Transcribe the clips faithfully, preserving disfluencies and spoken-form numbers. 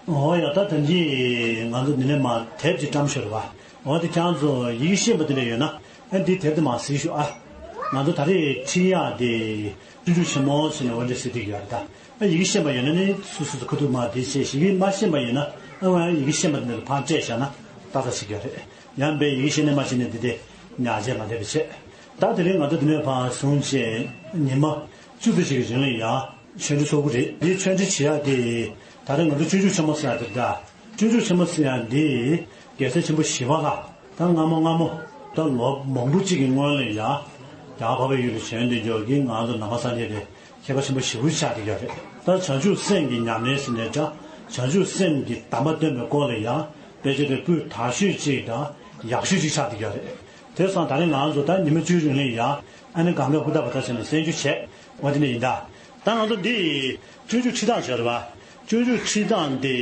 འོ་ཡ། ད་ཐེངས་འདི་ང་ཚོ་འདི་ནས་མར་དེབ་ཅིག་བཀྲམ་ཤོར་བ། འོ་དེ་ཁྱེད་རང་ཚོ་ཡི་གེ་ཤེས་པ་དེ་འདྲ་ཡོད་ན། ཨ་འདི་དེབ་དེ་མར་གཟིགས་ཤོག་ཨ། ང་ཚོ་ད་རེས་ཁྲིད་ཡག་དེ་སྤྱོད་འཇུག་ཆེན་མོ་ཟེར་ནས་འོ་འདྲ་ཟེར་བསྡད་ཀྱི་ཡོད་རེད་ད། ཨ་ཡི་གེ་ཤེས་པ་ཡོད་ན་ནི་སོ་སོ་སོ་ཁ་ཐུག་མར་དེ་བྱས། ཡི་གེ་མ་ཤེས་པ་ཡིན་ན་ཨ་ཡི་གེ་ཤེས་པ་དེ་འདྲ་ལ་ཕར་སྤྲད་བཞག་ན་ཏག་ཏག་ཞིག་ཡོད་རེད། ཡང་དཔེ་ཡི་གེ་ཤེས་ནས་མ་ཤེས་ནས་འདི་དེ་ཉར་བྱས་མ་བསྡད་པ་བྱས། ད་དེ་རིང་ང་ཚོ་འདི་ནས་ཕར་བཟུང་བྱས་ཉི་མ་བཅུ་ཙམ་ཞིག་གི་རིང་ལ་ཡང་ཆོས་འབྲེལ་ཚོགས་ཀྱི་རེད། འདི་ཆོས་འབྲེལ་བྱེད་ཡག་དེ་ད་རེས་ང་ཚོ་སྤྱོད་འཇུག་ཆེན་མོ་ཟེར་ཡག་དེ་རེད་ད། སྤྱོད་འཇུག་ཆེན་མོ་ཟེར་ཡག་འདི་རྒྱལ་སྲས་ཆེན་པོ་ཞི་བ་ལྷ་ད་སྔ་མོ་སྔ་མོ་ད་ལོ་མང་པོ་གཅིག་གི་སྔོན་ལ་ཡང་རྒྱ་གར་འཕགས་པའི་ཡུལ་ལ་བྱོན་ཏེ་འབྱོར་གྱི་ང་ཚོ་ནང་པ་སངས་རྒྱས་པའི་མཁས་པ་ཆེན་པོ་ཞེ་པོ་ཆགས་བསྡད་ཡོད་རེད། ད་བྱང་ཆུབ་སེམས་ཀྱི་ཉམས་ལེན་ཟེར་ནས་ཀྱང་བྱང་ཆུབ་སེམས་ཀྱི་གདམས་པ་སྟོན་པའི་སྐོར་ལ་ཡང་དཔེ་ཆ་དེ་སྤུས་དག་ཤོས་གཅིག་དང་ཡག་ཤོས་གཅིག་ཆགས་བསྡད་ཡོད་རེད། དེ་སོང་ད་རེས་ང་ཚོ་ད་ཉི་མ་བཅུའི་རིང་ལ་ཡང་ཨ་ནི་གང་ག་ཧུར་ཐག་བ་ཐག་བྱས་ནས་གསན་རྒྱུ་བྱས། འོ་དེ་འདྲ་ཡིན་ད། ད་ང་ཚོ་འདི་སྤྱོད་འཇུག་ཁྲིད་སྟངས་ཟེར་བ། སྤྱོད་འཇུག་ཁྲིད་སྟངས་འདི་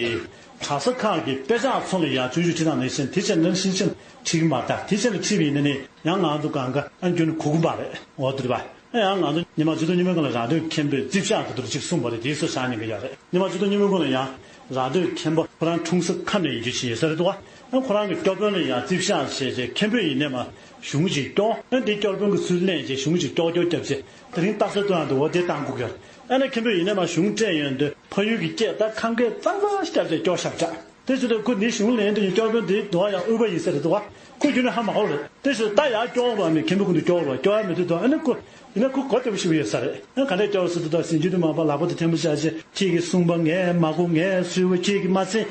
གྲྭ་ས་ཁག་གི་དཔེ་ཆ་ཚོ་ལ་ཡང་སྤྱོད་འཇུག་ཁྲིད་སྟངས་ནང་བཞིན་དེ་བྱས་ན་ཤིན་ཅང་ཁྲིད་ཀྱི་མ་རེད་ད། དེ་བྱས་ན་ཁྲིད་པ་ཡིན་ན་ནི་ཡང་ང་ཚོ་གང་ག་ཨ་རྒྱུན་གོ་གི་མ་རེད། འོ་དེ་རེད་པ། ཡང་ང་ཚོ་ཉི་མ་སྤྱི་གཙུག་ཉི་མའི་གུང་ལ་རང་འདོད་མཁན་པོས་རྩིབ་ཤག་གི་དུར་གཅིག་གསུངས་པ་རེད། དེའི་སོ་བཞག་ཉན་གི་ཡོད་རེད། ཉི་མ་སྤྱི་གཙུག་ཉི་མའི་གུང་ལ་ཡང་རང་འདོད་མཁན་པོ་ཁོ་རང་འཁྲུངས་ས་ཁམས་ནས་ཡིན་རྒྱུ་ཞིག་ཡོད་ས་རེད་འདུག་ག་ཁོ་རང་གི་སྐྱོར་དཔོན་ལ་ཡང་རྩིབ་ཤག་བྱས་རྗེས་མཁན་པོས་ཡིན་ནས་མ་གཞུང་གཅིག་སྐྱོར། ཨ་དེ་སྐྱོར་དཔོན་གྱི་ཚུལ་ལེན་བྱས་གཞུང་གཅིག་སྐྱོར་སྐྱོར་བརྒྱབ་བྱས་དེ་རིང་རྟགས་གསལ་སྟོན་ཡག་འདུག་འོ་དེ་བཏང་དགོས་ཀྱི་ཡོད་རེད། ཨ་ནི་མཁན་པོས་ཡིན་ནས་མ་གཞུང་སྤྲད་ཡོང་དུས་ཕ་ཡུལ་གྱི་སྐད་ད་ཁམས་སྐད་གཙང་གཙང་ཞིག་བརྒྱབ་བྱས་སྐྱོར་བཞག་པ་འདྲ། དེ་ཚོ་དེ་ཁོ་འདི་གཞུང་ལེན་དུ་ཡིན་སྐྱོར་དཔོན་འདི་འདུག་ཡང་དབུས་པ་ཡིན་ས་རེད་འདུག་ག་ཁོ་རྒྱུན་ནས་ཧ་མ་གོ་རེད། དེ་ཚོ་ད་ཡར་སྐྱོར་རོགས་མེད་མཁན་པོ་ཁོ་འདུག་སྐྱོར་རོགས་སྐྱོར་ཡ་མི་འདུག་འདུག་ཨ་ནི་ཁོ་ཡིན་ན་ཁོ་གོ་བདེ་པོ་ཞིག་ཡོད་ས་རེད། ཨ་ག་འདྲས་སྐྱོར་ཟེར་དུས་ད་ཟིན་རྒྱུ་དུ་མ་པ་ལག་པ་དུ་ཐེན་པོ་བྱ་ཞེས་ཁྱེད་ཀྱིས་གསུངས་པ་ངས་མ་གོ་ངས་གསོལ་བ་ཁྱེད་ཀྱིས་མ་ཚིམ།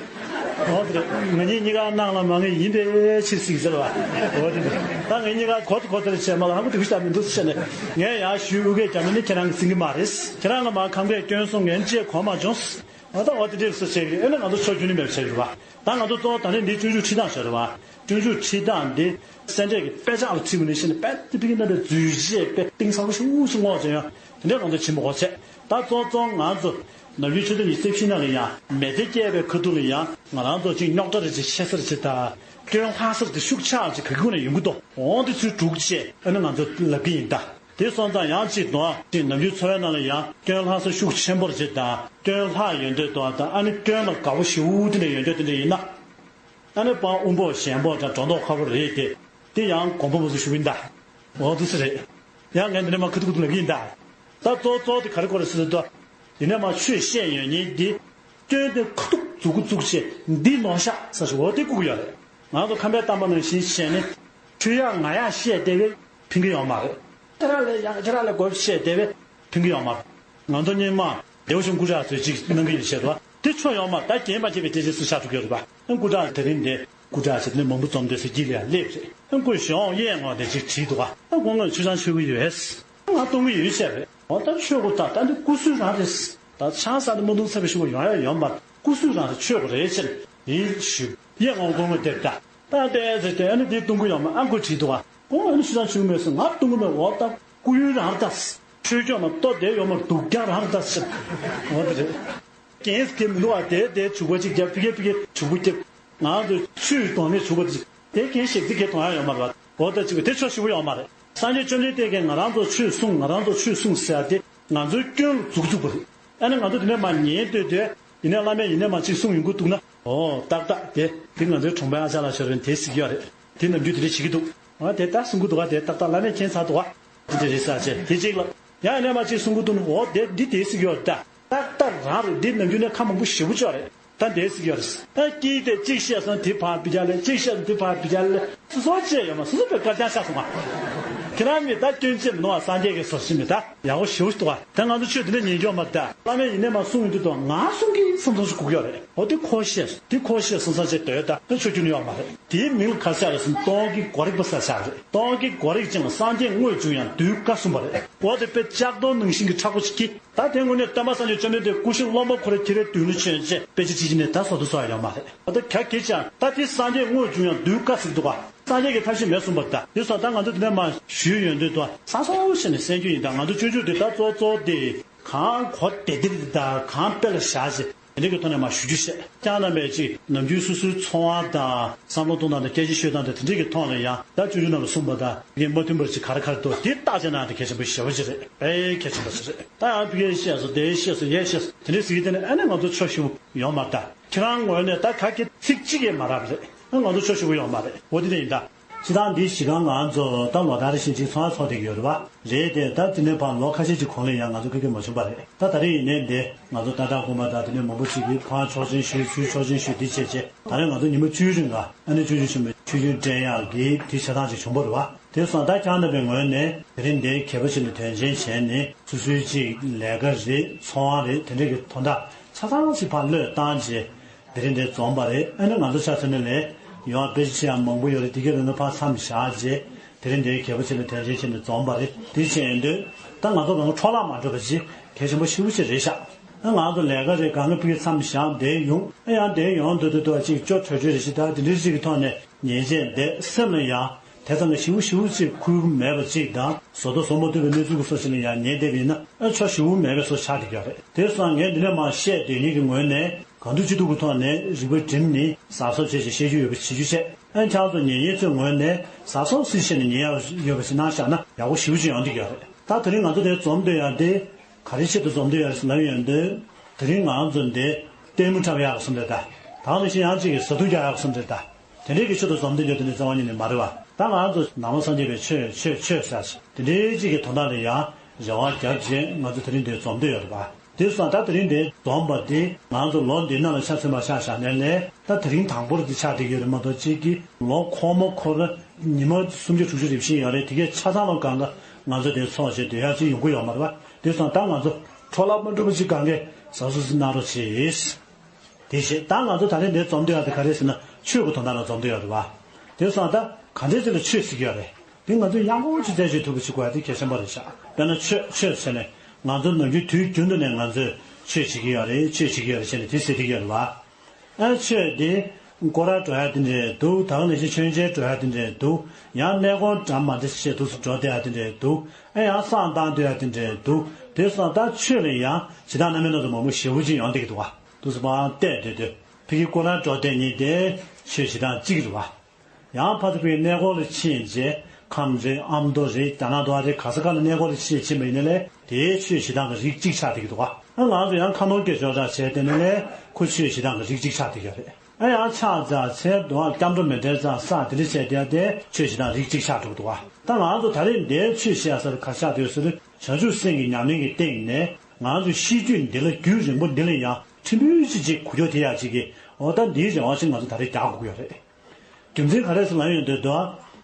འོ་དེ་རེད། ང་གཉིས་གཉིས་ཀ་གནང་ལ་མ་ངེས་ཡིན་པའི་ཕྱིར་ཟིག་ཟེར་བ། འོ་དེ་རེད། ད་ངས་གཉིས་ཀ་གོ་ཚོད་གོ་ཚོད་བྱས་མ་ལ་ཧང་གོ་དེ་བྱ་མི་འདུག་ཟེར་ནས་ངས་ཡར་ཞུས་དབུས་སྐད་རྒྱབ་ན་ནི་ཁྱེད་རང་གིས་ཟིན་གི་མ་རེད། ཁྱེད་རང་ལ་མ་ཁམས་སྐད་སྐྱོན་གསུང་ངན་ཅེས་གོ་མ་བྱུང་། ཨ་ད་འོ་དེ་འདྲས་སུ་བྱས་ཀྱི་ཨེ་ན་ང་ཚོ་ཕྱོགས་རྒྱུན་ནས་མེད་པ་བྱས་ཡོད་པ། ད་ང་ཚོ་གཙོ་བོ་ད་ནི་འདི་སྤྱོད་འཇུག་ཁྲིད་སྟངས་ཞེས་རེད་བ། སྤྱོད་འཇུག་ཁྲིད་སྟངས་འདི་སེ་འབྲས་ཀྱི་དཔེ་ཆ་ལ་ཁྲིད་པ་ནི་ཤེས་ནས་དཔེ་དེ་ཕ་གི་ན་འདྲ་འཛུལ་བྱས་དཔེ་གཏིང་ཟབ་པོ་ཞེ་པོ་ཞིག་སྔོག་བྱས་ཡོང་། དེ་འདྲས་ང་ཚོ་བྱེད་མི་དགོས་བྱས། ད་གཙོ་བོ་གཙོ་བོ་ང་ཚོ་ནམ་རྒྱུན་ཆུ་ཚོད་ཉི་ཤུ་རྩ་བཞི་ནང་ལ་ཡང་མི་ཚེ་སྐྱེལ་བའི་ཁ་ཐུག་ལ་ཡང་ང་རང་ཚོ་ཅིག་རྙོག་དྲ་རེ་ཅིག་ཆེ་ས་རེ་ཅིག་དང་སྐྱོན་ལྷག་ས་རེ་ཅིག་ཤུགས་ཆག་ཅིག་ག་གི་སྒོ་ནས་ཡོང་གི་འདུག་འོང་དེ་ཚུར་སྒྲུག་བྱས་ཨ་ནི་ང་ཚོ་ལབ་ཀྱི་ཡིན་ད། དེ་སོང་ཙང་ཡང་གཅིག་དང་གཅིག་ནམ་རྒྱུན་འཚོ་བའི་ནང་ལ་ཡང་སྐྱོན་ལྷག་ས་ཤུགས་ཆེན་པོར་བྱེད་དང་སྐྱོན་ལྷག་ཡོང་དུས་དང་དང་ཨ་ནི་སྐྱོན་ལ་དགའ་བོ་ཞེ་པོ་དེ་འདྲ་ཡོང་རྒྱུ་དེ་འདྲ་ཡིན་ན། ཨ་ནི་དཔང་དབུ་འབོག་ཞན་པོ་དང་སྒྲོ་འདོགས་ཁ་པོ་རེད་དེ། དེ་ཡང་དགོངས་པ་མ་ཚོམ་ཞུ་གི་ཡིན་ད། འོ་དེ་སུ་རེད། ཡང་ངས་འདི་ནས་མ་ཁ་ཐུག་ཁ་ཐུག་ལབ་ཀྱི་ཡིན་ད། ད་གཙོ་བོ་གཙོ་བོ་དེ་ག་རེ་གོ་རེད་ཟེར་དུས། ཡིན་ནས་མ་ཆོས་བཤད་ཡོད་ཉིན་འདི། སྐྱོན་དེ་ཁ་ཐུག་མཛུབ་གུ་བཙུགས་བྱས་འདི་ནོར་ཤག་ས་ཞིག་འོ་དེ་བཀུག་གི་ཡོད་རེད། ང་ཚོ་ཁམས་པའི་གཏམ་པ་ནང་བཞིན་བྱས་ནས། ཁྲུས་ཡག་ང་ཡག་བཤད་བསྡད་པས་ཕན་གྱི་ཡོད་མ་རེད། ཁྱེད་རང་ལས་ཡག་ཁྱེད་རང་ལས་དགོས་བཤད་བསྡད་པས་ཕན་གྱི་ཡོད་མ་རེད། ང་ཚོ་སྔོན་མ་བདེ་བ་ཆུང་སྐུ་དྲག་ཚོས་ཅིག་གནང་གི་ཡོད་བཤད་དོ། དེ་ཆོ་ཡོད་མ་རེད། ད་རྒན་པ་བྱས་པའི་སྐད་ཆ་སུ་ཆགས་ཐུབ་ཀྱི་ཡོད་རེད་པ། ཨ་སྐུ་དྲག་དེ་རིང་འདི་སྐུ་དྲག་བྱས་ནས་མང་པོ་འཛོམས་བསྡད་ས་དཀྱིལ་ལ་ཡང་སླེབས་རེད། ཨ་སྐུ་གཞོགས་གཡས་ངོས་དེ་ཅིག་བྲིས་འདུག་ག་ཨ་སྐུ་ངོས་ཆུ་ཚང་ཆོས་གི་ཡོད། ང་གཏོང་གི་ཡོད་བཤད་རེད། འོ་ད་ཆོས་སྐུ་ད་ད་འདི་སྐུ་སྲུང་རང་རེད། ད་ཆང་ས་ནས་མ་འཐུང་ཚར་བའི་ཞུ་བ་ཡོང་ཡ་ཡོད་མ་རེད། སྐུ་སྲུང་རང་རེད་ཆོས་སྐུ་རེད་ཕྱིར་ཡིན་ཞུ། གཡས་ངོས་སྐུ་ངོས་དེར་ད། ད་ལྟའི་ཟེར་ཏེ་ཨ་ནི་འདི་གཏོང་གི་ཡོད་མ་ཨ་ཁོས་བྲིས་འདུག་ག་ཁོང་ཨ་ནི་སུ་དང་ཆུང་མེད་སོང་ང་གཏོང་གི་མེད། འོ་ད་སྐུ་ཡོན་རང་རེད་ད། ཆོས་སྐྱོང་མ་གཏོགས་དེ་ཡོད་མ་རེད། སྡུག་ཀྱང་རང་རེད་ད་ཟེར། འོ་དེ་རེད། རྒན་ཟེར་མི་འདུག་ཨ། དེ་དེ་བྱུག་པ་གཅིག་རྒྱབ་ཕི་གེ་ཕི་གེ་བྱུག་པ་རྒྱབ། ང་ཚོ་ཆུ་གཏོང་ནས་བྱུག་པ་དེ་དེ་རྒན་ཞིག་ཚིག་གེ་གཏོང་ཡ་ཡོད་མ་རེད། འོ་ད་གཅིག་པ་དེ་ཆོ་ཞིག་པོ་ཡོད་མ་རེད། སངས་རྒྱས་བཅོམ་ལྡན་འདས་ཀྱིས་ང་རང་ཚོ་ཆོས་གསུངས་ང་རང་ཚོ་ཆོས་གསུངས་ཟེར་ཡ་དེ་ང་ཚོའི་སྐྱོན་ལ་མཛུབ་བཙུགས་པ་རེད། ཨ་ནི་ང་ཚོ་དེ་ནས་མར་ཉན་ལྟོས་ཏེ། ཡིན་ནའི་བླ་མས་ཡིན་ནའི་མར་ཅིག་གསུངས་ཡོང་གི་འདུག་ན། ཨོ་ཏག་ཏག་དེ་དེ་ང་ཚོའི་གྲོང་པའི་ཨ་ཅག་ལགས་ཤོར་བས་དེ་གཟིགས་ཡོད་རེད། དེ་ནམ་རྒྱུན་དེ་འདྲ་བྱེད་ཀྱི་འདུག་ཨ་དེ་ད་གསུང་གི་འདུག་ག་དེ་ཏག་ཏག་བླ་མས་མཁྱེན་ཚར་འདུག་ག་དེ་འདྲ་རེད་ཟེར་བྱས་དེ་གཅིག་ལ། ཡང་ཡིན་ནའི་མར་ཅིག་གསུང་གི་འདུག་ན། ཨོ་དེ་འདི་དེ་གཟིགས་ཡོད་རེད་ད། ཏག་ཏག་རང་རེད། འདི་ནམ་རྒྱུན་ནས་ཁ་མང་པོ་ཞེ་པོ་ཅིག་ཡོད་རེད། ད་འདས་ཟིག་ཡོད་རེད། ད་སྐྱིད་དེ་གཅིག་བཤད་སོང་དེ་ཕར་བི་རྒྱ་ལས། གཅིག་བཤད་སོང་དེ་ཕར་བི་རྒྱ་ལས། སོ་སོ་བཅས་ཡོད་མ་སོ་སོ་པའི་སྐར་རྐྱང་ཤར་སོང་ང་། ཁྱེད་རང་མི་ད་སྐྱོན་ཅན་མི་ནོར་བ་སངས་རྒྱས་ཀྱི་སོ་ཤི་མི་ད་ཡག་པོ་ཞེ་པོ་ཞིག་འདུག་བ། ད་ང་ཚོ་ཆོས་དེ་འདྲ་ཉན་ཀྱོག་མ་ད། བླ་མས་ཡིན་ནའི་མ་གསུང་ཡོང་དུས་དང་ང་གསུང་གི་བསམ་བསམ་ཞིག་སྒུག་ཡོད་རེད། འོ་དེ་ཁོ་བཤད་དེ་ཁོ་བཤད་སོང་ས་བཅས་དོད་ད་ད་ཆོས་རྒྱུན་ཡོད་མ་རེད། དེའི་མིང་ལ་ག་ཟེར་རེད་ཟེར་ན་སྟོང་གི་གོ་རིག་པ་ཟེར་ས་རེད། སྟོང་གི་གོ་རིག་ཅན་ལ་སངས་རྒྱས་དངོས་བྱུང་ཡང་གདུལ་དཀའ་གསུངས་པ་རེད། འོ་དེ་དཔེ་ལྕགས་རྡོ་ནང་བཞིན་གྱི་མཁྲེགས་པོ་ཅིག་གིས། ད་དེ་དངོས་གནས་སྟོན་པ་སངས་རྒྱས་བཅོམ་ལྡན་འདས་སྐུ་ཞབས་སློབ་མ་ཁོ་རའི་ཁྱེད་རའི་མདུན་ལ་བྱོན་བྱས་དཔེ་ཆ་ཁྲིད་ཀྱི་ནས་ད་བཟོ་དུ་བཟོ་ཡ་ཡོད་མ་རེད། ད་ལྟ་ག་གེ་ཅང་ད་དེ་སངས་རྒྱས་དངོས་བྱུང་ཡང་གདུལ་དཀའ་ཟེར་འདུག་ག་སངས་རྒྱས་ཀྱི་ཐབས་ཤེས་མེད་གསུངས་པ་ད་དེ་སོགས་ད་ང་ཚོ་དེ་ནས་མར་ཞུས་ཡོང་དུས་ད་སང་སོང་བྱས་ནས་གསན་རྒྱུ་ཡིན། ད་ང་ཚོ་སྤྱོད་འཇུག་དེ་ད་གཙོ་གཙོ་དེ་གང་གོ་བདེ་བདེ་རེད། ད་གང་དཔེ་ལ་བཞག་བྱས། འདི་གི་ཐོག་ནས་མར་ཞུ་རྒྱུ་བཤད། ཀྱང་རྣམ་པས་ཅིག་ནམ་རྒྱུན་སོ་སོའི་འཚོ་བ་དང་བསམ་བློ་གཏོང་སྟངས་དང་སྐད་ཆ་ཤོད་སྟངས་དང་དེ་འདྲའི་གི་ཐོག་ལ་ཡང་ད་ཅོ་ཅོ་རྣམས་ལ་གསུངས་པ་དང་དེ་གས་མ་མཐུན་པར་ཅིག་ག་རེ་ག་རེ་འདུག་དེ་བརྟག་དཔྱད་གནང་དེ་གལ་ཆེན་པོ་ཞེ་པོ་ཅིག་རེད། དཔེ་གལ་ཆེན་པོ་ཅིག་རེད། ད་ཡང་ཕ་གིར་བཤད་སོང་། དེ་བཤད་སོང་། ཡར་བཤད་སོང་། དེ་འདྲའི་ཟེར་གྱི་དེ་ནས་ཨ་ནི་ང་ཚོ་ཕྱོགས་ཞེ་པོ་ཡོང་མ་རེད། ད་ཁྱེད་རང་ངོས་ནས་ད་ག་གི་ཚིག་གཅིག་གིས་མ་རག་པ་རེད། ཨ་ང་ཚོ་ཕྱོགས་ཞེ་པོ་ཡོང་མ་རེད། འོ་དེ་འདྲ་ཡིན་ད། སྤྱིར་བཏང་འདི་གཞི་རྐང་ང་ཚོ་ད་ལོ་ལྟར་བཞིན་ཅིག་ཚོགས་ཚོགས་བསྡད་ཀྱི་ཡོད་རེད་བ། རེད་དེ། ད་དེ་ནས་ཕར་ལོ་ཁ་ཤས་ཅིག་གོང་ལ་ཡང་ང་ཚོ་ཁ་སྐད་མ་བྱུང་བ་རེད། ད་ད་རེས་ཡིན་ནའི་འདི་ང་ཚོ་ཏག་ཏག་དགོངས་པ་དང་དེ་ནས་མང་པོ་ཅིག་གིས་ཕར་ཆོག་མཆན་ཞུས། ཚུར་ཆོག་མཆན་ཞུས། འདི་བྱས་བྱས་ད་རེས་ང་ཚོ་ཉི་མ་བཅུའི་རིང་ལ་ཨ་ནི་ཅོ་ཅོ་ཆེན་པོའི་ཆོས་རྒྱུན་སྤྲད་ཡག་གི་དེ་བྱ་སྟངས་ཅིག་བྱུང་བ་རེད་བ། དེ་སོང་ད་ཁྱེད་རྣམ་པའི་ངོས་ནས་དེ་རིང་འདི་གལ་པོ་ཅིག་ལ་དོན་ཆེན་བྱས་ནས་སོ་སོའི་ཅིག་ལས་ཀ་རེད། འཚོ་བ་རེད། དེ་འདྲ་གི་དོན་དག་ཆ་ཚང་ཞིག་ཕར་བློས་བཏང་བྱས། དེ་རིང་འདིར་འཛོམས་པ་རེད། ཨ་ནི་ང་ཚོ་ཆ་མཚོན་ན་ལས་ཡོང་བ་དཔེ་ཆ་ཆེ་ཡང་མང་པོ་ཡོད་རེད། དེ་གའི་རིང་ལ་ཕར་མཚམས་བཞག་རྗེས་དེ་རིང་འདིར་གལ་པོ་ཆེ་ལ་དོན་ཆེན་བྱས་ནས་འཛོམས་པ་རེད། དེ་བྱས་ཡོང་དུས་ད་ང་ཚོ་གང་ག་འཕྲོ་བརླག་མ་འགྲོ་བ་ཅིག་གལ་ཆེན་པོ་ཞེ་པོ་ཅིག་རེད་ཤག་ཨ་ང་ཚོ་ལས་ཀ་རེད། གང་ག་ཕ་གིར་མཚམས་བཞག་བསྡད་ཡོང་། ཨ་ཡང་བསྡད་ཡོང་དུས་དུས་དུ་ཅིག་སྐྱོ་བྲོ་བྲོ་རེ་ཞིག་ད་དེ་འདྲའི་ཅིག་གི་ཐོག་ནས་ཉེས་ཆད་འདེད། སེམས་ལ་ཡང་དེ་ཙམ་གྱི་ཞེ་པོ་ཞེ་པོ་ཅིག་ཁུར་གྱི་མེད་པ་ཅིག་དང་། བཟོ་ལྟ་བཟོ་མ་ཐུབ་པའི་གནས་ཚུལ་གྱི་སོགས་ཤིག་ལ་ཡང་ཉེས་བསྡད་པ་ཡིན་ན་ཨ་ཆོག་ཞེ་པོ་མེད་པའི་བཟོ་ཆགས་བསྡད་ཀྱི་ཡོད་རེད། དེ་སོང་ངས་འདི་ནས་མར་བཤད་སྡོད་མཁན་གྱི་ངོས་ནས། གང་ཐུབ་ཅི་ཐུབ་ཀྱི་ཐོག་ནས་རིག་པ་བསྒྲིམས་ནས་གཟབ་གཟབ་བྱས་བྱས་བཤད་རྒྱུ་ཡོད་པ་བྱེད་རྒྱུ་བྱས། ཨ་ཁྱེད་ཚོ་ཉན་མཁན་ཚོའི་ངོས་ནས་གཟབ་གཟབ་ཅིག་བྱས་ནས་ཉན་ཡག་ཡོད་པ་ཞིག་གནང་བཞག་ན་ཡག་པོ་ཞེ་པོ་ཅིག་ཡོང་བསྡད་ཀྱི་ཡོད་རེད། ད་དེ་རིང་ང་ཚོ་འདིར་འཛོམས་བསྡད་ཡག་དེ་ག་རེ་ཆེད་དུ་འཛོམས་བསྡད་ཡོད་རེད་ཟེར་ལབ་ཡོང་དུས། དེ་རིང་ང་ཚོ་འདི་ལྟད་མོ་འཁྲབ་ཡག་གི་བཟོ་འདྲ་ད། ད་ནང་བཞིན་ཡང་གཅིག་གིས་བཟའ་བཏུང་རྒྱག་ཡག་གི་བཟོ་འདྲ་ད། དེ་འདྲའི་གི་ཆེད་དུ་འཛོམས་བསྡད་ཡོད་དེ་ནི་རྩ་བ་ཉིད་ནས་མ་རེད་བ། ད་ང་ཚོ་ནང་པ་སངས་རྒྱས་པའི་ཆོས་ཆོས་ཆོས་ཟེར་དེ་འདྲའི་གཅིག་གི་དོན་དག་ལ་ཡང་རེ་བ་བརྒྱབ་རྗེས་ང་ཚོ་དེ་རིང་འདིར་འཛོམས་བསྡད་ཡོད་རེད་བ། དེ་སོང་ད་དེ་རིང་འདིར་འཛོམས་པ་དེ་ང་ཚོ་ལོ་འདི་ནང་ལ་ཆ་མཚོན་པ་ཆ་བཞག་ནའི་ལས་ད་དེ་རིང་དང་པོ་རེད་དེ་ཆགས་བསྡད་ཡོད་རེད་མ་གཏོགས། གཅིག་གི་ལོ་འཁོར་མ་འཁོར་ཉི་མ་སུམ་བརྒྱ་དྲུག་ཅུ་རེ་བཞི་ཡོད་རེད། དེ་གའི་ཆ་ཚང་ལ་གང་ག་ང་ཚོ་འདིར་ཚོགས་བྱས་སྡོད་ཡག་ཅིག་ཡོང་གི་ཡོད་མ་རེད་བ། དེ་སོང་ད་ང་ཚོ་འཕྲོ་བརླག་མ་འགྲོ་བ་ཅིག་གང་གས་གཟབ་གཟབ་ཅིག་གནང་རོགས་གྱིས། དེ་བཞིན་ད་ང་ཚོ་ད་རེས་འདིར་འཛོམས་བསྡད་ཡག་དེ་ག་རེ་ཟེར་ན་ཆོས་ཀྱི་དོན་དག་ལ་འཛོམས་བསྡད་ཡོད་རེད་བ། དེ་སོང་ད་ག་འདྲས་ཅིག་ལ་ཆོས་ཟེར་གྱི་ཡོད་རེད། དེ་ང་ཚོས་ཡག་པོ་ཅིག་རྩད་གཅོད་ཐུབ་པ་ཅིག་དགོས་ཡག་དེ་གལ་ཆེན་པོ་རེད་ཤག་དཔེར་ན་ཆོས་ཆོས་ཟེར་ནས་ང་ཚོ་ནམ་རྒྱུན་དུས་རྒྱུན་དུ་ནས་ང་ཚོས་ཆོས་བྱེད་ཀྱི་ཡོད་རེད། ཆོས་བྱེད་ཀྱི་ཡོད་རེད་ཟེར་ནས་དེ་ཟེར་བསྡད་ཀྱི་ཡོད་རེད་བ། ཨ་ཆོས་དེ་སྐོར་ར་འགྲོ་ཡག་དེ་འདྲས་འདུག་ད་ག་ནང་བཞིན་མཆོད་མཇལ་འགྲོ་ཡག་དེ་འདྲས་འདུག་ཡང་གནས་སྐོར་འདྲ་མི་འདྲ་ཞིག་འདུག་སེ་འགྲོ་བསྡད་ཡག་དེ་འདྲས་འདུག་ཨ་ཡང་བསང་བཏང་སྡོད་ཡག་དེ་འདྲས་འདུག་དེ་སོང་ད་ཆོས་ལ་ཡང་བྱེད་སྟངས་སྣ་མིན་སྣ་ཚོགས་མང་པོ་ཞེ་པོ་ཅིག་ཡོང་བསྡད་ཀྱི་འདུག་བ། འདུག་སེ་ཕར་བལྟས་སྡོད་དུས་ཕ་གི་སྐོར་ར་འགྲོ་བསྡད་མཁན་དེ་ཆོས་བྱེད་སྟངས་གཅིག་རེད་བ། ཡང་ཕར་ཚུར་ཕ་གི་གནས་སྐོར་ལ་ཕྱིན་རྗེས་ཁམས་རེད། ཨ་མདོ་རེད། རྒྱ་ནག་འདྲ་བ་རེད། ག་ས་ག་ལ་གནས་སྐོར་ལ་ཕྱིན་ཕྱིན་པ་ཡིན་ན་ལས་དེའི་ཆོས་བྱེད་སྟངས་ཀྱི་རིགས་གཅིག་ཆགས་བསྡད་ཀྱི་འདུག་ག་ཨ་ང་ཚོ་ཡང་ཁ་ནོར་སྐྱེ་ཆོག་ཆགས་བྱས་བསྡད་ན་ལས་ཁོ་ཆོས་བྱེད་སྟངས་ཀྱི་རིགས་གཅིག་ཆགས་བསྡད་ཀྱི་ཡོད་རེད། ཨ་ཡང་ཕྱག་འཚལ་ཚེ་དུང་སྐྱབས་འགྲོ་མཎྜལ་བསྩལ་ས་དེ་འདྲ་བྱས་བསྡད་དེ་ཆོས་བྱེད་སྟངས་རིགས་གཅིག་ཆགས་འགྲོ་གི་འདུག་ག་ད་ང་ཚོ་ད་རེས་འདིར་ཆོས་བཤད་ས་ལ་ག་ཆགས་བསྡད་ཟེར་ན་བྱང་ཆུབ་སེམས་ཀྱི་ཉམས་ལེན་གྱི་སྟེང་ནས་ང་ཚོ་ཤེས་རྒྱུད་འདི་ལ་རྒྱུན་རིང་པོ་འདི་ལ་ཡང་ཕྲན་བུ་ཅིག་ཅིག་གོ་རྒྱུ་དེ་ཡག་ཅིག་གི་འོ་ད་འདིའི་རེ་བ་ཞིག་ང་ཚོ་ད་རེས་རྒྱག་དགོས་ཀྱི་ཡོད་རེད། རྒྱུ་མཚན་ག་རེ་ཟེར་ལབ་ཡོང་དུས་དུ།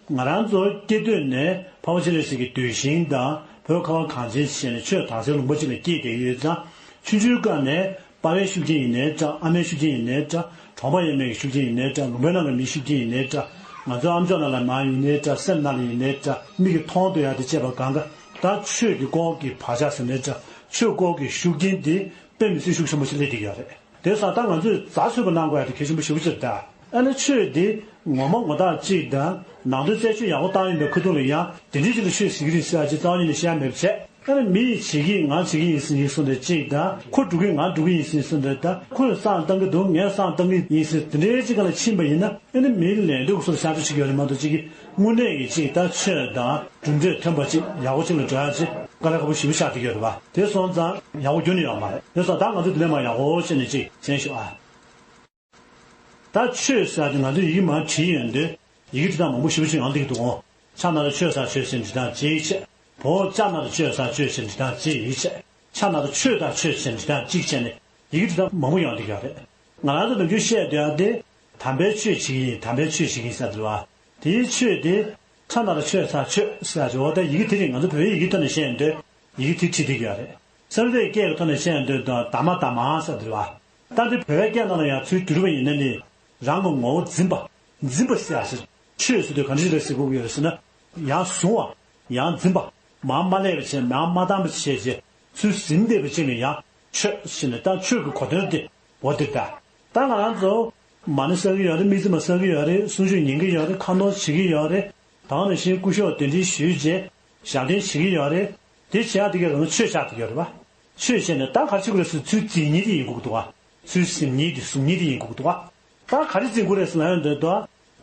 ང་རང་ཚོ་སྐྱེ་དུས་ནས་འཕགས་པ་སྤྱན་རས་གཟིགས་ཀྱི་གདུལ་ཞིང་དང་བོད་ཁ་བ་གངས་ཅན་ཞེས་ནས་ཆོས་དར་སའི་ལུང་པ་ཅིག་ལ་སྐྱེས་བསྡད་ཡོད་ཙང་། ཆུང་ཆུང་སྐབས་ནས་པ་ཕའི་ཤུགས་རྐྱེན་ཡིན་ནའི་འདྲ། ཨ་མའི་ཤུགས་རྐྱེན་ཡིན་ནའི་འདྲ། གྲོང་པ་ཡས་མས་ཀྱི་ཤུགས་རྐྱེན་ཡིན་ནའི་འདྲ། ལུང་པའི་ནང་གི་མིའི་ཤུགས་རྐྱེན་ཡིན་ནའི་འདྲ། ང་ཚོའི་ཨམ་ཅོག་ནང་ལ་མར་ཡིན་ནའི་འདྲ། སེམས་ནང་ལ་ཡིན་ནའི་འདྲ། མིག་གིས་མཐོང་སྡོད་ཡག་དེ་བཅས་པ་གང་ག་ད་ཆོས་ཀྱི་སྐོར་གྱི་བག་ཆགས་ཟེར་ནའི་འདྲ། ཆོས་སྐོར་གྱི་ཤུགས་རྐྱེན་དེ་དཔེ་མི་སྲིད་ཤུགས་ཆེན་པོ་ཞིག་སླེབས་བསྡད་ཀྱི་ཡོད་རེད། དེ་སོང་ད་ང་ཚོས་རྩ་ཆོས་པ་གནང་དགོས་ཡག་དེ་གལ་ཆེན་པོ་ཞེ་པོ་ཅིག་རེད་ད། ཨ་ནི་ཆོས་འདི་ངོ་མ་ངོ་ཐག་གཅིག་དང་ནང་དོན་རྩད་གཅོད་ཡག་པོ་བཏང་ཡོང་པའི་ཁ་ཐུག་ལ་ཡང་དེ་འདྲའི་ཅིག་ལ་ཆོས་ཟེར་གྱི་རེད་ཟེར་ཡག་ཅིག་རྩ་བ་ཉིད་ནས་བཤད་ཡག་མེད་པ་བྱས། ཨ་ནི་མི་ཡིས་བྱེད་ཀྱི་ཡིན་ང་བྱེད་ཀྱི་ཡིན་ཟེར་ཡིན་གསུངས་དེ་གཅིག་དང་། ཁོ་སྒྲུབ་ཀྱི་ཡིན་ང་སྒྲུབ་ཀྱི་ཡིན་ཟེར་གསུངས་དེ་དང་། ཁོས་བསང་བཏང་གི་འདུག་ངས་བསང་བཏང་གི་ཡིན་ཟེར་དེ་འདྲའི་ཅིག་སྒང་ལ་ཕྱིན་པ་ཡིན་ན། ཨ་ནི་མིའི་ལས་འདོད་ཀྱི་སོར་ཤར་འགྲོ་ཞིག་ཡོད་རེད་མ་གཏོགས། ཅིག་གི་དངོས་གནས་ཀྱི་ཅིག་ད་ཆོས་དང་གྲུབ་འབྲས་ཐོན་པ་ཅིག་ཡག་པོ་ཅིག་ལ་འགྲོ་ཡག་ཅིག་དཀའ་ལས་ཁག་པོ་ཞེ་པོ་ཆགས་བསྡད་ཀྱི་ཡོད་རེད་བ། དེ་སོང་ཙང་ཡག་པོ་ཁྱོན་ནས་ཡོད་མ་རེད། དེ་སོང་ད་ང་ཚོ་འདི་ནས་མར་ཡག་པོ་བྱས་ནས་ཅིག་མཚན་ཞུ་ཨ། ད་ཆོས་ཟེར་ཡག་དེ་ང་ཚོས་ཡི་གེ་མར་བྲིས་ཡོང་དུས་ཡི་གེ་འབྲི་སྟངས་མང་པོ་ཞེ་པོ་ཅིག་ཡོང་བསྡད་ཀྱི་འདུག་གོ་ཆ་ན་རོ་ཆོས་ཟེར་ཆོས་ཟེར་འབྲི་སྟངས་གཅིག་བྱས། བོ་ཅ་ན་རོ་ཆོས་ཟེར་ཆོས་ཟེར་འབྲི་སྟངས་གཅིག་བྱས། ཆ་ན་རོ་ཆོས་དང་ཆོས་ཟེར་འབྲི་སྟངས་གཅིག་བྱས་ནས་ཡི་གེ་འབྲི་སྟངས་མང་པོ་ཡོང་བསྡད་ཀྱི་ཡོད་རེད། ང་རང་ཚོ་ནམ་རྒྱུན་བཤད་སྡོད་ཡག་དེ། དམ་པའི་ཆོས་བྱེད་ཀྱི་ཡིན། དམ་པའི་ཆོས་བྱེད་ཀྱི་ཡིན་ཟེར་འདུག་བ། དེའི་ཆོས་དེ། ཆ་ན་རོ་ཆོས་ཟེར་ཆོས་ཟེར་ཡག་ཅིག་འོ་ད་ཡི་གེ་དེ་རེད། ང་ཚོ་བོད་ཡིག་གི་ཐོག་ནས་བཤད་ཡོང་དུས་ཡི་གེ་དེ་བྲིས་བསྡད་ཀྱི་ཡོད་རེད། སེམས་ཁྲལ་སྐད་ཀྱི་ཐོག་ནས་བཤད་ཡོང་དུས་ད་ད་མ་ད་མ་ཟེར་འདུག་བ། ད་འདི་བོད་པའི་སྐད་ནང་ལ་ཡང་ཚུར་བསྒྱུར་བ་ཡིན་ན་ནི། རང་གི་ངོ་བོ་འཛིན་པ། འཛིན་པ་ཟེར་ཡག་ཞིག་ཆོས་ཟེར་དུས་ག་འདྲ་ཞིག་ལ་ཟེར་དགོས་ཀྱི་ཡོད་རེད་ཟེར་ན། ཡང་བཟུང་བ། ཡང་འཛིན་པ། མར་མ་སླེབས་པ་བྱས། མར་མ་བཏང་བ་བྱས་རྗེས་ཚུར་ཟིན་བསྡད་པ་ཅིག་ལ་ཡང་ཆོས་ཟེར་ནས། ད་ཆོས་ཀྱི་གོ་དོན་དེ་འོ་འདིར་ད། ད་ང་རང་ཚོ་མ་ཎི་བསག་གི་ཡོད་རེད། དམིགས་བརྩེ་མ་བསག་གི་ཡོད་རེད། གསུང་ཆོས་ཉན་གི་ཡོད་རེད། ཁ་འདོན་བྱེད་ཀྱི་ཡོད་རེད། ད་ག་ནང་བཞིན་སྐུ་ཞབས་གདན་འདྲེན་ཞུས་རྗེས་ཞབས་བརྟན་བྱེད་ཀྱི་ཡོད་རེད། དེ་བྱེད་ཡག་དེ་གའི་རང་ཆོས་ཆགས་བསྡད་ཡོད་རེད་བ། ཆོས་བྱས་ནས་ད་ག་རེ་བྱེད་དགོས་རེད་ཟེར་ཚུལ་འཛིན་མཁན་དེ་ཡིན་དགོས་ཀྱི་འདུག་བ། ཚུལ་ཟིན་ཉིད་དེ་གཟུང་ཉིད་དེ་ཡིན་དགོས་ཀྱི་འདུག་བ། ད་ག་རེ་ཟིན་དགོས་རེད་ཟེར་ལབ་ཡོང་དུས་དུ།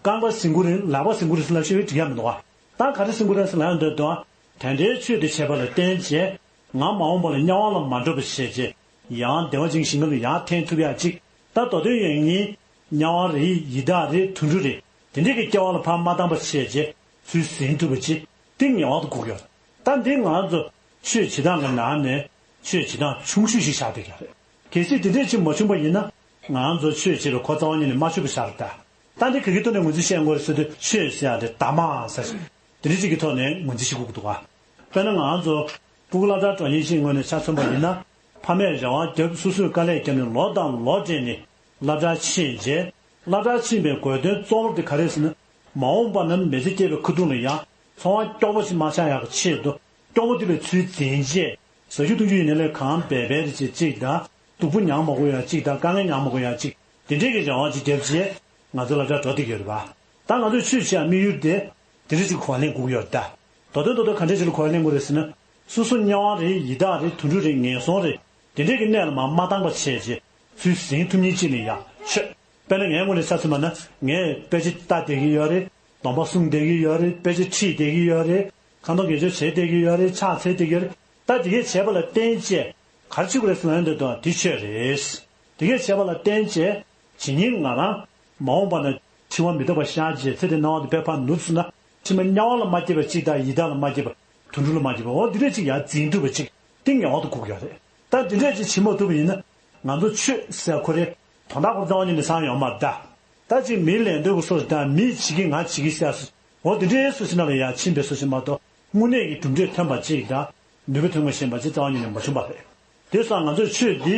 རྐང་པ་ཟིན་དགོས་རེད། ལག་པ་ཟིན་དགོས་རེད་ཟེར་ལབ་ཤེས་པའི་འགྲིག་ཡ་མི་འདུག་བ། ད་ག་རེ་ཟིན་དགོས་རེད་ཟེར་ལབ་ཡོང་དུས་དུ། དེ་འདྲའི་ཆོས་དེ་བྱས་པ་ལ་བརྟེན་བྱས། ང་མ་འོངས་པ་ལ་དམྱལ་བ་ལ་མ་འགྲོ་བ་བྱས་རྗེས། ཡང་བདེ་བ་ཅན་ཞིང་ཁམས་ལ་ཡང་ཐེན་ཐུབ་ཡག་ཅིག་ད་མདོ་དོན་ཡོད་ངེས། དམྱལ་བ་རེད། ཡི་དྭགས་རེད། དུད་འགྲོ་རེད། དེ་འདྲས་ཀྱི་སྐྱེ་བ་ལ་ཕར་མ་བཏང་པ་བྱས་རྗེས་ཚུར་ཟིན་ཐུབ་པ་ཅིག་དེ་ངེས་པར་དུ་དགོས་ཀྱི་ཡོད། ད་འདི་ང་ཚོ་ཆོས་བྱེད་སྟངས་ཀྱི་ནང་ནས་ཆོས་བྱེད་སྟངས་ཆུང་ཤོས་ཤིག་ཆགས་བསྡད་ཀྱི་རེད། གལ་སྲིད་དེ་འདྲས་ཅིག་མ་བྱུང་པ་ཡིན་ན། ང་ཚོ་ཆོས་བྱེད་པའི་གོ་རྩ་བ་ཉིད་ནས་མ་ཆོད་པ་ཆགས་རེད་ད། ད་འདི་ག་གི་ཐོག་ནས་ངོས་འཛིན་བྱེད་དགོས་རེད་ཟེར་དུས། ཆོས་ཟེར་ཡག་དེ་གདམས་ངག་ཟེར། དེ་འདྲ་ཅིག་གི་ཐོག་ནས་ངོས་འཛིན་བྱེད་དགོས་ཀྱི་འདུག་ག་དཔེར་ན་ང་ཚོ་སྤུ་གུ་སློབ་གྲྭར་འགྲོ་མཁན་ཞིག་ངོས་ནས་ཆ་མཚོན་པ་ཡིན་ན། ཕ་མས་རེ་བ་བརྒྱབ། སོ་སོས་དཀའ་ལས་བརྒྱབ་ནས་ལོ་དང་ལོ་སྦྲེལ་ནས་སློབ་གྲྭར་ཕྱིན་རྗེས། སློབ་གྲྭར་ཕྱིན་པའི་དགོས་དོན་གཙོ་བོ་དེ་ག་རེ་ཟེར་ན། མ་འོངས་པ་ན་མི་ཚེ་སྐྱེལ་བའི་ཁ་ཐུག་ལ་ཡང་འཚོ་བ་སྐྱོ་པོ་ཞིག་མ་ཆགས་ཡག་གི་ཆེད་དུ། སྐྱོ་པོ་དེ་ལ་ཚུར་འཛིན་བྱས། ཟ་རྒྱུ་འཐུང་རྒྱུ་ཡིན་ནའི་ལས་གང་འབད་འབད་རེ་བྱེད་ཅིག་དང་། སྡུག་པོ་མྱང་མ་དགོས་ཡག་ཅིག་དང་། དཀའ་ངལ་མྱང་མ་དགོས་ཡག་ཅིག་དེ་འདྲས་ཀྱི་རེ་བ་ཅིག་བརྒྱབ་རྗེས། ང་ཚོ་སློབ་གྲྭར་འགྲོ་བསྡད་ཀྱི་ཡོད་རེད་པ། ད་ང་ཚོས་ཆོས་བྱེད་ཡག་དམིགས་ཡུལ་དེ། དེ་འདྲ་ཅིག་གོ་བ་ལེན་དགོས་ཀྱི་ཡོད་རེད་ད། མདོ་དོན་མདོ་དོན་ག་འདྲས་ཅིག་ལ་གོ་བ་ལེན་དགོས་རེད་ཟེར་ན། སོ་སོ་དམྱལ་བ་རེད། ཡི་དྭགས་རེད། དུད་འགྲོ་རེད། ངན་སོང་རེད། དེ་འདྲས་ཀྱི་གནས་ལ་མར་མ་བཏང་པ་བྱས་རྗེས་ཚུར་ཟིན་ཐུབ་མཁན་ཅིག་ལ་ཡ་ཆོས། དཔེར་ན་ངའི་ངོས་ནས་ཆ་མཚོན་པ་ན། ངས་དཔེ་ཆ་ལྟ་བསྡད་ཀྱི་ཡོད་རེད། སྡོམ་པ་སྲུང་བསྡད་ཀྱི་ཡོད་རེད། དཔེ་ཆ་ཁྲིད་བསྡད་ཀྱི་ཡོད་རེད། ཁ་འདོན་དགེ་སྦྱོར་བྱེད་བསྡད་ཀྱི་ཡོད་རེད། ཕྱག་འཚལ་བསྡད་ཀྱི་ཡོད་རེད། ད་དེ་གས་བྱས་པ་ལ་བརྟེན་བྱས་ག་རེ་བྱེད་དགོས་རེད་ཟེར་ན། འདི་དོན་དེ་ཆོས་རེད། དེ་གས་བྱས་པ་ལ་བརྟེན་བྱས་ཇི་སྙེད་ང་རང་མ་འོངས་པ་ན་འཆི་བ་མི་རྟག་པ་ཤར་རྗེས་ཚེ་འདིའི་སྣང་བ་དེ་དཔེ་ཕར་ནུབ་སོང་ན། ཕྱི་མ་དམྱལ་བ་ལ་མ་སྐྱེས་པ་ཅིག་དང་། ཡི་དྭགས་ལ་མ་སྐྱེས་པ། དུད་འགྲོ་ལ་མ་སྐྱེས་པ། འོ་འདི་འདྲས་ཅིག་ཡར་འཛིན་ཐུབ་པ་ཅིག་དེ་ངེས་པར་དུ་དགོས་ཀྱི་ཡོད་རེད། ད་འདི་འདྲས་ཅིག་བྱེད་མ་ཐུབ་པ་ཡིན་ན། ང་ཚོ་ཆོས་ཟེར་ཁོ་རེ་དོན་དག་ཁོ་རྩ་བ་ཉིད་ནས་ཚང་ཡོང་མ་རེད་ད། ད་ཅིག་མིའི་ལད་ཟློས་ཀྱི་བཟོ་ཞིག་དང་། མིས་བྱེད་ཀྱི་ང་བྱེད་ཀྱི་ཟེར་སོ། འོ་དེ་འདྲའི་སུ་ཞིག་ནང་ལ་ཡང་ཕྱིན་པའི་སུ་ཞིག་མ་གཏོགས། དངོས་གནས་ཀྱི་གྲུབ་འབྲས་ཐོན་པ་ཅིག་དང་། ནུས་པ་ཐོན་པ་ཞིག་ཡིན་པ་ཅིག་རྩ་བ་ཉིད་ནས་མ་བྱུང་བ་རེད། དེ་སོང་ང་ཚོས་ཆོས་འདི་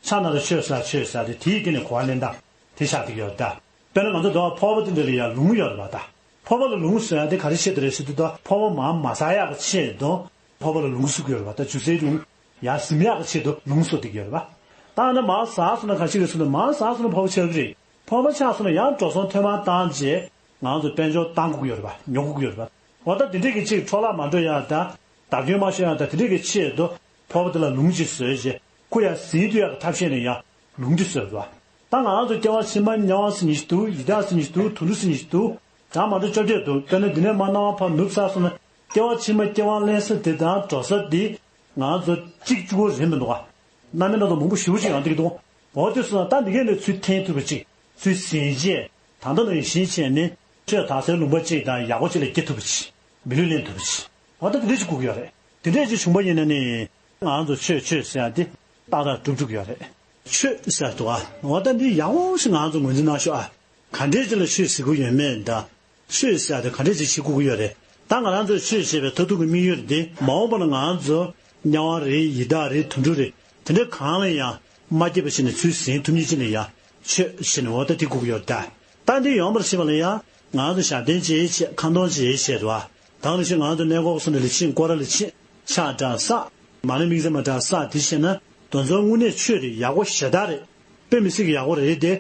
ཕྱག་ན་རུ་ཆོས་ཟེར་ཆོས་ཟེར་དེ་དེའི་སྟེང་ནས་གོ་བ་ལེན་སྟངས་དེ་ཆགས་བསྡད་ཀྱི་ཡོད་རེད་ད། དཔེར་ན་ང་ཚོ་འདི་བ་ཕོར་པ་དེ་འདྲ་ལ་ཡང་ལུང་ཡོད་རེད་པ་ད། ཕོར་པ་ལ་ལུང་བཟོ་ཡ་དེ་ག་རེ་ཆེད་དུ་རེད་ཟེར་དུས། ད་ཕོར་པ་མར་མ་ཟག་ཡག་གི་ཆེད་དུ་ཕོར་པ་ལ་ལུང་བཟོ་གི་ཡོད་རེད་པ། ད་ཇུ་སའི་ལུང་ཡར་ཟིན་ཡག་གི་ཆེད་དུ་ལུང་བཟོ་བསྡད་ཀྱི་ཡོད་རེད་པ། ད་ཨ་ནི་མར་ཟག་སོང་ན་ག་ཅིག་རེད་ཟེར་དུས། མར་ཟག་སོང་ན་ཕོར་པ་ཆགས་ཀྱི་རེད། ཕོར་པ་ཆགས་སོང་ན་ཡང་འགྲོ་སོང་ཐེངས་མ་བཏང་རྗེས་ང་ཚོ་དཔལ་འབྱོར་བཏང་དགོས་ཀྱི་ཡོད་རེད་པ། ཉོ་དགོས་ཀྱི་ཡོད་རེད་པ། འོ་ད་དེ་འདྲས་ཀྱི་ཅིག་འཕྲོ་བརླག་མ་འགྲོ་ཡག་དང་། བརྡབ་སྐྱོན་མ་ཤོར་ཡག་དང་། དེ་འདྲས་ཀྱི་ཆེད་དུ་ཕོར་པ་དེ་ལ་ལུང་ཅིག་བཟོས་རྗེས་ཁོ་ཡར་ཟིན་ཐུབ་ཡག་གི་ཐབས་ཤེས་ནས་ཡང་ལུང་དེ་བཟོས་པ། ད་ང་རང་ཚོ་སྐྱེ་བ་ཕྱི་མ་དམྱལ་བ་ཟེར་མཁན་ཞིག་འདུག་ཡི་དྭགས་ཟེར་མཁན་ཞིག་འདུག་དུད་འགྲོ་ཟེར་མཁན་ཞིག་འདུག་གྲངས་མ་འདྲ་བཅོ་བརྒྱད་འདུག་དཔེར་ན་འདི་ནས་མར་སྣང་བ་ཕར་ནུབ་ཚར་སོང་ན། སྐྱེ་བ་ཕྱི་མ་སྐྱེ་བ་ལེན་ས་དེ་དང་འགྲོ་ས་དེ་ང་ཚོ་གཅིག་གཅིག་པོ་རེད་མི་འདུག་ག་རྣམ་སྨིན་སྣ་ཚོགས་མང་པོ་ཞེ་པོ་ཅིག་ཡོང་བསྡད་ཀྱི་འདུག་འོ་དེ་སོང་ཙང་ད་འདི་གས་ནས་ཚུར་འཐེན་ཐུབ་པ་ཅིག་ཚུར་ཟིན་བྱས། ད་ལྟ་ནང་བཞིན་བྱས་ནས་ཆོས་དག་སའི་ལུང་པ་ཅིག་དང་ཡག་པོ་ཅིག་ལ་སྐྱེ་ཐུབ་པ་ཅིག་མི་ལུས་ལེན་ཐུབ་པ་ཅིག་འོ་ད་དེ་འདྲ་ཅིག་དགོས་ཀྱི་ཡོད་རེད། དེ་འདྲ་ཅིག་བྱུང་པ་ཡིན་ན་ནི། ང་ཚོ་ཆོས་ཆོས་ཟེར་ཡ་དེ་ཏག་ཏག་འགྲུབ་ཐུབ་ཀྱི་ཡོད་རེད། ཆོས་ཟེར་འདུག་ཨ། འོ་ད་འདི་ཡག་པོ་ཞིག་ང་ཚོ་ངོས་འཛིན་གནང་ཤོག་ཨ། ག་འདྲས་ཅིག་ལ་ཆོས་ཟེར་གྱི་ཡོད་མེད་དང་། ཆོས་ཟེར་ཡ་དེ་ག་འདྲས་ཅིག་བྱེད་དགོས་ཀྱི་ཡོད་རེད། ད་ང་རང་ཚོས་ཆོས་བྱེད་པའི་མཐར་ཐུག་གི་དམིགས་ཡུལ་དེ། མ་འོངས་པ་ལ་ང་ཚོ་དམྱལ་བ་རེད། ཡི་དྭགས་རེད། དུད་འགྲོ་རེད། དེ་འདྲ་གང་ལ་ཡང་མ་སྐྱེས་པ་བྱས་ནས་ཚུར་ཟིན་ཐུབ་མཁན་ཅིག་ལ་ཡ་ཆོས་ཟེར་ནས་འོ་ད་དེ་དགོས་ཀྱི་ཡོད་རེད་ད། ད་འདི་ཡོང་བར་བྱེད་པ་ལ་ཡ་ང་ཚོ་ཞབས་བརྟན་བྱེད་བྱེད། ཁ་འདོན་བྱེད་བྱེད་རེད་བ། ད་ག་ནང་བཞིན་ང་ཚོ་གནས་སྐོར་སོང་ནས་ལ་ཕྱིན། སྐོར་ར་ལ་ཕྱིན། ཕྱག་འདྲ་བསགས། མ་ཎི་དམིགས་བརྩེ་མ་འདྲ་བསགས། དེ་བྱས་ན་དོན་ཚན་དངོས་གནས་ཆོས་རེད། ཡག་པོ་ཞེ་དྲག་རེད། དཔེ་མི་སྲིད་ཀྱི་ཡག་པོ་རེད་དེ།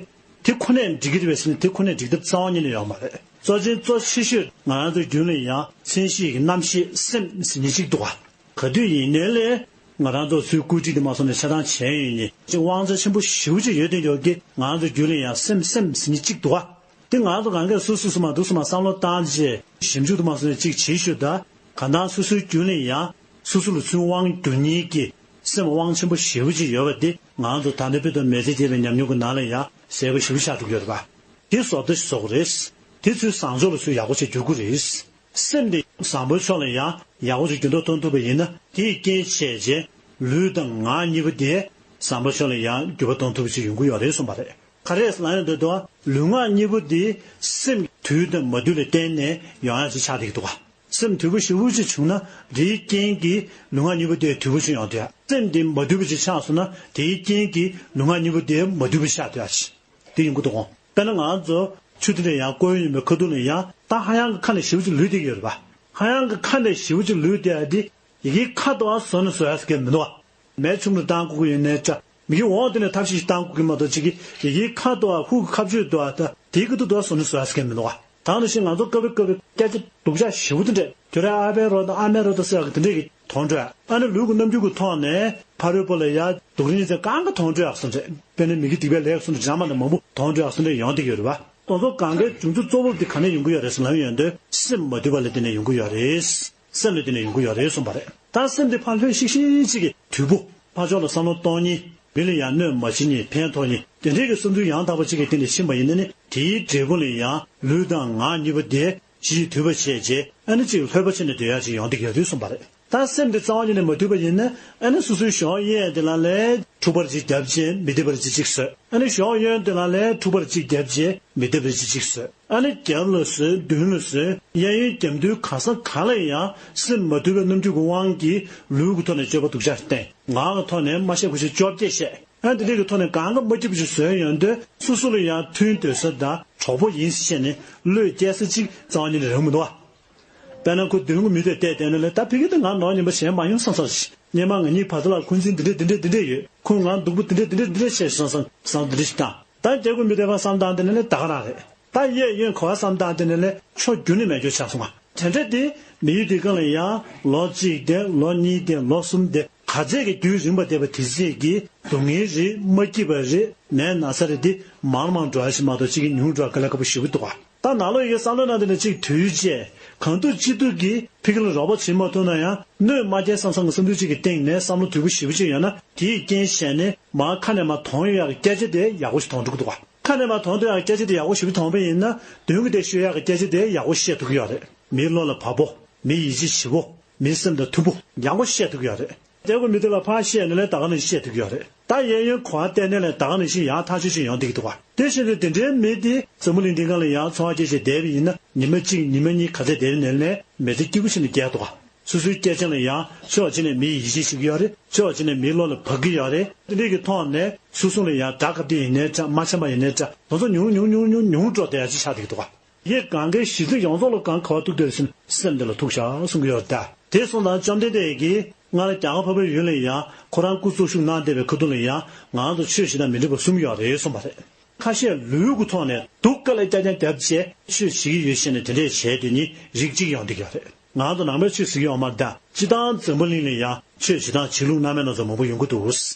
དེ་ཁོ་ནས་འགྲིག་གི་རེད་པས་ཟེར་ན། དེ་ཁོ་ནས་འགྲིག་ཐབས་རྩ་བ་ཉིད་ནས་ཡོད་མ་རེད། གཙོ་ཆེན་གཙོ་ཆེ་ཤོས་ང་རང་ཚོའི་རྒྱུད་ལ་ཡང་མཚན་གཞི་ཡི་གེ་རྣམ་ཤེས་སེམས་ཟེར་མཁན་གཅིག་འདུག་ག་ག་དུས་ཡིན་ནའི་ལས་ང་རང་ཚོ་ཚུར་བཀོད་སྒྲིག་དེ་མ་སོང་ནས་ཆ་ཚང་བྱས་ཡོད་ནི་ཅིག་དབང་ཆ་ཆེན་པོ་ཞེ་པོ་ཅིག་ཡོད་དེ་ཡོད་ཀི། ང་རང་ཚོའི་རྒྱུད་ལ་ཡང་སེམས་སེམས་ཟེར་མཁན་གཅིག་འདུག་ག་དེ་ང་ཚོ་གང་གས་སོ་སོ་སོ་མ་འདུག་སོ་མ་བསམ་བློ་བཏང་རྗེས་ཞིབ་འཇུག་དུ་མ་སོང་ནས་ཅིག་བྱེད་ཤོག་ད། གང་ལྟར་སོ་སོའི་རྒྱུད་ལ་ཡང་སོ་སོ་ལ་ཚུར་དབང་བསྒྱུར་མཁན་གྱི་སེམས་དབང་ཆེན་པོ་ཞེ་པོ་ཅིག་ཡོད་པ་དེ། ང་ཚོ་ད་ལྟའི་དཔེ་དང་མི་ཚེ་འདས་པའི་ཉམས་མྱོང་གི་ནང་ལ་ཡང་གསལ་པོ་ཞེ་པོ་ཆགས་འགྲོ་གི་ཡོད་རེད་པ། དེ་བཟོ་ལྟ་ཞིག་བཟོ་དགོས་རེད། དེ་ཚུར་བཟང་ཕྱོགས་ལ་ཚུར་ཡག་པོ་ཅིག་བསྒྱུར་དགོས་རེད། སེམས་དེ་བཟང་པོའི་ཕྱོགས་ལ་ཡང་ཡག་པོ་ཅིག་འགྱུར་ལྡོག་གཏོང་ཐུབ་པ་ཡིན་ན། དེས་རྐྱེན་བྱས་རྗེས་ལུས་དང་ངག་གཉིས་པོ་དེ་བཟང་པོའི་ཕྱོགས་ལ་ཡང་འགྱུར་བ་གཏོང་ཐུབ་པ་ཅིག་ཡོང་གི་ཡོད་རེད་གསུངས་པ་རེད། ག་རེ་ལབ་ཡོང་དུས་དུ། ལུས་ངག་གཉིས་པོ་དེ་སེམས་དུལ་དང་མ་དུལ་ལ་བརྟེན་ནས་ཡོང་ཡ་ཅིག་ཆགས་བསྡད་ཀྱི་འདུག་ག་སེམས་དུལ་པོ་ཞེ་པོ་ཅིག་བྱུང་ན། དེའི་རྐྱེན་གྱིས་ལུས་ངག་གཉིས་པོ་དེ་དུལ་པོ་ཅིག་ཡོང་དུས། སེམས་དེ་མ་དུལ་པོ་ཅིག་ཆགས་སོང་ན། དེའི་རྐྱེན་གྱིས་ལུས་ངག་གཉིས་པོ་དེ་མ་དུལ་པོ་ཆགས་དུས་ཨ་ཅི། དེ་ཡོང་གི་འདུག་གོ་དཔེར་ན་ང་ཚོ་ཆུ་དེ་འདྲ་ཡང་བསྐོལ་ཡོང་བའི་ཁ་ཐུག་ལ་ཡང་ད་ཧ་ཡང་གི་ཁ་ནས་ཞེ་པོ་ཅིག་ལུད་བསྡད་ཀྱི་ཡོད་རེད་པ། ཧ་ཡང་གི་ཁ་ནས་ཞེ་པོ་ཅིག་ལུད་བསྡད་ཡ་དེ་ཡི་གེའི་ཁ་དོག་བཟོ་ནས་བཟོ་ཡ་ཟེར་མཁན་མི་འདུག་ག་མེ་ཆུང་རུ་བཏང་དགོས་ཀྱི་ཡོད་ནའི་འདྲ། མི་གི་འོག་དེ་ནས་ཐབས་ཤེས་ཤིག་བཏང་དགོས་ཀྱི་མ་གཏོགས། ཅིག་གི་ཡི་གེའི་ཁ་དོག་ཧུ་གི་ཁ་གཅོད་དོག་ད་དེའི་ཁ་ཐུག་དོག་བཟོ་ནས་བཟོ་ཡ་ཟེར་མཁན་མི་འདུག་ག་ད་ནང་བཞིན་ང་ཚོ་སྐབས་རེ་སྐབས་རེ་སྐད་ཆ་སྡུག་ཅག་ཞེ་པོ་དེ་འདྲས། ཁྱོད་རའི་ཨ་ཕའི་རོ་དང་ཨ་མའི་རོ་དང་ཟེར་ཡ་གི་དེ་འདྲས་ཀྱི་ དོང་འགྲོ་ཡག་ཨ་ནི་ལུས་ཀྱི་རྣམ་འགྱུར་གྱི་ཐོག་ནས་ཕ་རོལ་པོ་ལ་ཡ་སྡུག་རིགས་ཚེ་གང་ག་དོང་འགྲོ་ཡག་སོང་རེད། དཔེར་ན་མི་དགེ་སྡིག་པའི་ལས་སོང་རེད། འཇམ་མ་ན་མང་པོ་དོང་འགྲོ་ཡག་སོང་རེད། ཡོང་བསྡད་ཡོད་རེད་བ། དེ་ཚོ་གང་གའི་འབྱུང་ཚུལ་གཙོ་བོ་དེ་ག་ནས་ཡོང་གི་ཡོད་རེད་ཟེར་ལབ་ཡོང་དུས་སེམས་མ་དུལ་བ་ལ་བརྟེན་ནས་ཡོང་གི་ཡོད་རེད། སེམས་ལ་བརྟེན་ནས་ཡོང་གི་ཡོད་རེད་གསུངས་པ་རེད། ད་སེམས་དེ་ཕར་ལྷོད་ཤིག་ཤིག་ཅིག་གི་དུས་པོ། ཕར་ཕྱོགས་ལ་བསམ་བློ་གཏོང་ཉིན། མི་ལ་ཡང་གནོད་མ་བྱེད་ཉིན། ཕན་ཐོགས་ཉིན། དེ་འདྲའི་གི་བསམ་ཚུལ་ཡང་དག་པ་ཅིག་གི་སྟེང་ནས་ཕྱིན་པ་ཡིན་ན་ནི། དེའི་འབྲས་བུ་ལ་ཡང་ལུས་དང་ངག་གཉིས་པོ་དེ་ཕྱི་ཕྱིར་དུལ་བ་བྱས་རྗེས་ཨ་ནི་ཅིག་ལྷོད་པ་ཕྱིན་ནས་སྡོད་ཡག་ཅིག་ཡོང་བསྡད་ཀྱི་ཡོད་རེད་གསུངས་པ་རེད། ད་སེམས་དེ་རྩ་བ་ཉིད་ནས་མ་དུལ་བ་ཡིན་ན། ཨ་ནི་སོ་སོའི་གཞོགས་གཡས་དེ་ལ་ལས་འཁྲུག་པར་ཅིག་བརྒྱབ་རྗེས་མི་བདེ་བར་ཅིག་ཅིག་བཟོས། ཨ་ནི་གཞོགས་གཡོན་དེ་ལ་ལས་འཁྲུག་པར་ཅིག་བརྒྱབ་རྗེས་མི་བདེ་བར་ཅིག་ཅིག་བཟོས། ཨ་ནི་རྒྱབ་ལ་བཟོས། མདུན་ལ་བཟོས། གཡས་གཡོན་རྒྱབ་མདུན་གང་ས་གང་ལ་ཡང་སེམས་མ་དུལ་བའི་རྣམ་འགྱུར་གྱི་དབང་གིས་ལུས་ཀྱི་ཐོག་ནས་སྤྱོད་པ་སྡུག་ཅག་བསྟན། ངག་གི་ཐོག་ནས་སྨྲ་བཤད་ཁུ་ཤུ་བཅོ་བརྒྱད་བཤད། ཨ་ནི་དེ་འདྲའི་གི་ཐོག་ནས་གང་ག་མ་སྐྱིད་པ་ཞིག་བཟོས་ཡོང་དུས་སོ་སོ་ལ་ཡང་མཐུན་སྡོད་ས་དང་གྲོགས་པོ་ཡིན་ཟེར་བཤད་ནས་བློས་བསྐྱལ་ས་གཅིག་རྩ་བ་ཉིད་ནས་རག་མི་འདུག་བ། དཔེར་ན་ཁོ་མདུན་གྱི་མི་དེ་བལྟས་བལྟས་ནས་ལས། ད་ཕ་གི་དེ་ང་ནོར་ཉེན་པ་གཞན་མ་ཡོང་བསམ་བསམ་ཞིག་སྔོན་མ་ང་གཉིས་བར་དུ་ལ་འཁོན་འཛིན་འདི་འདྲས་འདི་འདྲས་འདི་འདྲས་ཡོད། ཁོས་ང་སྡུག་པོ་འདི་འདྲས་འདི་འདྲས་འདི་འདྲས་བྱས་བསམ་བསམ་བསམ་འདི་འདྲས་ཞིག་བཏང་། ད་རྒྱབ་ཀྱི་མི་དེ་ཕར་བསམ་བཏང་དེ་ནས་ལས་ད་ག་རང་རེད། ད་གཡས་གཡོན་ག་བ་བསམ་བཏང་དེ་ནས་ལས་ཕྱོགས་རྒྱུ་ནི་མེད་རྒྱུ་ཆགས་སོང་ང་། དེ་འདྲ་དེ་མི་ཡུལ་དེ་གང་ལ་ཡང་ལོ་གཅིག་དེ་ལོ་གཉིས་དེ་ལོ་གསུམ་དེ་ག་ཚད་ཀྱི་རྒྱུན་རིང་པ་བསྡད་པ་དེ་ཚད་ཀྱི་སྡུག་བསྔལ་རེད། མ་སྐྱིད་པ་རེད། ནད་ན་ཚ་རེད། དེ་མང་མང་འགྲོ་ཡ་ཞིག་མ་གཏོགས་གཅིག་གི་ཉུང་འགྲོ་ཡ་དཀའ་ལས་ཁག་པོ་ཞེ་པོ་འདུག་བ། ད་ནང་ལོགས་ཡི་གེ་བསམ་བློ་ནང་དེ་ནས་གཅིག་དུས་བཅད་གང་ཐུབ་ཅི་ཐུབ་ཀྱིས་ཕ་གི་ལ་རོགས་པ་བྱེད་མ་ཐུབ་ན་ཡང་གནོད་མ་སྐྱེལ་བསམ་བསམ་གྱི་བསམ་ཚུལ་གཅིག་གི་སྟེང་ནས་བསམ་བློ་དོད་པོ་ཞེ་པོ་ཅིག་ཡོད་ན། དེའི་རྐྱེན་བྱས་ནས་མར་ཁ་ནས་མར་དོན་ཡོད་ཡག་གི་སྐད་ཆ་དེ་ཡག་པོ་ཞིག་དོན་འགྲོ་གི་འདུག་བ། ཁ་ནས་མར་དོན་དོན་ཡག་སྐད་ཆ་དེ་ཡག་པོ་ཞེ་པོ་དོན་པ་ཡིན་ན། མདུན་གྱི་དེ་ཤོད་ཡག་གི་སྐད་ཆ་དེ་ཡག་པོ་བཤད་ཐུབ་ཀྱི་ཡོད་རེད། མིའི་བློ་ལ་བབ་པོ། མིའི་ཡིད་ཆེས་ཞེ་པོ། མིའི་སེམས་དང་མཐུན་པོ་ཡག་པོ་བཤད་ཐུབ་ཀྱི་ཡོད་རེད། དེ་ཀོ་མི་དེ་ལ་ཕར་བཤད་ནས་ལས་ད་ག་ནས་བཤད་ཐུབ་ཀྱི་ཡོད་རེད། ད་གཡས་གཡོན་གོ་བ་བལྟས་ནས་ལས་ད་ག་ནས་ཤི་ཡང་ཐག་ཆོད་ཅིག་ཡོང་བསྡད་ཀྱི་འདུག་བ། དེ་བཞིན་དུ་དེ་འདྲའི་མི་དེ་འཛམ་བུ་གླིང་འདི་སྒང་ལ་ཡང་འཚོ་བ་སྐྱེལ་བྱས་བསྡད་པ་ཡིན་ན། ཉི་མ་གཅིག་ཉི་མ་གཉིས་ག་ཚད་བསྡད་པ་ནས་ལས་མི་ཚེ་སྐྱིད་པོ་ཞིག་ནས་བསྐྱལ་འདུག་བ། སོ་སོའི་སྐད་ཆ་ལ་ཡང་ཕྱོགས་གཅིག་ནས་མིའི་ཡིད་ཆེས་ཞུ་གི་ཡོད་རེད། ཕྱོགས་གཅིག་ནས་མིའི་བློ་ལ་བབ་ཀྱི་ཡོད་རེད། དེ་འདྲའི་གི་ཐོག་ནས་སོ་སོ་ལ་ཡང་དགྲ་ག་དེ་ཡིན་ནའི་འདྲ། མ་འཆམ་པ་ཡིན་ནའི་འདྲ། དེ་ཚོ་ཉུང་ཉུང་ཉུང་ཉུང་ཉུང་འགྲོ་བསྡད་ཡ་ཅིག་ཆགས་བསྡད་ཀྱི་འདུག་བ། ཡེ་གང་གའི་གཞི་རྩ་ཡོངས་རྫོགས་ལ་གང་ག་བ་ཐུག་བསྡད་ཟིན་སེམས་དེ་ལ་ཐུག་བཞག་གསུང་གི་ཡོད་རེད་ད། དེ་སོང་ཙང་བཅོམ་ལྡན་འདས་ཀྱིས་སྔར་རྒྱ་གར་འཕགས་པའི་ཡུལ་ལ་ཡང་ཁོ་རང་སྐུ་འཚོ་བཞུགས་གནང་བསྡད་པའི་ཁ་ཐུག་ལ་ཡང་ང་ཚོ་ཆོས་བྱེད་སྟངས་མི་འགྲིག་པ་གསུམ་ཡོད་རེད་གསུངས་པ་རེད། ཁ་ཤས་ལུས་ཀྱི་ཐོག་ནས་སྡུག་དཀའ་ལས་རྐྱང་རྐྱང་བརྒྱབ་བྱས་ཆོས་བྱེད་ཀྱི་ཡོད་ཟེར་ནས་དེ་འདྲས་བྱས་དེ་ནི་རིགས་གཅིག་ཡོང་བསྡད་ཀྱི་ཡོད་རེད། ང་ཚོ་ནང་པའི་ཆོས་ཟེར་གྱི་ཡོད་མ་རེད་ད། སྤྱིར་བཏང་འཛམ་བུ་གླིང་ལ་ཡང་ཆོས་བྱེད་སྟངས་བྱེད་ལུགས་སྣ་མིན་སྣ་ཚོགས་མང་པོ་ཡོང་གི་འདུག་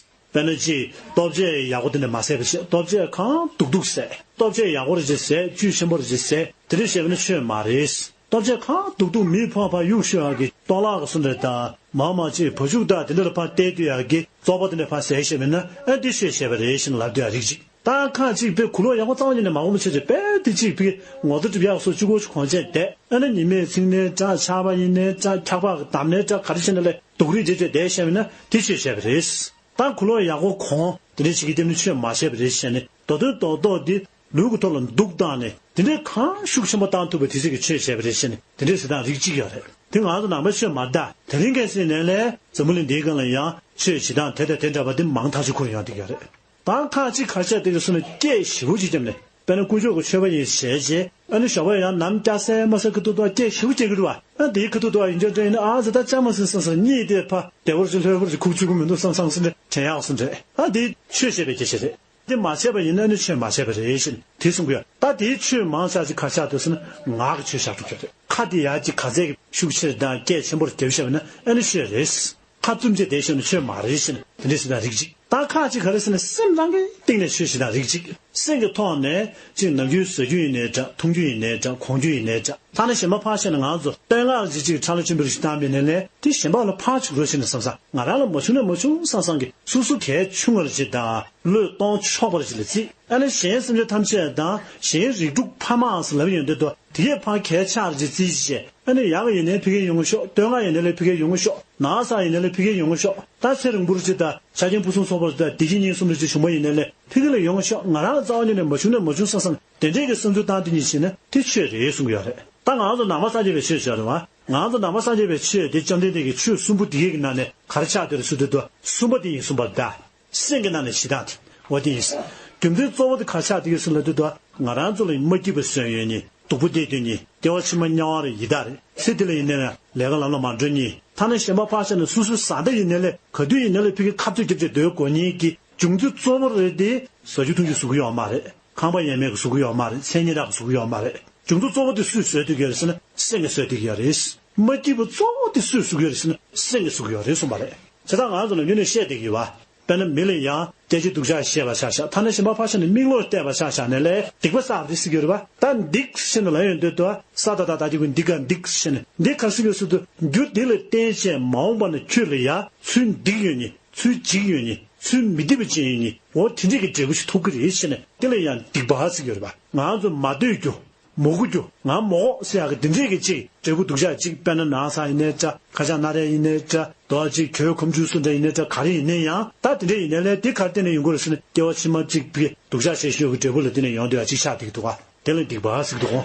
དཔེར་ན་ཅིག་ལྟོ་ཆས་ཡག་པོ་དེ་འདྲ་མ་བཟས་པ་བྱས། ལྟོ་ཆས་གང་སྡུག་སྡུག་བཟས། ལྟོ་ཆས་ཡག་པོ་རེ་ཅིག་བཟས། བཅུད་ཆེན་པོ་རེ་ཅིག་བཟས། དེ་འདྲ་བྱས་པ་ན་ཆོས་མ་རེད། ལྟོ་ཆས་གང་སྡུག་སྡུག་མིའི་ཕོ་བ་ཕར་གཡུག་ཤོག་ཡག་གི་ལྟོ་ལག་གི་སུ་འདྲ་དང་མ་མ་ཅིག་བ་ཕྱུགས་དང་དེ་འདྲ་ལ་ཕར་བལྟས་སྡོད་ཡག་གི་བཙོག་པ་དེ་འདྲ་ཕར་བཟས་བྱས་པ་ན་ཨ་འདི་ཆོས་བྱས་པ་རེད་ཟེར་ནས་ལབ་སྡོད་ཡག་རིགས་ཅིག་ད་ཁ་ཅིག་དཔེ་གོས་ལོག་ཡག་པོ་གཙང་མ་ཉིད་ནས་མ་གོན་པ་བྱས་བྱས་དཔེ་དེ་ཅིག་དཔེ་ངོ་ཚ་སྒྲིབ་ཡག་སོགས་གཅིག་པོ་གོན་བྱས་བསྡད། ཨ་ནི་ཉི་མས་ཚིག་ནའི་འདྲ། ཆར་པ་ཡིན་ནའི་འདྲ། འཁྱག་པ་བསྡམས་ནའི་འདྲ། ག་རེ་བྱས་ནའི་ལས་སྡུག་རུས་བྱས་བྱས་བསྡད་བཤད་པ་ན་དེ་ཆོས་བྱས་པ་རེད། ད་གོས་ལོག་ཡག་པོ་གོན། དེ་འདྲ་བྱེད་ཀྱི་དེ་ནི་ཆོས་མ་བྱས་པ་རེད་བཤད་ནས་མདོ་དོན་རྡོག་རྡོག་འདི་ལུས་ཀྱི་ཐོག་ལ་སྡུག་བཏང་ནས་དེ་འདྲའི་གང་ཤུགས་ཆེན་པོ་བཏང་ཐུབ་པ་དེ་ཚོ་གི་ཆོས་བྱས་པ་རེད་བཤད་ནས་དེ་འདྲའི་ཟེར་སྟངས་རིགས་གཅིག་ཡོད་རེད། དེ་ང་ཚོ་ནང་པའི་ཆོས་མ་རེད་ད། དེ་རིང་ཁ་སང་ནས་ལས་འཛམ་བུ་གླིང་འདིའི་སྒང་ལ་ཡང་ཆོས་བྱེད་སྟངས་དེ་དང་དེ་འདྲ་བ་དེ་མང་ཐག་ཆོད་ཁུར་ཡོང་བསྡད་ཀྱི་ཡོད་རེད། ད་ཁ་ཅིག་ག་རེ་བྱས་བསྡད་ཀྱི་སོང་ན་སྐད་ཞེ་པོ་ཅིག་བརྒྱབ་ནས། དཔེར་ན་དཀོན་མཆོག་གི་མཆོད་པ་ཡིན་བྱས་རྗེས་ཨ་ནི་ཞོགས་པ་ཡང་ནམ་སྐྱ་སེར་དམར་སེར་ཁ་ཐུག་ཐུག་སྐད་ཞེ་པོ་བརྒྱབ་ཀྱི་འདུག་བ། ཨ་དེའི་ཁ་ཐུག་ཐུག་ཡིན་ཆོག་འདྲ་ཡིན་ན། ཨ་ཟེར་ད་སྐྱ་མ་ཟིན་བསམ་བསམ། གཉིད་དེ་ཕར་བདེ་བོར་ཅིག་ལྷོད་བོར་ཅིག་ཁུག་ཚུད་ཀྱི་མི་འདུག་བསམ་བསམ་ཟེར་ནས་དྲན་ཡག་སོང་རེད། ཨ་དེ་ཆོས་བྱས་པའི་སྐད་ཆ་རེད། དེ་མ་བྱས་པ་ཡིན་ན་ནི་ཆོས་མ་བྱས་པ་རེད་ཞེས་དེ་གསུང་གི་ཡོད། ད་དེའི་ཆོས་མང་ཆེ་ཅིག་ག་རེ་ཆགས་འདུག་ཟེར་ན་ངག་གི་ཆོས་ཆགས་འགྲོ་གི་ཡོད་རེད། ཁ་དེ་ཡ་ཅིག་ག་ཚད་ཀྱི་ཤུགས་ཆེར་དང་སྐད་ཆེན་པོར་རྒྱབ་བཞག་པ་ན་ཨ་ནི་ཆོས་རེད། ཁ་བཙུམ་བྱས་བསྡད་ཤེས་ན་ཆོས་མ་རེད་ཟེར་ནས་དེ་འདྲས་ཟེར་ན་རིགས་གཅིག་ད་ཁ་ཅིག་ག་རེ་ཟེར་ན་སེམས་རང་གི་སྟེང་ནས་ཆོས་ཟེར་ན་རིགས་གཅིག་སེམས་ཀྱི་ཐོག་ནས་ཅིག་ནམ་རྒྱུན་ཟ་རྒྱུ་ཡིན་ནའི་འདྲ། འཐུང་རྒྱུ་ཡིན་ནའི་འདྲ། གོན་རྒྱུ་ཡིན་ནའི་འདྲ། ཐ་ན་གཞན་པ་ཕར་བཤད་ན་ང་ཚོ་བསྟོད་བསྔགས་ཅིག་ཅིག་ཁྲ་ལ་ཆེན་པོ་ཞིག་བཏང་བ་ཡིན་ནའི་དེ་གཞན་པ་ལ་ཕར་བྱུག་རོགས་བྱས་ནས་བསམ་བསམ། ང་རང་ལ་མ་བྱུང་ན་མ་བྱུང་བསམ་བསམ་གྱི་སོ་སོ་གལ་ཆུང་བ་ཅིག་དང་བློས་གཏོང་ཆོག་པ་ཅིག་ལ་བརྩིས། ཨ་ནི་གཞན་སེམས་ཅན་ཐམས་ཅད་དང་གཞན་རིགས་དྲུག་ཕ་མའང་ཟེར་ལབ་ཡོང་དུས་དོ། དེ་གས་ཕར་གལ་ཆགས་རེ་ཅིག་བརྩིས་བྱས། ཨ་ནི་ཡག་ཡིན་ནའི་ཕ་གིར་ཡོང་གི་ཤོག་བསྟོད་བསྔགས་ཡིན་ནའི་ལས་ཕ་གིར་ཡོང་གི་ཤོག་ན་ཚ་ཡིན་ནའི་ལས་ཕ་གིར་ཡོང་གི་ཤོག་ད་ཚེ་རིང་པོ་རེ་ཅིག་དང་ཆ་རྐྱེན་ཕུན་སུམ་ཚོགས་པ་རེ་དང་བདེ་སྐྱིད་ཉེན་སྲུང་རེ་ཅིག་བྱུང་བ་ཡིན་ནའི་ལས་ཕ་གི་ལ་ཡོང་གི་ཤོག་ང་རང་རྩ་བ་ཉིད་ནས་མ་བྱུང་ན་མ་བྱུང་བསམ་བསམ་དེ་འདྲས་ཀྱི་བསམ་ཚུལ་བཏང་དེ་ཉིད་བྱས་ན་དེ་ཆོས་རེད་གསུང་གི་ཡོད་རེད། ད་ང་ཚོ་ནང་པ་སངས་རྒྱས་པའི་ཆོས་བྱས་རེད་བ། ང་ཚོ་ནང་པ་སངས་རྒྱས་པའི་ཆོས་དེ་བཅོམ་ལྡན་འདས་ཀྱི་ཆོས་གསུམ་པོ་དེ་གས་ཀྱི་ནང་ནས་ག་རེ་ཆགས་བསྡད་རེད་ཟེར་དུས་དོ། གསུམ་པ་དེ་ཡིན་གསུངས་པ་རེད་ད། སེམས་ཀྱི་ནང་ནས་བྱེད་སྟངས་དེ་འོ་དེ་ཡིན། རྒྱུ་མཚན་གཙོ་བོ་དེ་ག་རེ་ཆགས་བསྡད་ཀྱི་ཟེར་ལབ་དུས་དོ། ང་རང་ཚོ་ལ་མ་སྐྱིད་པ་བཟོས་ཡོད་ནི། སྡུག་པོ་བསྡད་སྡོད་ནི། སྐྱེ་བ་ཕྱི་མ་དམྱལ་བ་རེད། ཡི་དྭགས་རེད། ཚེ་འདི་ལ་ཡིན་ནའི་ལས་ཀ་ལམ་ལ་མ་འགྲོ་ནི། ཐ་ན་གཞན་པ་ཕར་བཞག་ན་སོ་སོའི་བཟའ་ཟླ་ཡིན་ནའི་ལས་ག་དུས་ཡིན་ནའི་ལས་ཕ་གིར་ཁ་རྩོད་རྒྱབ་བྱས་སྡོད་དགོས་ནི་གི་རྒྱུ་མཚན་གཙོ་བོ་རེད་དེ། ཟ་རྒྱུ་འཐུང་རྒྱུ་བཟོ་གི་ཡོད་མ་རེད། ཁང་པ་ཡས་མས་ཀྱི་བཟོ་གི་ཡོད་མ་རེད། མཚན་སྙན་གྲགས་ཀྱི་བཟོ་གི་ཡོད་མ་རེད། རྒྱུ་མཚན་གཙོ་བོ་དེ་སུས་བཟོས་བསྡད་ཀྱི་ཡོད་རེད་ཟེར་ན་སེམས་ཀྱིས་བཟོས་བསྡད་ཀྱི་ཡོད་རེད། མ་སྐྱིད་པོ་གཙོ་བོ་དེ་སུས་བཟོ་གི་ཡོད་རེད་ཟེར་ན་སེམས་ཀྱིས་བཟོ་གི་ཡོད་རེད་གསུངས་པ་རེད། བྱས་ཙང་ང་ཚོ་ནམ་རྒྱུན་ནས་བཤད་བསྡད་ཀྱི་ཡོད་པ། དཔེར་ན་མི་ལ་ཡང་སྐད་ཅིག་སྡུག་ཅག་བཤད་པ་ཆ་བཞག་ཐ་ན་གཞན་པ་ཕར་བཞག་ནས་མིག་ལོག་བལྟས་པ་ཆ་བཞག་ནས་ལས་སྡིག་པ་བསགས་པ་རེད་ཟེར་གྱི་ཡོད་རེད་པ། ད་སྡིག་ཟེར་ནས་ལབ་ཡོང་དུས་དུ་ས་ད་ད་ད་ཀྱི་ཀུན་སྡིག་ག་སྡིག་ཟེར་ནས་འདི་ག་ཟེར་གྱི་ཡོད་ཟེར་དུས་རྒྱུ་འདི་ལ་བརྟེན་བྱས་མ་འོངས་པ་ན་ཁྱོད་ལ་ཡང་ཚུར་སྡིག་ཡོད་ནི་ཚུར་འཇིགས་ཡོད་ནི་ཚུར་མི་སྡིག་པ་ཅན་ཡོད་ནི་འོ་དེ་འདྲས་ཀྱི་འབྲས་བུ་ཞིག་ཐོབ་ཀྱི་རེད་ཟེར་ནས་དེ་ལ་ཡང་སྡིག་པ་ཟེར་གྱི་ཡོད་རེད་པ། ང་ཚོ་མ་འདོད་རྒྱུ། མོ་གུ་རྒྱུ་ང་མོ་ཟེར་ཡག་གི་འདི་འདྲས་ཀྱི་ཅིག་འབྲས་བུ་སྡུག་ཅག་ཅིག་དཔེར་ན་ནགས་ཚལ་ཡིན་ནའི་འདྲ་ཁ་ཆག་སྣ་རལ་ཡིན་ནའི་འདྲ་རྡོ་ཅིག་གྱོད་ཁོམ་ཆུ་སོགས་འདྲ་ཡིན་ནའི་འདྲ་ག་རེ་ཡིན་ནའི་ཡང་ད་དེ་འདྲས་ཡིན་ནའི་ལས་དེ་ག་རེ་བརྟེན་ནས་ཡོང་གི་རེད་ཟེར་ན་སྐྱེ་བ་ཕྱི་མ་གཅིག་པའི་སྡུག་ཅག་བྱས་ཤོས་ཀྱི་འབྲས་བུ་ལ་བརྟེན་ནས་ཡོང་འདུག་ཡ་ཅིག་ཆགས་བསྡད་ཀྱི་འདུག་ག་དེ་ལ་སྡིག་པ་ཟེར་གྱི་འདུག་གོ།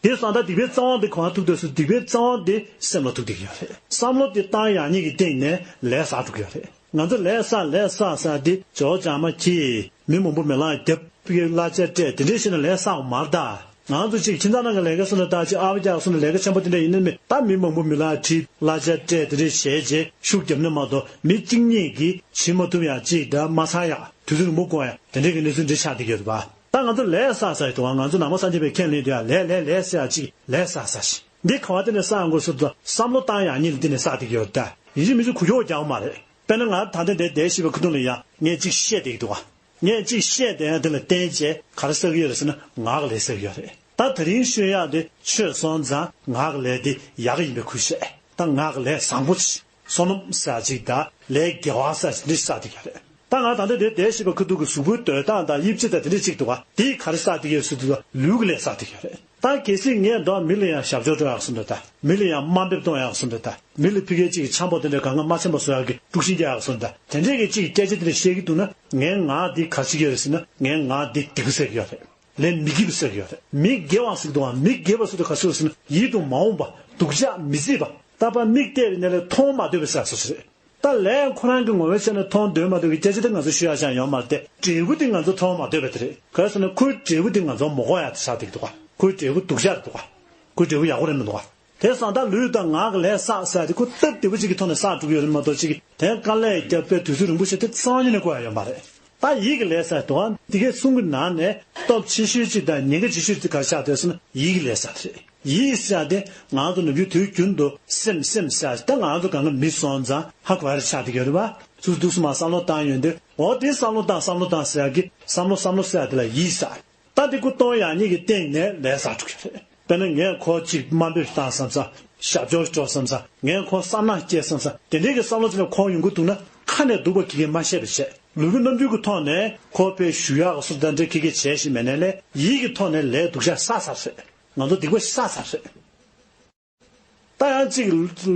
དེ་སང་ད་སྡིག་པའི་རྩ་བ་འདི་གང་ཐུག་འདུག་ཟེར་སྡིག་པའི་རྩ་བ་འདི་སེམས་ལ་ཐུག་བསྡད་ཀྱི་ཡོད་རེད། བསམ་བློ་དེ་བཏང་ཡག་ཉིད་ཀྱི་སྟེང་ནས་ལས་བསགས་འགྲོ་གི་ཡོད་རེད། ང་ཚོ་ལས་བསགས་ལས་བསགས་ཟེར་དེ་ཇོ་བོ་རྒྱག་མ་ཁྱི། མི་མང་པོ་མེ་ལག་བརྒྱབ་པའི་གླ་ཆ་སྤྲད་དེ་འདྲས་བྱས་ནས་ལས་བསགས་པ་མ་རེད་ད། ང་ཚོ་གཅིག་ཁྱིམ་ཚང་ནང་གི་ལས་ཀ་སོང་ན་ད་ཅིག་ཨ་ཕ་རྒྱག་སོང་ན་ལས་ཀ་ཆེན་པོ་དེ་འདྲ་ཡིན་ནི་མེད་ད། མི་མང་པོ་མེ་ལག་བྲིས་གླ་ཆ་སྤྲད་དེ་འདྲས་བྱས་རྗེས་ཤུགས་བརྒྱབ་ནི་མ་གཏོགས་མི་གཅིག་གཉིས་ཀྱིས་བྱེད་མ་ཐུབ་ཡག་ཅིག་ད་མ་ཚར་ཡག་དུས་ཚོད་རིང་པོ་འགོར་ཡག་དེ་འདྲས་ཀྱི་གནས་ཚུལ་འདྲ་ཆགས་བསྡད་ཀྱི་ཡོད་རེད་པ། ད་ང་ཚོ་ལས་བསགས་བསགས་ཡི་འདུག་ག་ང་ཚོ་ནང་པ་སངས་རྒྱས་པའི་ཁས་ལེན་དུས་ཡང་ལས་ལས་ལས་ཟེར་ཡག་ཅིག་ལས་བསགས་བསགས་ཤིག་འདི་ག་བ་དེ་ནས་བསགས་དགོས་སོ་ད་བསམ་བློ་བཏང་ཡག་ཉིད་ལ་དེ་ནས་བསགས་བསྡད་ཀྱི་ཡོད་རེད་ད། ཡིན་གཅིག་མིན་གཅིག་ཁུ་ཁྱོག་རྒྱག་མ་རེད། དཔེར་ན་ང་ད་ལྟ་འདིར་བསྡད་བཞིན་པའི་ཁ་ཐུག་ལ་ཡང་ངས་གཅིག་བཤད་བསྡད་ཀྱི་འདུག་ག་ངས་གཅིག་བཤད་བསྡད་ཡ་དེ་ལ་བརྟེན་བྱས་ག་རེ་བསགས་ཀྱི་ཡོད་རེད་ཟེར་ན་ངག་གི་ལས་བསགས་ཀྱི་ཡོད་རེད། ད་དེ་རིང་ཤོད་ཡག་དེ་ཆོས་སོང་ཙང་ངག་གི་ལས་དེ་ཡག་གི་ཡིན་པའི་ཁུལ་བྱས་ད་ངག་གི་ལས་བཟང་པོ་ཅིག་བསོད་ནམས་ཟེར་ཅིག་དང་ལས་དགེ་བ་ཟེར་ཅིག་འདི་བསགས་བསྡད་ཀྱི་ཡོད་རེད། ད་ང་ད་ལྟ་འདིར་བསྡད་བཞིན་པའི་ཁ་ཐུག་གི་གཟུགས་པོའི་འདོད་སྟངས་དང་དབྱིབས་ཅིག་དང་དེ་འདྲ་ཅིག་འདུག་ག་དེས་ག་རེ་བསགས་བསྡད་ཀྱི་ཡོད་ཟེར་དུས་ལུས་ཀྱི་ལས་བསགས་བསྡད་ཀྱི་ཡོད་རེད། ད་གལ་སྲིད་ངས་འདོད་མི་ལ་ཡང་ཞབས་ཕྱོགས་སྤྲོད་ཡག་སོང་འདྲ་ད། མི་ལ་ཡང་དམའ་འབེབས་གཏོང་ཡག་སོང་འདྲ་ད། མི་ལ་ཕ་གིར་ཅིག་འཆམ་པོ་དེ་འདྲ་གང་ག་མ་འཆམ་པ་བཟོ་ཡག་གི་དཀྲུག་ཤིང་རྒྱག་ཡག་སོང་འདྲ། དེ་འདྲས་ཀྱི་ཅིག་སྐད་ཆ་དེ་འདྲ་བཤད་ཀྱི་འདུག་ན་ངའི་ངག་འདི་ག་རེ་བྱེད་ཀྱི་ཡོད་རེད་ཟེར་ན་ངའི་ངག་འདི་སྡིག་པ་བསགས་ཀྱི་ཡོད་རེད། ལས་མི་དགེ་བ་བསགས་ཀྱི་ཡོད་རེད། མི་དགེ་བ་ཟེར་དུས་ག་ཟེར་ཟེར་ན་ཡིད་དུ་མ་འོང་པ་སྡུག་ཅག་མི་བཟོད་པ་ད་ཕར་མིག་བལྟས་པའི་ནས་ལས་མཐོང་མ་འདོད་པའི་ཟེར་སོ་ཞིག་རེད། ད་ལས་ཁོ་རང་གི་ངོ་བོའི་ཆ་ནས་མཐོང་འདོད་མ་འདོད་ཀྱི་སྐད་ཆ་དེ་ང་ཚོ་ཤོད་ཡག་ཅང་ཡོད་མ་རེད་དེ། འབྲས་བུ་དེ་ང་ཚོ་མཐོང་མ་འདོད་པ་དེ་རེད། ག་རེ་ཟེར་ན་ཁོའི་འབྲས་བུ་དེ་ང་ཚོ་མ་གོ་ཡག་དེ་ཆགས་བསྡད་ཀྱི་འདུག་ག་ཁོའི་འབྲས་བུ་སྡུག་ཅག་རེད་འདུག་ག་ཁོའི་འབྲས་བུ་ཡག་པོ་རེད་མི་འདུག་ག་དེ་སང་ད་ལུས་དང་ངག་གི་ལས་བསགས་ཟེར་དེ་ཁོ་སྟབས་བདེ་པོ་ཅིག་གི་ཐོག་ནས་བསགས་འགྲོ་གི་ཡོད་རེད་མ་གཏོགས་ཅིག་གི་དེ་དཀའ་ལས་བརྒྱབ་པའི་དུས་ཚོད་རིང་པོ་ཞིག་དེ་སང་ཉིན་ནས་གོ་ཡག་ཡོད་མ་རེད། ད་ཡིད་ཀྱི་ལས་ཟེར་དུས་འདི་གའི་གསུང་གི་ནང་ནས་སྟོབས་ཆེ་ཤོས་ཅིག་དང་ཉེན་ཁ་ཆེ་ཤོས་ཅིག་ག་རེ་ཆགས་བསྡད་ཟེར་ན་ཡིད་ཀྱི་ལས་ཟེར་རེད། ཡིད་ཟེར་དེ་ང་ཚོ་ནམ་རྒྱུན་དུས་རྒྱུན་དུ་སེམས་སེམས་ཟེར་ད་ང་ཚོ་གང་ག་མི་སོང་ཙང་ཧ་གོ་ཡག་ཆགས་བསྡད་ཀྱི་ཡོད་རེད་པ། ཚུར་འདུག་སེ་མར་བསམ་བློ་བཏང་ཡོང་དུས་འོ་དེ་བསམ་བློ་བཏང་བསམ་བློ་བཏང་ཟེར་ཡག་གི་བསམ་བློ་བསམ་བློ་ཟེར་ཡག་དེ་ལ་ཡིད་ཟེར། ད་འདི་ཀུན་གཏོང་ཡག་ཉིད་ཀྱི་སྟེང་ནས་ལས་བསགས་འགྲོ་གི་རེད། དཔེར་ན་ངས་ཁོ་གཅིག་དམའ་འབེབས་བཏང་བསམ་ས། ཞབས་ཕྱོགས་སྤྲོད་བསམ་ས། ངས་ཁོ་བསམ་ནག་སྐྱེས་བསམ་ས། དེ་འདྲའི་གི་བསམ་བློ་ཅིག་ནས་ཁོ་ཡོང་གི་འདུག་ན་ཁ་ནས་སྡུག་པ་ཁྱི་ཁས་མ་བཤད་པ་བྱས། ལུས་ཀྱི་རྣམ་འགྱུར་གྱི་ཐོག་ནས་ཁོ་དཔེ་ཞུ་ཡག་གི་སུ་དང་འདྲ་ཁྱི་ཁས་བྱས་ཤིག་མེད་ནའི་ལས་ཡིད་ཀྱི་ཐོག་ནས་ལས་སྡུག་ཅག་བསགས་ཚར་རེད། ང་ཚོ་སྡིག་པ་ཞིག་བསགས་ཚར་རེད། ད་ཡང་གཅིག་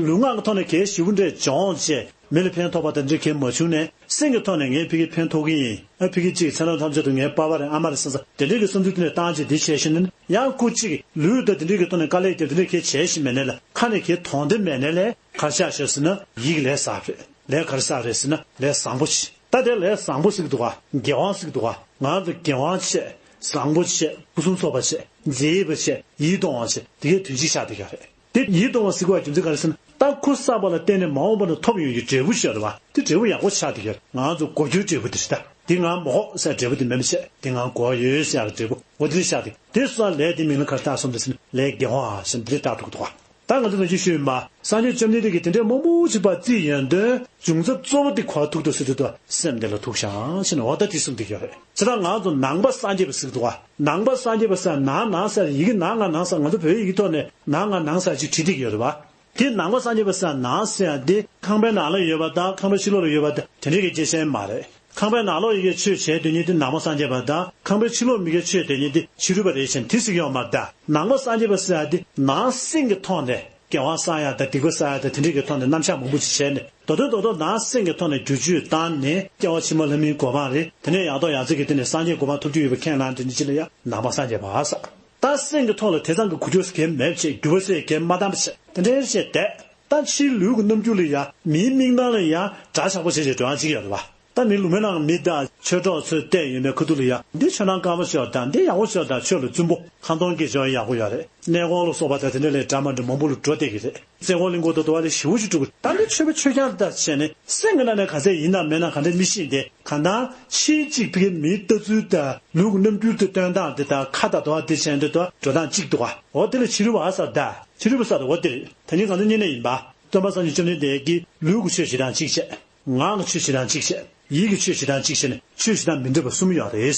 ལུས་ངག་གི་ཐོག་ནས་གལ་ཞེ་པོ་འདྲ་སྦྱོང་བྱས་མི་ལ་ཕན་ཐོགས་པ་དང་འདྲ་གལ་མ་བྱུང་ནས་སེམས་ཀྱི་ཐོག་ནས་ངས་ཕ་གི་ཕན་ཐོགས་ཀྱི་ཡིན། ཨ་ཕ་གི་གཅིག་ཚེ་རབས་ཐམས་ཅད་དུ་ངའི་པ་ཕ་རེད་ཨ་མ་རེད་བསམ་ས་དེ་འདྲའི་གི་བསམ་ཚུལ་དེ་ནས་བཏང་བྱས་དེ་བྱས་ཤིང་ནས་ཡང་སྐུ་གཅིག་ལུས་དང་དེ་འདྲའི་གི་ཐོག་ནས་དཀའ་ལས་བརྒྱབ་དེ་འདྲའི་གལ་བྱས་ཤིག་མེད་ནའི་ལ་ཁ་ནས་གལ་དོན་དེ་མེད་ནའི་ལས་ག་རེ་ཆགས་ཤག་ཟེར་ན་ཡིད་ཀྱི་ལས་བསགས་རེད། ལས་ག་རེ་བསགས་རེད་ཟེར་ན་ལས་བཟང་པོ་ཞིག་ད་དེ་ལས་བཟང་པོ་ཟེར་གི་འདུག་ག་དགེ་བ་ཟེར་གི་འདུག་ག་ང་ཚོ་དགེ་བ་བྱས། བཟང་པོ་བྱས། ཕུན་སུམ་ཚོགས་པ་བྱས། མཛེས་པ་བྱས། ཡིད་དུ་འོང་བ་བྱས། དེ་གའི་དོན་གཅིག་ཆགས་བསྡད་ཀྱི་རེད། དེ་ཡིད་དུ་འོང་བ་ཟེར་དགོས་པའི་རྒྱུ་མཚན་ག་རེ་ཟེར་ན། ད་ཁོ་བསགས་པ་ལ་བརྟེན་ནས་མ་འོངས་པ་ན་ཐོབ་ཡོང་གི་འབྲས་བུ་ཞིག་ཡོད་རེད་བ། དེ་འབྲས་བུ་ཡག་པོ་ཆགས་བསྡད་ཀྱི་རེད། ང་ཚོ་གོ་རྒྱུའི་འབྲས་བུ་དེ་རེད་ད། དེ་ང་མ་གོ་ཟེར་འབྲས་བུ་དེ་མིན་པ་བྱས། དེ་ང་གོ་ཡོད་ཟེར་ཡག་གི་འབྲས་བུ་འོ་དེ་རེད་ཆགས་བསྡད། དེ་སོང་ཙང་ལས་དེ་མིང་ལ་ག་རེ་བཏགས་སོང་ཟེར་ན་ལས་དགེ་བ་ཟེར་ན་དེ་རེད་བཏགས་འགྲོ་གི་འདུག་ག་ད་ང་ཚོ་ནང་བཞིན་ཞུས་ཡིན་པ། སངས་རྒྱས་བཅོམ་ལྡན་འདས་ཀྱིས་དེ་འདྲའི་མང་པོ་ཅིག་ཕར་བརྩིས་ཡོང་དུས་འབྱུང་རྩ་གཙོ་བོ་དེ་ག་པར་ཐུག་འདུག་ཟེར་དུས་དུ་སེམས་དེ་ལ་ཐུག་ཤག་ཟེར་ནས་འོ་ད་དེ་གསུངས་བསྡད་ཀྱི་ཡོད་རེད། བྱས་ཙང་ང་ཚོ་ནང་པ་སངས་རྒྱས་པ་ཟེར་གི་འདུག་ག་ནང་པ་སངས་རྒྱས་པ་ཟེར་ནང་ནང་ཟེར་ཡི་གེ་ནང་ང་ནང་ཟེར་ང་ཚོ་བོད་ཡིག་གི་ཐོག་ནས་ནང་ང་ནང་ཟེར་ཅིག་བྲིས་བསྡད་ཀྱི་ཡོད་རེད་བ། དེ་ནང་པ་སངས་རྒྱས་པ་ཟེར་ནང་ཟེར་ཡག་དེ་ཁང་པའི་ནང་ལ་ཡོད་པ་དང་ཁང་པའི་ཕྱི་ལོགས་ལ་ཡོད་པ་དང་དེ་འདྲའི་གི་ཁྱད་ཆོས་མ་རེད། ཁང་པའི་ནང་ལོགས་ཡི་གེ་ཆོས་བྱེད་དེ་ཉིད་དེ་ནང་པ་སངས་རྒྱས་པ་དང་ཁང་པའི་ཕྱི་ལོགས་མི་གི་ཆོས་དེ་ཉིད་དེ་ཕྱི་རོལ་པ་རེད་ཅེས་དེ་ཟེར་གྱི་ཡོད་མ་རེད་ད། ནང་པ་སངས་རྒྱས་པ་ཟེར་ཡག་དེ་ནང་སེམས་ཀྱི་ཐོག་ནས་དགེ་བ་བསགས་ཡག་དང་སྡིག་པ་བསགས་ཡག་དང་དེ་འདྲའི་གི་ཐོག་ནས་རྣམ་གཞག་མང་པོ་ཅིག་བྱས་ནས་མདོར་དོན་རྡོག་རྡོག་ནང་སེམས་ཀྱི་ཐོག་ནས་བསྒྱུར་བཅོས་བཏང་ནས་སྐྱེ་བ་ཕྱི་མ་ལྷ་མིའི་གོ་འཕང་རེད། དེ་ནས་ཡང་ཐོག་ཡང་རྩེ་གི་སྟེང་ནས་སངས་རྒྱས་གོ་འཕང་ཐོབ་རྒྱུ་ཡོད་པའི་ཁས་བླངས་དེ་འདྲ་ཅིག་ལ་ཡང་ནང་པ་སངས་རྒྱས་པ་ཟེར། ད་སེམས་ཀྱི་ཐོག་ལ་དེ་ཙམ་གྱི་གོ་རྒྱུ་གལ་མེད་པ་བྱས་འགྱུར་བ་ཟེར་གལ་མ་བཏང་པ་བྱས་དེ་འདྲའི་བྱས་བསྡད། ད་ཕྱིའི་ལུས་ཀྱི་རྣམ་འགྱུར་ལ་ཡང་མིའི་མིག་ནང་ལ་ཡང་འདྲ་ཆགས་པོ་བྱེད་བྱེད་འགྲོ་ཡག་ཅིག་ཡོད་རེད་བ། ད་མི་ལུང་པའི་ནང་མི་དང་ཆོས་གྲོགས་ཚོས་བལྟས་ཡོང་བའི་ཁ་ཐུག་ལ་ཡང་འདི་ཆོས་ནང་དཀར་པོ་ཞིག་ཡོད་དང་འདི་ཡག་པོ་ཞིག་ཡོད་དང་ཆོས་ལ་བཙུན་པོ་ཁ་འདོན་སྐད་ཅོར་ཡག་པོ་ཡོད་རེད། གནས་སྐོར་ལ་སོགས་པ་དང་དེ་འདྲ་ལས་འདྲ་མ་འདྲ་མང་པོ་ལ་འགྲོ་བསྡད་ཀྱི་རེད། རྩེ་སྐོར་གླིང་སྐོར་དུ་འདུག་བ་ལས་ཞེ་པོ་ཞིག་འགྲོ་གི་ད་འདི་ཆོས་པ་ཆོས་རྐྱང་ལ་ལྟ་བྱས་ནས་སེམས་ཀྱི་ནང་ནས་ག་ཚད་ཡིན་དང་མེད་ན་ག་འདྲ་མི་ཤེས་ཏེ་གང་ལྟར་ཕྱིའི་གཅིག་ཕ་གི་མིའི་ལྟ་ཚུལ་དང་ལུས་ཀྱི་རྣམ་འགྱུར་དེ་སྟོན་སྟངས་དེ་དང་ཁ་དང་དོ་བ་དེ་བྱས་འདི་དོ་འགྲོ་སྟངས་གཅིག་འདུག་བ། འོ་དེ་ལ་ཕྱི་རོལ་པ་ཟེར་ད། ཕྱི་རོལ་པ་ས་དང་འོ་དེ་རེད། ད་ནི་ང་ཚོ་བསྙེན་གནས་ཡིན་པ། སྟོན་པ་སངས་རྒྱས་བཅོམ་ལྡན་འདས་ཀྱིས་ལུས་ཀྱི་ཆོས་བྱེད་སྟངས་གཅིག་བྱས། ངག་གི་ཆོས་བྱེད་སྟངས་གཅིག་བྱས། ཡིད་ཀྱི་ཆོས་བྱེད་སྟངས་གཅིག་བྱས་ནས་ཆོས་བྱེད་སྟངས་མི་འདྲ་བ་གསུམ་ཡོད་རེད།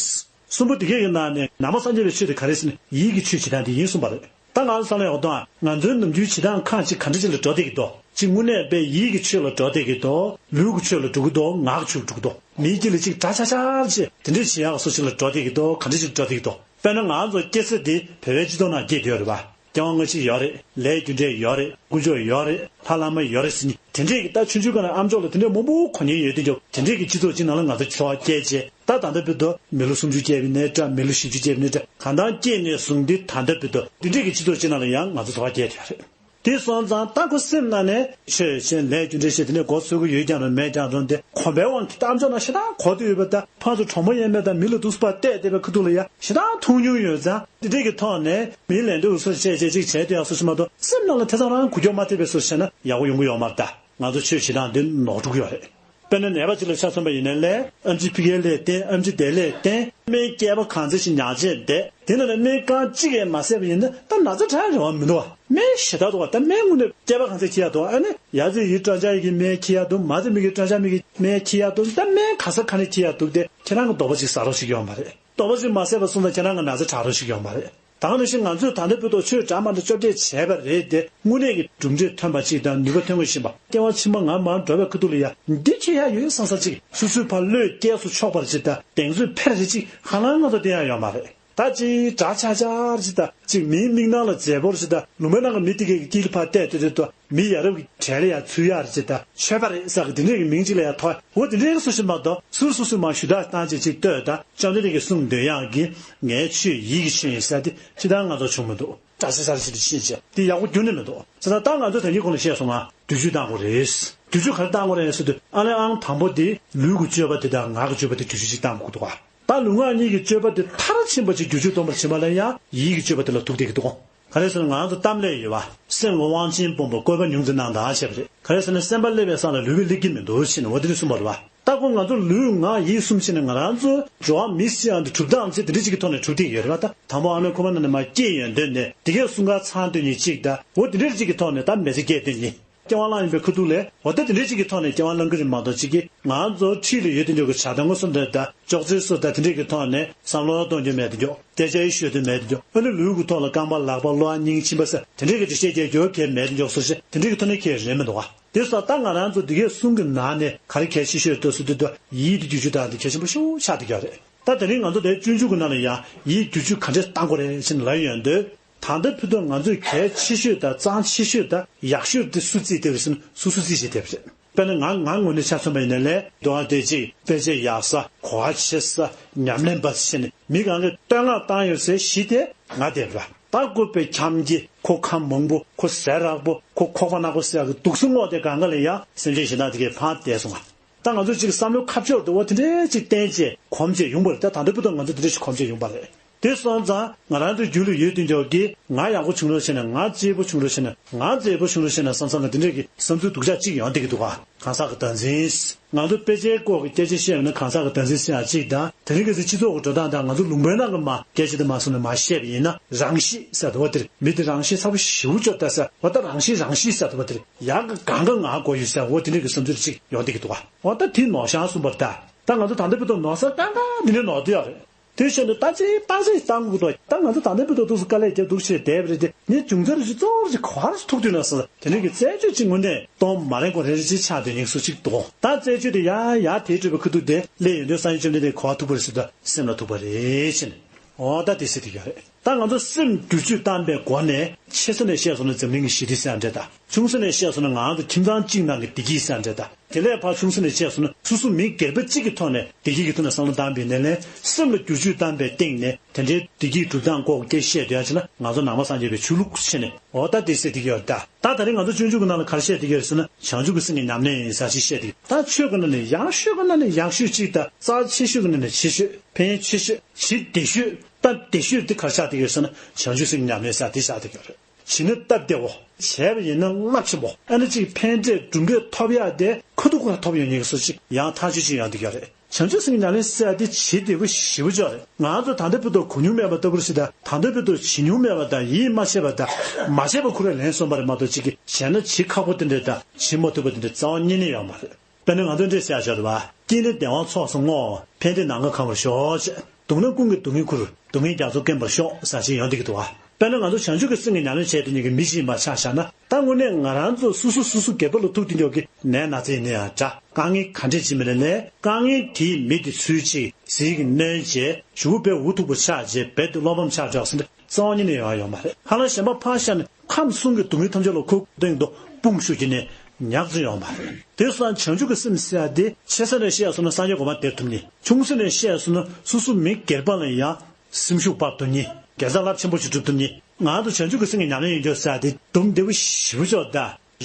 གསུམ་པོ་དེ་གའི་ནང་ནས་ནང་པ་སངས་རྒྱས་པའི་ཆོས་དེ་ག་རེ་ཟེར་ན་ཡིད་ཀྱི་ཆོས་བྱེད་སྟངས་དེ་ཡིན་གསུངས་པ་རེད། ད་ང་ཚོ་བསམ་བློ་ཡག་པོ་གཏོང་ཨ། ང་ཚོའི་ནམ་རྒྱུན་བྱེད་སྟངས་ཁག་ཅིག་ག་འདྲ་ཅིག་ལ་འགྲོ་བསྡད་ཀྱི་འདུག་ཅིག་དངོས་གནས་དཔེ་ཡིད་ཀྱི་ཆོས་ལ་འགྲོ་བསྡད་ཀྱི་འདུག་ལུས་ཀྱི་ཆོས་ལ་འགྲོ་གི་འདུག་ངག་གི་ཆོས་ལ་འགྲོ་གི་འདུག་མིའི་དཀྱིལ་ལ་ཅིག་འདྲ་ཆགས་ཆགས་ཅིག་དེ་འདྲ་བྱེད་ཡག་སོགས་ཅིག་ལ་འགྲོ་བསྡད་ཀྱི་འདུག་ག་འདྲ་ཅིག་འགྲོ་བསྡད་ཀྱི་འདུག་དཔེར་ན་ང་ཚོ་སྐྱེ་ས་འདི་བོད་པའི་སྤྱི་ཚོགས་ནང་སྐྱེས་བསྡད་ཡོད་རེད་པ། སྐྱེ་བ་སྔ་ཕྱི་ཡོད་རེད། ལས་རྒྱུ་འབྲས་ཡོད་རེད། དཀོན་མཆོག་ཡོད་རེད། ལྷ་བླ་མ་ཡོད་རེད་ཟེར་ནི་དེ་འདྲས་ཀྱི། ད་ཆུང་ཆུང་སྒང་ནས་ཨ་མཆོག་ལ་དེ་འདྲས་མང་པོ་གོ་མཁན་ཡོད་དེ་འདྲས། དེ་འདྲས་ཀྱི་སྤྱི་ཚོགས་གཅིག་ནང་ལ་ང་ཚོ་འཚོ་བ་སྐྱེལ་བྱས། ད་ད་ལྟ་བར་དུ་མི་ལོ་སུམ་ཅུ་བསྐྱལ་བའི་ནས་འདྲ། མི་ལོ་བཞི་བཅུ་བསྐྱལ་བའི་ནས་འདྲ། གང་ལྟར་སྐྱེས་ནས་བཟུང་སྟེ་ད་ལྟ་བར་དུ་དེ་འདྲས་ཀྱི་སྤྱི་ཚོགས་གཅིག་ནང་ལ་ཡང་ང་ཚོ་འཚོ་བ་སྐྱེལ་བསྡད་ཡོད་རེད། དེ་སོང་ཙང་ད་ཁོ་སེམས་ནང་ནས་ཆོས་བྱས་ལས་རྒྱུ་འབྲས་བྱས་དེ་ནས་འགོ་ཚུགས་ཀྱི་ཡོད་ཀྱང་རུང་མེད་ཀྱང་རུང་སྟེ། གོམས་པའི་དབང་གིས་ད་ཨ་མཆོག་ནང་ཞེ་དྲག་གོ་བསྡད་ཡོད་པ། ད་ཕར་ཚུར་གྲོགས་མོ་ཡས་མས་དང་མི་ལ་སྡུག་པ་བལྟས་བསྡད་པའི་ཁ་ཐུག་ལ་ཡ་ཞེ་དྲག་མཐོང་མྱོང་ཡོད་ཙང་། དེ་འདྲས་ཀྱི་ཐོག་ནས་མིའི་ལད་ཟློས་སོགས་བྱས་བྱས་ཅིག་བྱས་བསྡད་ཡག་སོགས་ཤིག་མ་གཏོགས། སེམས་ནང་ལ་དེ་ཙམ་རང་འགུལ་སྐྱོད་མ་ཐེབས་པའི་སོགས་བྱས་ན་ཡག་པོ་ཡོང་གི་ཡོད་མ་རེད། ད་ང་ཚོ་ཆོས་བྱེད་སྟངས་འདི་ནོར་འགྲོ་གི་ཡོད་རེད། དཔེར་ན་ནད་པ་ཅིག་ལ་ཆ་མཚོན་པ་ཡིན་ན་ལས། ཨེམ་ཆི་ཕི་ཀའི་ལས་བརྟེན། ཨེམ་ཆི་དེ་ལས་བརྟེན། སྨན་བསྐྱེད་པ་གང་ཚད་ཞིག་ཉར་བྱས་བསྡད། དེ་ནང་ལ་སྨན་རྐང་གཅིག་ཡང་མ་བཟས་པ་ཡིན་ན་ད་ན་ཚ་དྲག་རེ་བ་མི་འདུག་བ། སྨན་ཞེ་དྲག་འདུག་བ། ད་སྨན་དངོས་གནས་བསྐྱེད་པ་གང་ཚད་འཁྱེར་ཡག་འདུག་ཨ་ནི་ཡ་ཙི་ཡི་ཀྲང་ཅ་ཡི་གི་སྨན་འཁྱེར་ཡག་འདུག་མ་ཙི་མི་གི་ཀྲང་ཅ་མི་གི་སྨན་འཁྱེར་ཡག་འདུག་ད་སྨན་ག་ས་ག་ནས་འཁྱེར་ཡག་འདུག་སྟེ་ཁྱེད་རང་གི་རྡོག་པ་གཅིག་ཟ་རོགས་ཤིག་ཡོད་མ་རེད། རྡོག་པ་གཅིག་མ་ཟས་པ་སོང་ཙང་ཁྱེད་རང་གི་ན་ཚ་དྲག་རོགས་ཤིག་ཡོད་མ་རེད། ད་ག་ནང་བཞིན་ང་ཚོས་ད་ལྟ་བར་དུ་ཆོས་འདྲ་མི་འདྲ་བཅོ་བརྒྱད་བྱས་པ་རེད་དེ། དངོས་གནས་ཀྱི་གྲུབ་འབྲས་ཐོན་པ་ཅིག་དང་ནུས་པ་ཐོན་དགོས་བཞིན་པ། སྐྱེ་བ་ཕྱི་མ་ང་མར་འགྲོ་བའི་ཁ་ཐུག་ལ་ཡ་འདི་འཁྱེར་ཡག་ཡོད་བསམ་ས་ཅིག་སོ་སོའི་ཕར་བློས་སྐྱེལ་སུ་ཆོག་པར་ཅིག་དང་གདེང་ཚོད་འཕེར་རེ་ཅིག་ཧ་ལམ་ང་ཚོ་བསྟན་ཡག་ཡོད་མ་རེད། ད་ཅིག་འདྲ་ཆགས་ཆགས་ཅིག་དང་ཅིག་མིའི་མིག་ནང་ལ་མཛེས་པོ་རེ་ཅིག་དང་ལུང་པའི་ནང་གི་མི་དེ་གའི་དཀྱིལ་ཕར་བལྟས་ཏེ་དེ་དུ་མི་ཡ་རབས་ཀྱི་གྲལ་ལ་ཡ་ཚུད་ཡག་རེ་ཅིག་དང་ཆོས་པ་རེད་ཟེར་གི་དེ་འདྲས་ཀྱི་མིང་ཅིག་ལ་ཡ་ཐོགས། འོ་དེ་འདྲས་ཀྱི་སུ་ཞིག་མ་གཏོགས་སུ་སུ་སུ་མ་ཞུ་དག་བཏང་ཅིག་ཅིག་ལྟོས་དང་། བཅོམ་ལྡན་འདས་ཀྱིས་གསུངས་འདོད་ཡག་གི་ངའི་ཆོས་ཡིད་ཀྱི་ཆོས་ཡིན་ཟེར་དེ་ཅི་ལྟར་ང་ཚོ་བྱུང་མི་འདུག་འདྲ་ཆགས་ཆགས་ཅིག་ཏུ་ཕྱིན་བྱས་དེ་ཡག་པོ་ཁྱོན་ནས་མི་འདུག་བྱས་ཙང་ད་ང་ཚོས་ད་གིན་གོང་ལ་བཤད་སོང་ང་། བསྒྱུར་བཅོས་བཏང་དགོས་རེད། བསྒྱུར་བཅོས་ག་རེ་བཏང་དགོས་རེད་ཟེར་དུས། ཨ་ལན་ཨང་དང་པོ་དེ་ལུས་ཀྱི་སྤྱོད་པ་དེ་དང་ངག་གི་སྤྱོད་པ་དེ་བསྒྱུར་བཅོས་ཅིག་བཏང་དགོས་འདུག་ག་ད་ལུས་ངག་གཉིས་ཀྱི་སྤྱོད་པ་དེ་མཐར་ཕྱིན་པ་ཅིག་བསྒྱུར་བཅོས་གཏོང་བར་བྱེད་པ་ལ་ཡང་ཡིད་ཀྱི་སྤྱོད་པ་དེ་ལ་ཐུག་བསྡད་ཀྱི་འདུག་ག་རེ་ཟེར་ན་ང་ཚོ་གཏམ་ལས་ཡོད་པ། སེམས་ལ་དབང་ཆེན་སྤོང་བའི་བཀོད་པ་ཉུང་ཙམ་གནང་དང་ཞེས་པ་རེད། ག་རེ་ཟེར་ན་སེམས་པ་སླེབས་པའི་ས་ལ་ལུས་པོ་སླེབས་ཀྱི་མི་འདུག་ཟེར་ནས་འོ་དེ་འདྲ་གསུངས་པ་རེད་པ། ད་ཁོ་ང་ཚོ་ལུས་ངག་ཡིད་གསུམ་ཕྱིན་ནས་ང་རང་ཚོ་འགྲོ་བ་མི་སྤྱི་ཡང་དུ་གྲུབ་སྟངས་ཚེ་དེ་འདྲ་ཅིག་གི་ཐོག་ནས་གྲུབ་བསྡད་ཡོད་རེད་པ། ད་དང་པོ་ཨ་མའི་ཁོག་པའི་ནང་ནས་མར་སྐྱེས་ཡོང་དུས་ནས་དེ་གའི་གསུམ་ཀ་ཚང་དུས་ནས་གཅིག་དང་འོ་དེ་འདྲ་ཅིག་གི་ཐོག་ནས་ད་མི་ཚེ་སྐྱེལ་དུས་ནས། སྐྱེ་བ་བླངས་ཡིན་པའི་ཁ་ཐུག་ལས་འོ་ད་དེ་འདྲ་ཅིག་གི་ཐོག་ནས་སྐྱེ་བ་བླངས་ཀྱི་རེད་མ་གཏོགས་ཅིག་གིས་ང་ཚོ་འཁྲིས་ལ་ཡོད་དུས་འཇོག་གི་བྱ་དང་ངོ་སོ་འདྲ་དང་ཅོག་ཙེ་སོ་དང་དེ་འདྲ་གི་ཐོག་ནས་བསམ་བློ་གཏོང་རྒྱུ་མེད་དུ་འཇོག་སྐད་ཆ་ཡི་ཤོད་དུ་མེད་དུ་འཇོག་ཨ་ནི་ལུས་ཀྱི་ཐོག་ལ་རྐང་པ་ལག་པ་གློ་བ་སྙིང་མཆིན་པ་ཟེར་དེ་འདྲ་གི་དེ་བཤད་རྒྱག་རྒྱུ་གལ་མེད་དུ་འཇོག་སོ་ཞེས་དེ་འདྲ་གི་ཐོག་ནས་ཁྱེད་རེད་མི་འདུག་ག་དེ་སོགས་ད་ང་རང་ཚོ་འདི་གའི་གསུང་གི་ནང་ནས་ག་རེ་གལ་ཆེ་ཤོས་ཏོག་ཙམ་དུས་དུ་ཡིད་དུ་བསྒྱུར་བཅོས་དང་དེ་གལ་ཆེན་པོ་ཤོས་ཆགས་བསྡད་ཀྱི་རེད། ད་དེ་རིང་ང་ཚོ་དེ་སྤྱོད་འཇུག་གི་ནང་ལ་ཡང་ཡིད་བསྒྱུར་བཅོས་ག་འདྲས་བཏང་དགོས་རེད་ཅེས་ལབ་ཡོང་དུས། ད་ལྟ་བར་དུ་ང་ཚོས་གལ་ཆེ་ཤོས་དང་གཙང་ཆེ་ཤོས་དང་ཡག་ཤོས་དེ་སུ་རྩིས་བལྟས་པ་ཟེར་ན་སུ་སུ་རྩིས་བྱེད་བསྡད་པ་རེད། དཔེར་ན་ང་ང་ངོས་ནས་ཆ་མཚོན་པ་ཡིན་ན་ལས་དོན་དེ་གཅིག་དཔེ་ཆ་ཡག་ས་གོ་བ་ཆེ་ས་ཉམས་ལེན་པ་ཟེར་ནས་མི་གང་གིས་བསྟོད་བསྔགས་བཏང་ཡོད་ཟེར་གཞི་དེ་ང་བསྡད་པ། ད་བཀུར་བའི་ཁྱམས་ཀྱི་ཁོ་ཁམས་མང་པོ་ཁོ་ཟས་རག་པོ་ཁོ་ཁོག་པ་ནག་པོ་ཟེར་གི་སྡུག་སུ་སྔོག་དེ་གང་ག་ལ་ཡང་སེམས་ཅན་གཞན་དག་དེ་གས་ཕར་བསྡད་སོང་ང་། ད་ང་ཚོ་ཅིག་བསམ་བློ་ཁ་ཕྱོགས་དུ་བ་དེ་འདྲས་ཅིག་བསྟན་བྱས་གོམས་བྱས་ཡོང་པ་རེད། ད་ད་ལྟ་བར་དུ་ང་ཚོ་དེ་འདྲས་ཅིག་གོམས་བྱས་ཡོང་པ་རེད། དེ་སོང་ཙང་ང་རང་ཚོའི་རྒྱུད་ལ་ཡོད་དུས་འཇོག་གི་ང་ཡག་པོ་བྱུང་རོགས་བྱས་ན་ང་གཅེས་པོ་བྱུང་རོགས་བྱས་ན་ང་མཛེས་པོ་བྱུང་རོགས་བྱས་ན་བསམ་བསམ་ལ་དེ་འདྲས་ཀྱི་བསམ་ཚུལ་སྡུག་ཅག་ཅིག་ཡོང་བསྡད་ཀྱི་འདུག་ག་གང་ཟག་གི་བདག་འཛིན། ང་ཚོ་དཔེ་ཆའི་སྐོར་གྱི་སྐད་ཆ་བཤད་ཡོད་ན་གང་ཟག་གི་བདག་འཛིན་ཟེར་ཡག་ཅིག་དང་དེ་རིང་གི་སྤྱི་ཚོགས་ཀྱི་འགྲོ་སྟངས་དང་ང་ཚོ་ལུང་པའི་ནང་གི་མ་སྐད་ཆ་དེ་མ་གསུངས་ནས་མ་བཤད་པ་ཡིན་ན་རང་ཤེད་ཟེར་དུ་བ་དེར་མི་དེ་རང་ཤེད་ཚ་པོ་ཞེ་པོ་ཅིག་ད་ཟེར་བ་ད་རང་ཤེད་རང་ཤེད་ཟེར་དུ་བ་དེར་ཡག་གི་གང་ག་ང་དགོས་ཡོད་ཟེར་འོ་དེ་འདྲས་ཀྱི་བསམ་ཚུལ་ཅིག་ཡོང་བསྡད་ཀྱི་འདུག་ག་འོ་ད་དེ་ནོར་བྱང་གསུངས་པར་ད། ད་ང་ཚོ་ད་ལྟ་བར་དུ་ནོར་ས་གང་ག་འདི་ནས་ནོར་དུ་ཡོད་རེད། དེ་བཞིན་དུ་ད་ཅིག་ཏང་ཅིག་བཏང་དགོས་འདུག་ད་ང་ཚོ་ད་ལྟ་བར་དུ་འདུག་སེ་དཀའ་ལས་རྒྱབ་འདུག་ཞེས་བསྡད་པ་རེད་དེ་ངས་རྒྱུ་མཚན་རེ་ཞིག་གཙོ་བོ་ཞིག་ག་རེ་ཐུག་དུས་ན་ཟེར་དེ་འདྲ་གི་རྩད་གཅོད་ཅིག་དངོས་གནས་གཏོང་མ་རན་གོ་རེ་རེ་ཅིག་ཆགས་དུས་ཉིག་སུ་ཅིག་འདུག་ད་རྩད་གཅོད་དེ་ཡ་ཡ་དེའི་སྤྲོས་པའི་ཁ་ཐུག་དེ་སླེབས་ཡོང་དུས་སངས་རྒྱས་བཅོམ་ལྡན་འདས་གོ་བ་ཐུག་པ་རེད་ཟེར་དུས་སེམས་ལ་ཐུག་པ་རེད་ཅེས་ནས་འོ་ད་དེ་ཟེར་དེ་ཡོད་རེད། ད་ང་ཚོ་སེམས་བསྒྱུར་བཅོས་བཏང་པའི་སྒོ་ནས་ཆེ་ས་ནས་བཤད་སོང་ན་འཛམ་གླིང་གི་ཞི་བདེ་ཟེར་ཡ་འདྲ་དང་ཆུང་ས་ནས་བཤད་སོང་ན་ང་ཚོ་ཁྱིམ་ཚང་གཅིག་ནང་གི་བདེ་སྐྱིད་ཟེར་ཡ་འདྲ་དང་དེ་ལས་ཕར་ཆུང་ས་ནས་བཤད་སོང་ན་སོ་སོ་མི་སྒེར་པ་གཅིག་གི་ཐོག་ནས་བདེ་སྐྱིད་ཀྱི་ཐོག་ནས་བསམ་བློ་བཏང་པའི་ནས་ལན་སེམས་ལ་བསྒྱུར་བཅོས་བཏང་པའི་སྟེང་ནས་དེ་འདྲའི་བདེ་སྐྱིད་སྒྲུབ་སྟངས་སྐོར་སྐད་བཤད་སྡོད་ཡ་ཅིག་ན་ང་ཚོ་ནང་པ་སངས་རྒྱས་པའི་ཆོས་ལུགས་ཆེ་ནས་འོ་ད་དེ་ཟེར་དེ་གི་ཡོད་ད། ད་ད་རེས་ང་ཚོ་སྤྱོད་འཇུག་གི་ནང་ལ་ག་རེ་བཤད་དེ་གི་ཡོད་ཟེར་ན་བྱང་ཆུབ་ཀྱི་སེམས་ཀྱི་ཉམས་ལེན་ཡིན་ས་ཞིག་བཤད་དེ་ད་ཆོས་ཀྱི་ནང་ནས་ཡག་ཤོས་ཀྱི་ནང་ནས་ཡག་ཤོས་གཅིག་དང་རྩ་ཆེ་ཤོས་ཀྱི་ནང་ནས་ཆེ་ཤོས་ཕན་ཡོན་ཆེ་ཤོས་ཞི་བདེ་ཤོས། སྟབས་བདེ་ཤོས་དེ་ག་རེ་ཆགས་བསྡད་ཡོད་ཟེར་ན་བྱང་ཆུབ་སེམས་ཉམས་ལེན་ཟེར་དེ་ཆགས་བསྡད་ཡོད་རེད། བྱས་ན་སྟབས་བདེ་བོ། བྱས་པ་ཡིན་ན་རླབས་ཆེན་པོ། ཨ་ནི་གཅིག་ཕན་འབྲས་གྲུབ་འབྲས་ཐོབ་ཡག་དེ་ཁ་ཐུག་ཁ་ཐོབ་ཡོང་མཁན་གྱི་བཟོ་ཅིག་ཡང་ཐག་ཆོད་ཅིག་ཡོང་བསྡད་ཡོད་རེད། བྱང་ཆུབ་སེམས་ཀྱི་ཉམས་ལེན་ཟེར་ཡ་དེ་ཇི་བདེ་པོ་ཞེ་པོ་ཅིག་རེད། ང་ཚོ་ད་ལྟ་བར་དུ་གོ་མྱོང་མེད་པ་ལྟ་བུ་ཞིག་དང་། ད་ལྟ་བར་དུ་བྱེད་མྱོང་མེད་པ་དང་། ཡིད་མ་ཆེས་པ་དང་། མ་བྱས་པ་ཁོ་རང་ལན་སོང་བ་རེད་མ་གཏོགས། ཅིག་གིས་བྱས་ན་ཇི་ཁག་པོ་དེ་འདྲ་དང་། ཇི་མ་ཐུབ་པ་དེ་འདྲ་རྩ་བ་ཉིད་ནས་ཡོད་མ་རེད། དཔེར་ན་ང་ཚོ་འདྲས་ཟེར་ཡ་ཅིག་ཡོད་རེད་པ། སྐྱིད་ན་བདེ་བ་ཚོགས་སུ་བསྔོ། ཕན་བདེ་ནམ་མཁའ་གང་བར་ཤོག་ཅེས། སྡུག་ན་ཀུན་གྱི་སྡུག་བསྔལ་ཁུར། སྡུག་བསྔལ་རྒྱ་མཚོ་སྐེམ་པར་ཤོག་ཟེར་ཞིག་ཡོང་བསྡད་ཀྱི་འདུག་པ། དཔེར་ན་ང་ཚོ་བྱང་ཆུབ་ཀྱི་སེམས་ཀྱི་ཉམས་ལེན་བྱས་བསྡད་མཁན་གྱི་མི་ཞིག་ཡིན་པ་ཆ་བཞག་ན། ད་དངོས་གནས་ང་རང་ཚོ་སོ་སོ་སོ་སོ་སྒེར་པ་ལ་ཐུག་བསྡད་མཁན་གྱི་ནད་ན་ཚ་ཡིན་ན་ཡང་འདྲ། དཀའ་ངལ་ག་འདྲས་ཅིག་མིན་ན་ལས། དཀའ་ངལ་དེའི་མི་དེ་ཚུར་ཅིག་ཟིལ་གྱིས་གནོན་བྱས། གཞུག་གུ་དཔེ་འུ་ཐུག་པོ་ཆགས་བྱས། རྦད་དེ་བློ་ཕམ་ཆགས་འགྲོ་ཟེར་ན་རྩ་བ་ཉིད་ནས་ཡོང་ཡ་ཡོད་མ་རེད། ཧ་ལམ་གཞན་པ་ཕར་བཞག་ནས་ཁམས་གསུམ་གྱི་སྡུག་བསྔལ་ཐམས་ཅད་ལ་ཁོ་སྟེང་དུ་དཔུང་ཤུགས་ཀྱིས་ནས་ཉག་ཙམ་ཡོད་མ་རེད། དེ་སོང་བྱང་ཆུབ་ཀྱི་སེམས་ཟེར་ཡ་དེ་ཆེ་ས་ནས་བཤད་སོང་ན་སངས་རྒྱས་གོ་འཕང་དེར་ཐུབ་མཁན། ཆུང་ས་ནས་བཤད་སོང་ན་སོ་སོ་མི་སྒེར་པ་ལ་ཡང་སེམས་ཤུགས་སྤར་ཐུབ་མཁན། དགེ་རྩ་རླབས་ཆེན་པོ་ཞིག་སྒྲུབ་ཐུབ་མཁན། ང་ཚོ་བྱང་ཆུབ་ཀྱི་སེམས་ཀྱི་ཉམས་ལེན་ཡོད་རྒྱུ་ཟེར་ཡ་དེ་སྡུག་བདེ་པོ་ཞེ་པོ་ཅིག་ད།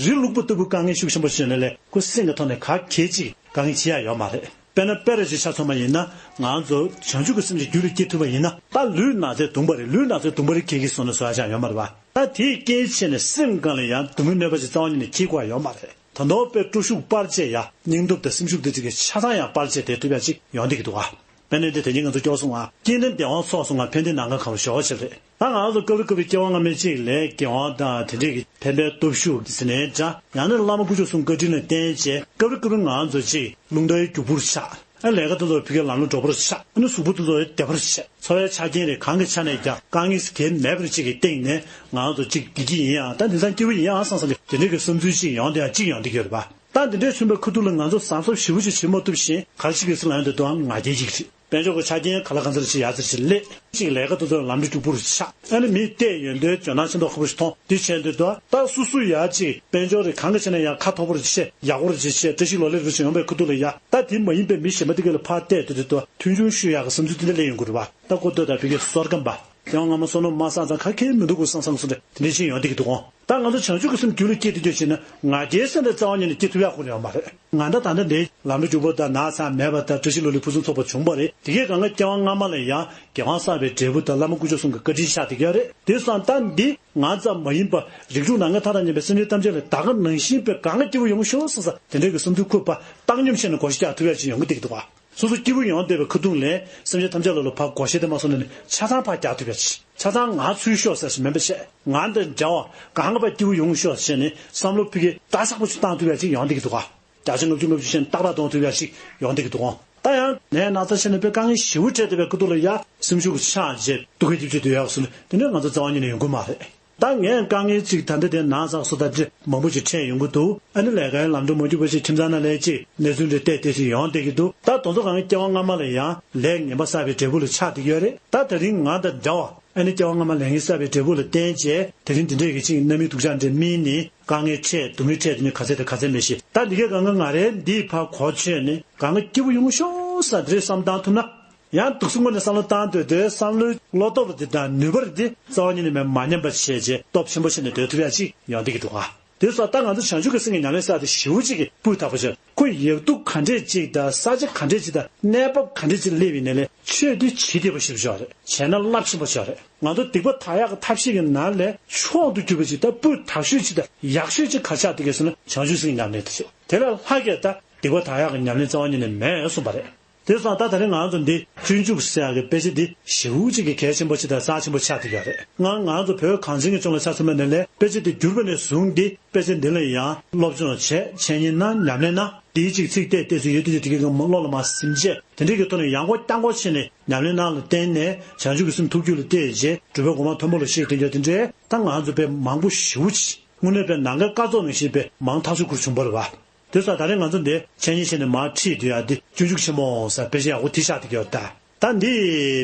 རི་ལུག་པ་ལྟ་བུ་དཀའ་ངལ་ཤུགས་ཆེན་པོ་བྱུང་ནས་ལས་ཁོ་སེམས་ཀྱི་ཐོག་ནས་ག་གེ་ཅིག་དཀའ་ངལ་བྱེད་ཡ་ཡོད་མ་རེད། དཔེར་ན་དཔེ་ར་ཅིག་ཆ་མཚོན་པ་ཡིན་ན། ང་ཚོ་བྱང་ཆུབ་ཀྱི་སེམས་ཅིག་རྒྱུད་ལ་སྐྱེ་ཐུབ་པ་ཡིན་ན། ད་ལུས་ན་ཚའི་གདུང་བ་རེད། ལུས་ན་ཚའི་གདུང་བ་རེད་གེ་གེ་སོང་ན་བཟོ་ཡ་ཅང་ཡོད་མ་རེད་པ། ད་དེའི་རྐྱེན་བྱས་ནས་སེམས་སྒང་ལ་ཡང་སྡུག་བསྔལ་གནོད་པ་ཅིག་རྩ་བ་ཉིད་ནས་འཁྱེར་དགོས་ཡ་ཡོད་མ་རེད། ད་དུང་དཔེ་སྤྲོ་ཤུགས་སྤར་བྱས་ཡ། སྙིང་སྟོབས་དང་སེམས་ཤུགས་དེ་ཚོ་གི་ཆ་ཚང་ཡང་སྤར་བྱས་བསྡད་ཐུབ་ཡ་ཅིག་ཡོང་བསྡད་ཀྱི་འདུག་ག་དཔེར་ན་དེ་དེ་རིང་ང་ཚོ་སྐྱོར་སོང་ང་། སྐྱིད་ན་བདེ་བ་ཚོགས་སུ་བསྔོ། ཕན་བདེ་ནམ་མཁའ་གང་བར་ཤོག་ཅེས་རེད། ད་ང་ཚོ་སྐབས་རེ་སྐབས་རེ་སྐྱེ་བ་སྔ་མའི་ཅིག་ལས་དགེ་བ་དང་དེ་འདྲས་ཀྱི་ཕན་པའི་སྟོབས་ཤུགས་ཟེར་ནའི་འདྲ། ཡང་ན་བླ་མ་དཀོན་མཆོག་གསུམ་བཀའ་དྲིན་ལ་བརྟེན་བྱས། སྐབས་རེ་སྐབས་རེ་ང་ཚོ་ཅིག་རླུང་རྟ་ཡི་རྒྱུག་པོར་ཆགས། ཨ་ལས་ཀ་དེ་ཚོ་ཕ་གིའི་ལམ་ལ་འགྲོ་བར་ཆགས། ཨ་ནི་གཟུགས་པོ་དེ་ཚོ་བདེ་བར་ཆགས། འཚོ་བའི་ཆ་རྐྱེན་རེ་གང་གི་ཆ་ནས་ཀྱང་དཀའ་ངལ་གང་ཡང་མེད་པར་ཅིག་གི་སྟེང་ནས་ང་ཚོ་ཅིག་བདེ་སྐྱིད་ཡིན་ཡང་། ད་དེང་སང་སྐྱིད་པོ་ཡིན་ཡང་བསམ་བསམ་གྱི་དེ་འདྲས་ཀྱི་བསམ་ཚུལ་ཅིག་ཡོང་བསྡད་ཡ་ཅིག་ཡོང་བསྡད་ཀྱི་ཡོད་རེད་པ། ད་འདི་འདྲས་བྱུང་བའི་ཁ་ཐུག་ལ་ང་ཚོ་གཟབ་གཟབ་ཞེ་པོ་ཅིག་བྱེད་མ་ཐུབ་བཞིན་ག་རེ་བྱེད་ཀྱི་ཟེར་ལབ་ཡོང་དུས། དོན་ང་རྒྱལ་ཅིག་རེད། དཔལ་འབྱོར་གྱི་ཆ་རྐྱེན་ག་ལ་གང་འཚམ་ཅིག་ཡག་ཙམ་ཅིག་སླེབས། ཅིག་ལས་ཀ་དེ་ཚོ་ལམ་འགྲོ་རྒྱུག་པོ་རུ་ཆགས། ཨ་ནི་མིས་བལྟས་ཡོང་དུས་འཇོན་ཐང་ཆེ་མདོག་ཁ་པོ་ཞིག་མཐོང་། དེ་བྱས་དུས་ད་ད་སོ་སོ་ཡ་ཅིག་དཔལ་འབྱོར་རེ་གང་གི་ཆ་ནས་ཡང་ཁ་མཐོ་པོ་རུ་ཆེ། ཡག་པོ་རུ་ཆེ་ཆེ། བཀྲ་ཤིས་ལོ་ལེགས་རུ་ཆེ་ཡོང་བའི་ཁ་ཐུག་ལ་ཡ། ད་དེ་མ་ཡིན་པའི་མི་གཞན་པ་དེ་ག་ལ་ཕར་བལྟས་དུས་དུས་ད་མཐོང་ཆུང་ཞུ་ཡག་གི་བསམ་ཚུལ་དེ་འདྲ་སླེབས་ཡོང་གི་རེད་པ། ད་ཀོ་ཏོ་ད་ཕ་གིའི་བསོད་སྐམ་པ། དེ་བ་སྔ་མ་བསོད་ནམས་མ་བསགས་ཙང་ག་གེ་མི་འདུག་གོ་བསམ་བསམ་བསམ་འདྲ་དེ་འདྲ་ཅིག་ཡོང་བསྡད་ཀྱི་འདུག་གོ། ད་ང་ཚོ་བྱང་ཆུབ་ཀྱི་སེམས་རྒྱུད་ལ་སྐྱེས་ཏེ་སྐྱེས་བྱས་ན་ང་རྒྱལ་ཟེར་འདྲ་རྩ་བ་ཉིད་ནས་སྐྱེ་ཐུབ་ཡག་ཁོ་ཡོད་མ་རེད། ང་འདྲ་ད་ལྟ་འདི་ལམ་འགྲོ་རྒྱུག་པོ་དང་ན་ཚ་མེད་པ་དང་བཀྲ་ཤིས་ལོ་ལེགས་ཕུན་སུམ་ཚོགས་པ་བྱུང་བ་རེད། དེ་གའི་སྒང་ག་སྐྱེ་བ་སྔ་མ་ལ་ཡང་དགེ་བ་བསགས་པའི་འབྲས་བུ་དང་བླ་མ་དཀོན་མཆོག་གསུམ་གྱི་བཀའ་དྲིན་ཆགས་བསྡད་ཀྱི་ཡོད་རེད། དེ་སོང་ཙང་ད་འདི་ང་ཙམ་མ་ཡིན་པ་རིགས་དྲུག་ནམ་མཁའི་མཐའ་དང་མཉམ་པའི་སེམས་ཅན་ཐམས་ཅད་ལ་ད་ག་ནང་བཞིན་པའི་གང་ག་སྐྱིད་པོ་ཡོང་ཤོག་ཟེར་ས་དེ་འདྲའི་གི་བསམ་ཚུལ་འཁོར་བ་བཏང་སྙོམས་བྱས་ནས་བགོ་བཤའ་རྒྱག་ཐུབ་ཡག་ཅིག་ཡོང་གི་འདུག་འདུག་ག་སོ་སོ་སྐྱིད་པོ་ཡོང་བསྡད་པའི་ཁ་ཐུག་ལས་སེམས་ཅན་ཐམས་ཅད་ལ་ལ་ཕར་བགོ་བཤའ་དེ་མ་སོང་ནས་ནི་ཆ་ཚང་ཕར་རྒྱག་ཐུབ་ཡ་ཅིག་ཆ་ཚང་ང་ཚུར་ཤོག་ཟེར་ཞིག་མིན་པ་བྱས། ང་དང་འདྲ་བ་གང་ག་ཕར་སྐྱིད་པོ་ཡོང་ཤོག་ཟེར་ནས་བསམ་བློ་ཕ་གི་བརྡ་ཆགས་པོ་ཞིག་བཏང་ཐུབ་ཡ་ཅིག་ཡོང་བསྡད་ཀྱི་འདུག་ག་བརྒྱ་ཆ་ལྔ་བཅུ་ལྔ་བཅུ་བྱས་ནས་ཏག་ཏག་གཏོང་ཐུབ་ཡ་ཅིག་ཡོང་བསྡད་ཀྱི་འདུག་ག་ད་ཡང་ནད་ན་ཚ་བྱས་ནས་དཔེ་དཀའ་ངལ་ཞེ་པོ་འཕྲད་བསྡད་པའི་ཁ་ཐུག་ལ་ཡ་སེམས་ཤུགས་ཆག་བྱས་སྡུག་སྐད་ཅིག་ཅིག་སྡོད་ཡག་སོང་ནས་དེ་འདྲ་ང་ཚོ་རྩ་བ་ཉིད་ནས་ཡོང་གི་མ་རེད། ད་ངས་དཀའ་ངལ་ཅིག་ད་ལྟ་དེ་ན་ཚ་སོ་ད་འདྲ་མང་པོ་ཅིག་འཕྲད་ཡོང་གི་འདུག་ཨ་ནི་ལས་ཀའི་ལམ་འགྲོ་མ་རྒྱུག་པ་ཞིག་ཁྱིམ་ཚང་ནང་ལས་ཅིག་གནས་ཚུལ་འདྲ་བལྟས་བལྟས་ཤིག་ཡོང་བསྡད་ཀྱི་འདུག་ད་དེ་ཚོ་གང་སྐྱེ་བ་སྔ་མ་ལ་ཡང་ལས་ངན་པ་བསགས་པའི་འབྲས་བུ་ལ་ཆགས་བསྡད་ཀྱི་ཡོད་རེད། ད་དེ་རིང་ང་དང་འདྲ་བ་ཨ་ནི་སྐྱེ་བ་སྔ་མ་ལས་ངན་བསགས་པའི་འབྲས་བུ་ལ་བརྟེན་བྱས་དེ་རིང་འདི་འདྲས་ཀྱི་ཅིག་རྣམ་སྨིན་སྡུག་ཅག་འདྲ་སྨིན་ནས་དཀའ་ངལ་འཕྲད་སྡུག་བསྔལ་འཕྲད་དེ་ནི་ག་ཚད་དང་ག་ཚད་མེད་ཤེས། ད་འདི་གའི་གང་ག་ང་རའི་འདིའི་ཕར་གོ་ཆོད་ནས་གང་ག་སྐྱིད་པོ་ཡོང་ཤོག་ཟེར་དེ་འདྲས་བསམ་བཏང་ཐུབ་ན། ཡང་འདུག་སེ་དངོས་གནས་བསམ་བློ་བཏང་སྡོད་དུས་བསམ་བློའི་བློ་སྟོབས་དེ་དང་ནུས་པ་དེ་རྩ་བ་ཉིད་ནས་མ་མ་ཉམས་པ་བྱས་རྗེས་སྟོབས་ཆེན་པོ་བྱས་ནས་སྡོད་ཐུབ་ཡ་ཅིག་ཡོང་བསྡད་ཀྱི་འདུག་ག་དེ་སོགས་ད་ང་ཚོ་བྱང་ཆུབ་ཀྱི་སེམས་ཀྱི་ཉམས་ལེན་ཟེར་དེ་ཞེ་པོ་ཅིག་གི་སྤུས་དག་པོ་བྱས། ཁོ་ཡག་སྡུག་ག་འདྲས་ཅིག་དང་ས་ཆ་ག་འདྲས་ཅིག་དང་གནས་བབ་ག་འདྲས་ཅིག་སླེབས་ཡིན་ནའི་ལས་ཆོས་དེ་ཇི་བདེ་པོ་ཞེ་པོ་ཅིག་རེད། བྱས་ན་རླབས་ཆེན་པོ་ཅིག་རེད། ང་ཚོ་སྡིག་པ་དག་ཡག་གི་ཐབས་ཤེས་ཀྱི་ནང་ལས་མཆོག་ཏུ་གྱུར་པ་ཅིག་དང་སྤུས་དག་ཤོས་ཅིག་དང་ཡག་ཤོས་ཅིག་ག་ཆགས་བསྡད་ཀྱི་ཟེར་ན་བྱང་ཆུབ་སེམས་ཀྱི་ཉམས་ལེན་དེ་རེད། དེ་ལས་ལྷག་གི་ད། སྡིག་པ་དག་ཡག་གི་ཉམས་ལེན་རྩ་བ་ཉིད་ནས་མེད་གསུངས་པ་རེད། དེ་སོང་ད་ད་རེས་ང་ཚོ་འདི་སྤྱོད་འཇུག་ཟེར་ཡག་གི་དཔེ་ཆ་འདི་ཞེ་པོ་ཅིག་གི་གལ་ཆེན་པོ་ཅིག་དང་རྩ་ཆེན་པོ་ཆགས་བསྡད་ཡོད་རེད། ང་ང་ཚོ་བོད་གངས་ཅན་གྱི་ལྗོངས་ལ་ཆ་མཚོན་པ་ཡིན་ན་ལས་དཔེ་ཆ་འདི་བསྒྱུར་བ་ནས་བཟུང་སྟེ་དཔེ་ཆ་འདི་ལ་ཡང་སློབ་སྦྱོང་བྱས། འཆད་ཉན་གནང་། ཉམས་ལེན་གནང་། འདིའི་ཅིག་ཚིག་བལྟས་བལྟས་སུ་ཡོད་དུས་ཅིག་དེ་གའི་བློ་ལ་མར་སིམ་བྱས། དེ་འདྲའི་གི་ཐོག་ནས་ཡང་སྒོ་རྐྱང་སྒོ་ཕྱེ་ནས་ཉམས་ལེན་གནང་ལ་བརྟེན་ནས་བྱང་ཆུབ་ཀྱི་སེམས་ཐུགས་རྒྱུད་ལ་གཏད་རྗེས་གྲུབ་པའི་གོ་འཕང་མཐོན་པོ་ལ་གཤེགས་དེ་འདྲ་དེ་འདྲའི་ད་ང་ཚོ་དཔེ་མང་པོ་ཞེ་པོ་ཅིག་དངོས་གནས་དཔེ་ནམ་མཁའི་སྐར་ཚོགས་ནང་བཞིན་དཔེ་མང་ཐག་ཆོད་ཁུར་བྱུང་བ་རེད་བ། དེ་སོགས་ད་རེས་ང་ཚོ་འདི་འཆད་ཉན་བྱས་ནས་མར་ཁྲིད་སྡོད་ཡ་འདི་སྤྱོད་འཇུག་ཆེན་མོ་ཟེར་དཔེ་ཆ་ཡག་པོ་དེ་ཆགས་བསྡད་ཀྱི་ཡོད་ད། ད་འདི་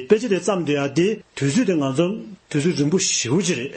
དཔེ་ཆ་དེ་བརྩམས་སྡོད་ཡ་འདི་དུས་ཚོད་དེ་ང་ཚོ་དུས་ཚོད་རིང་པོ་ཞེ་པོ་ཅིག་རེད།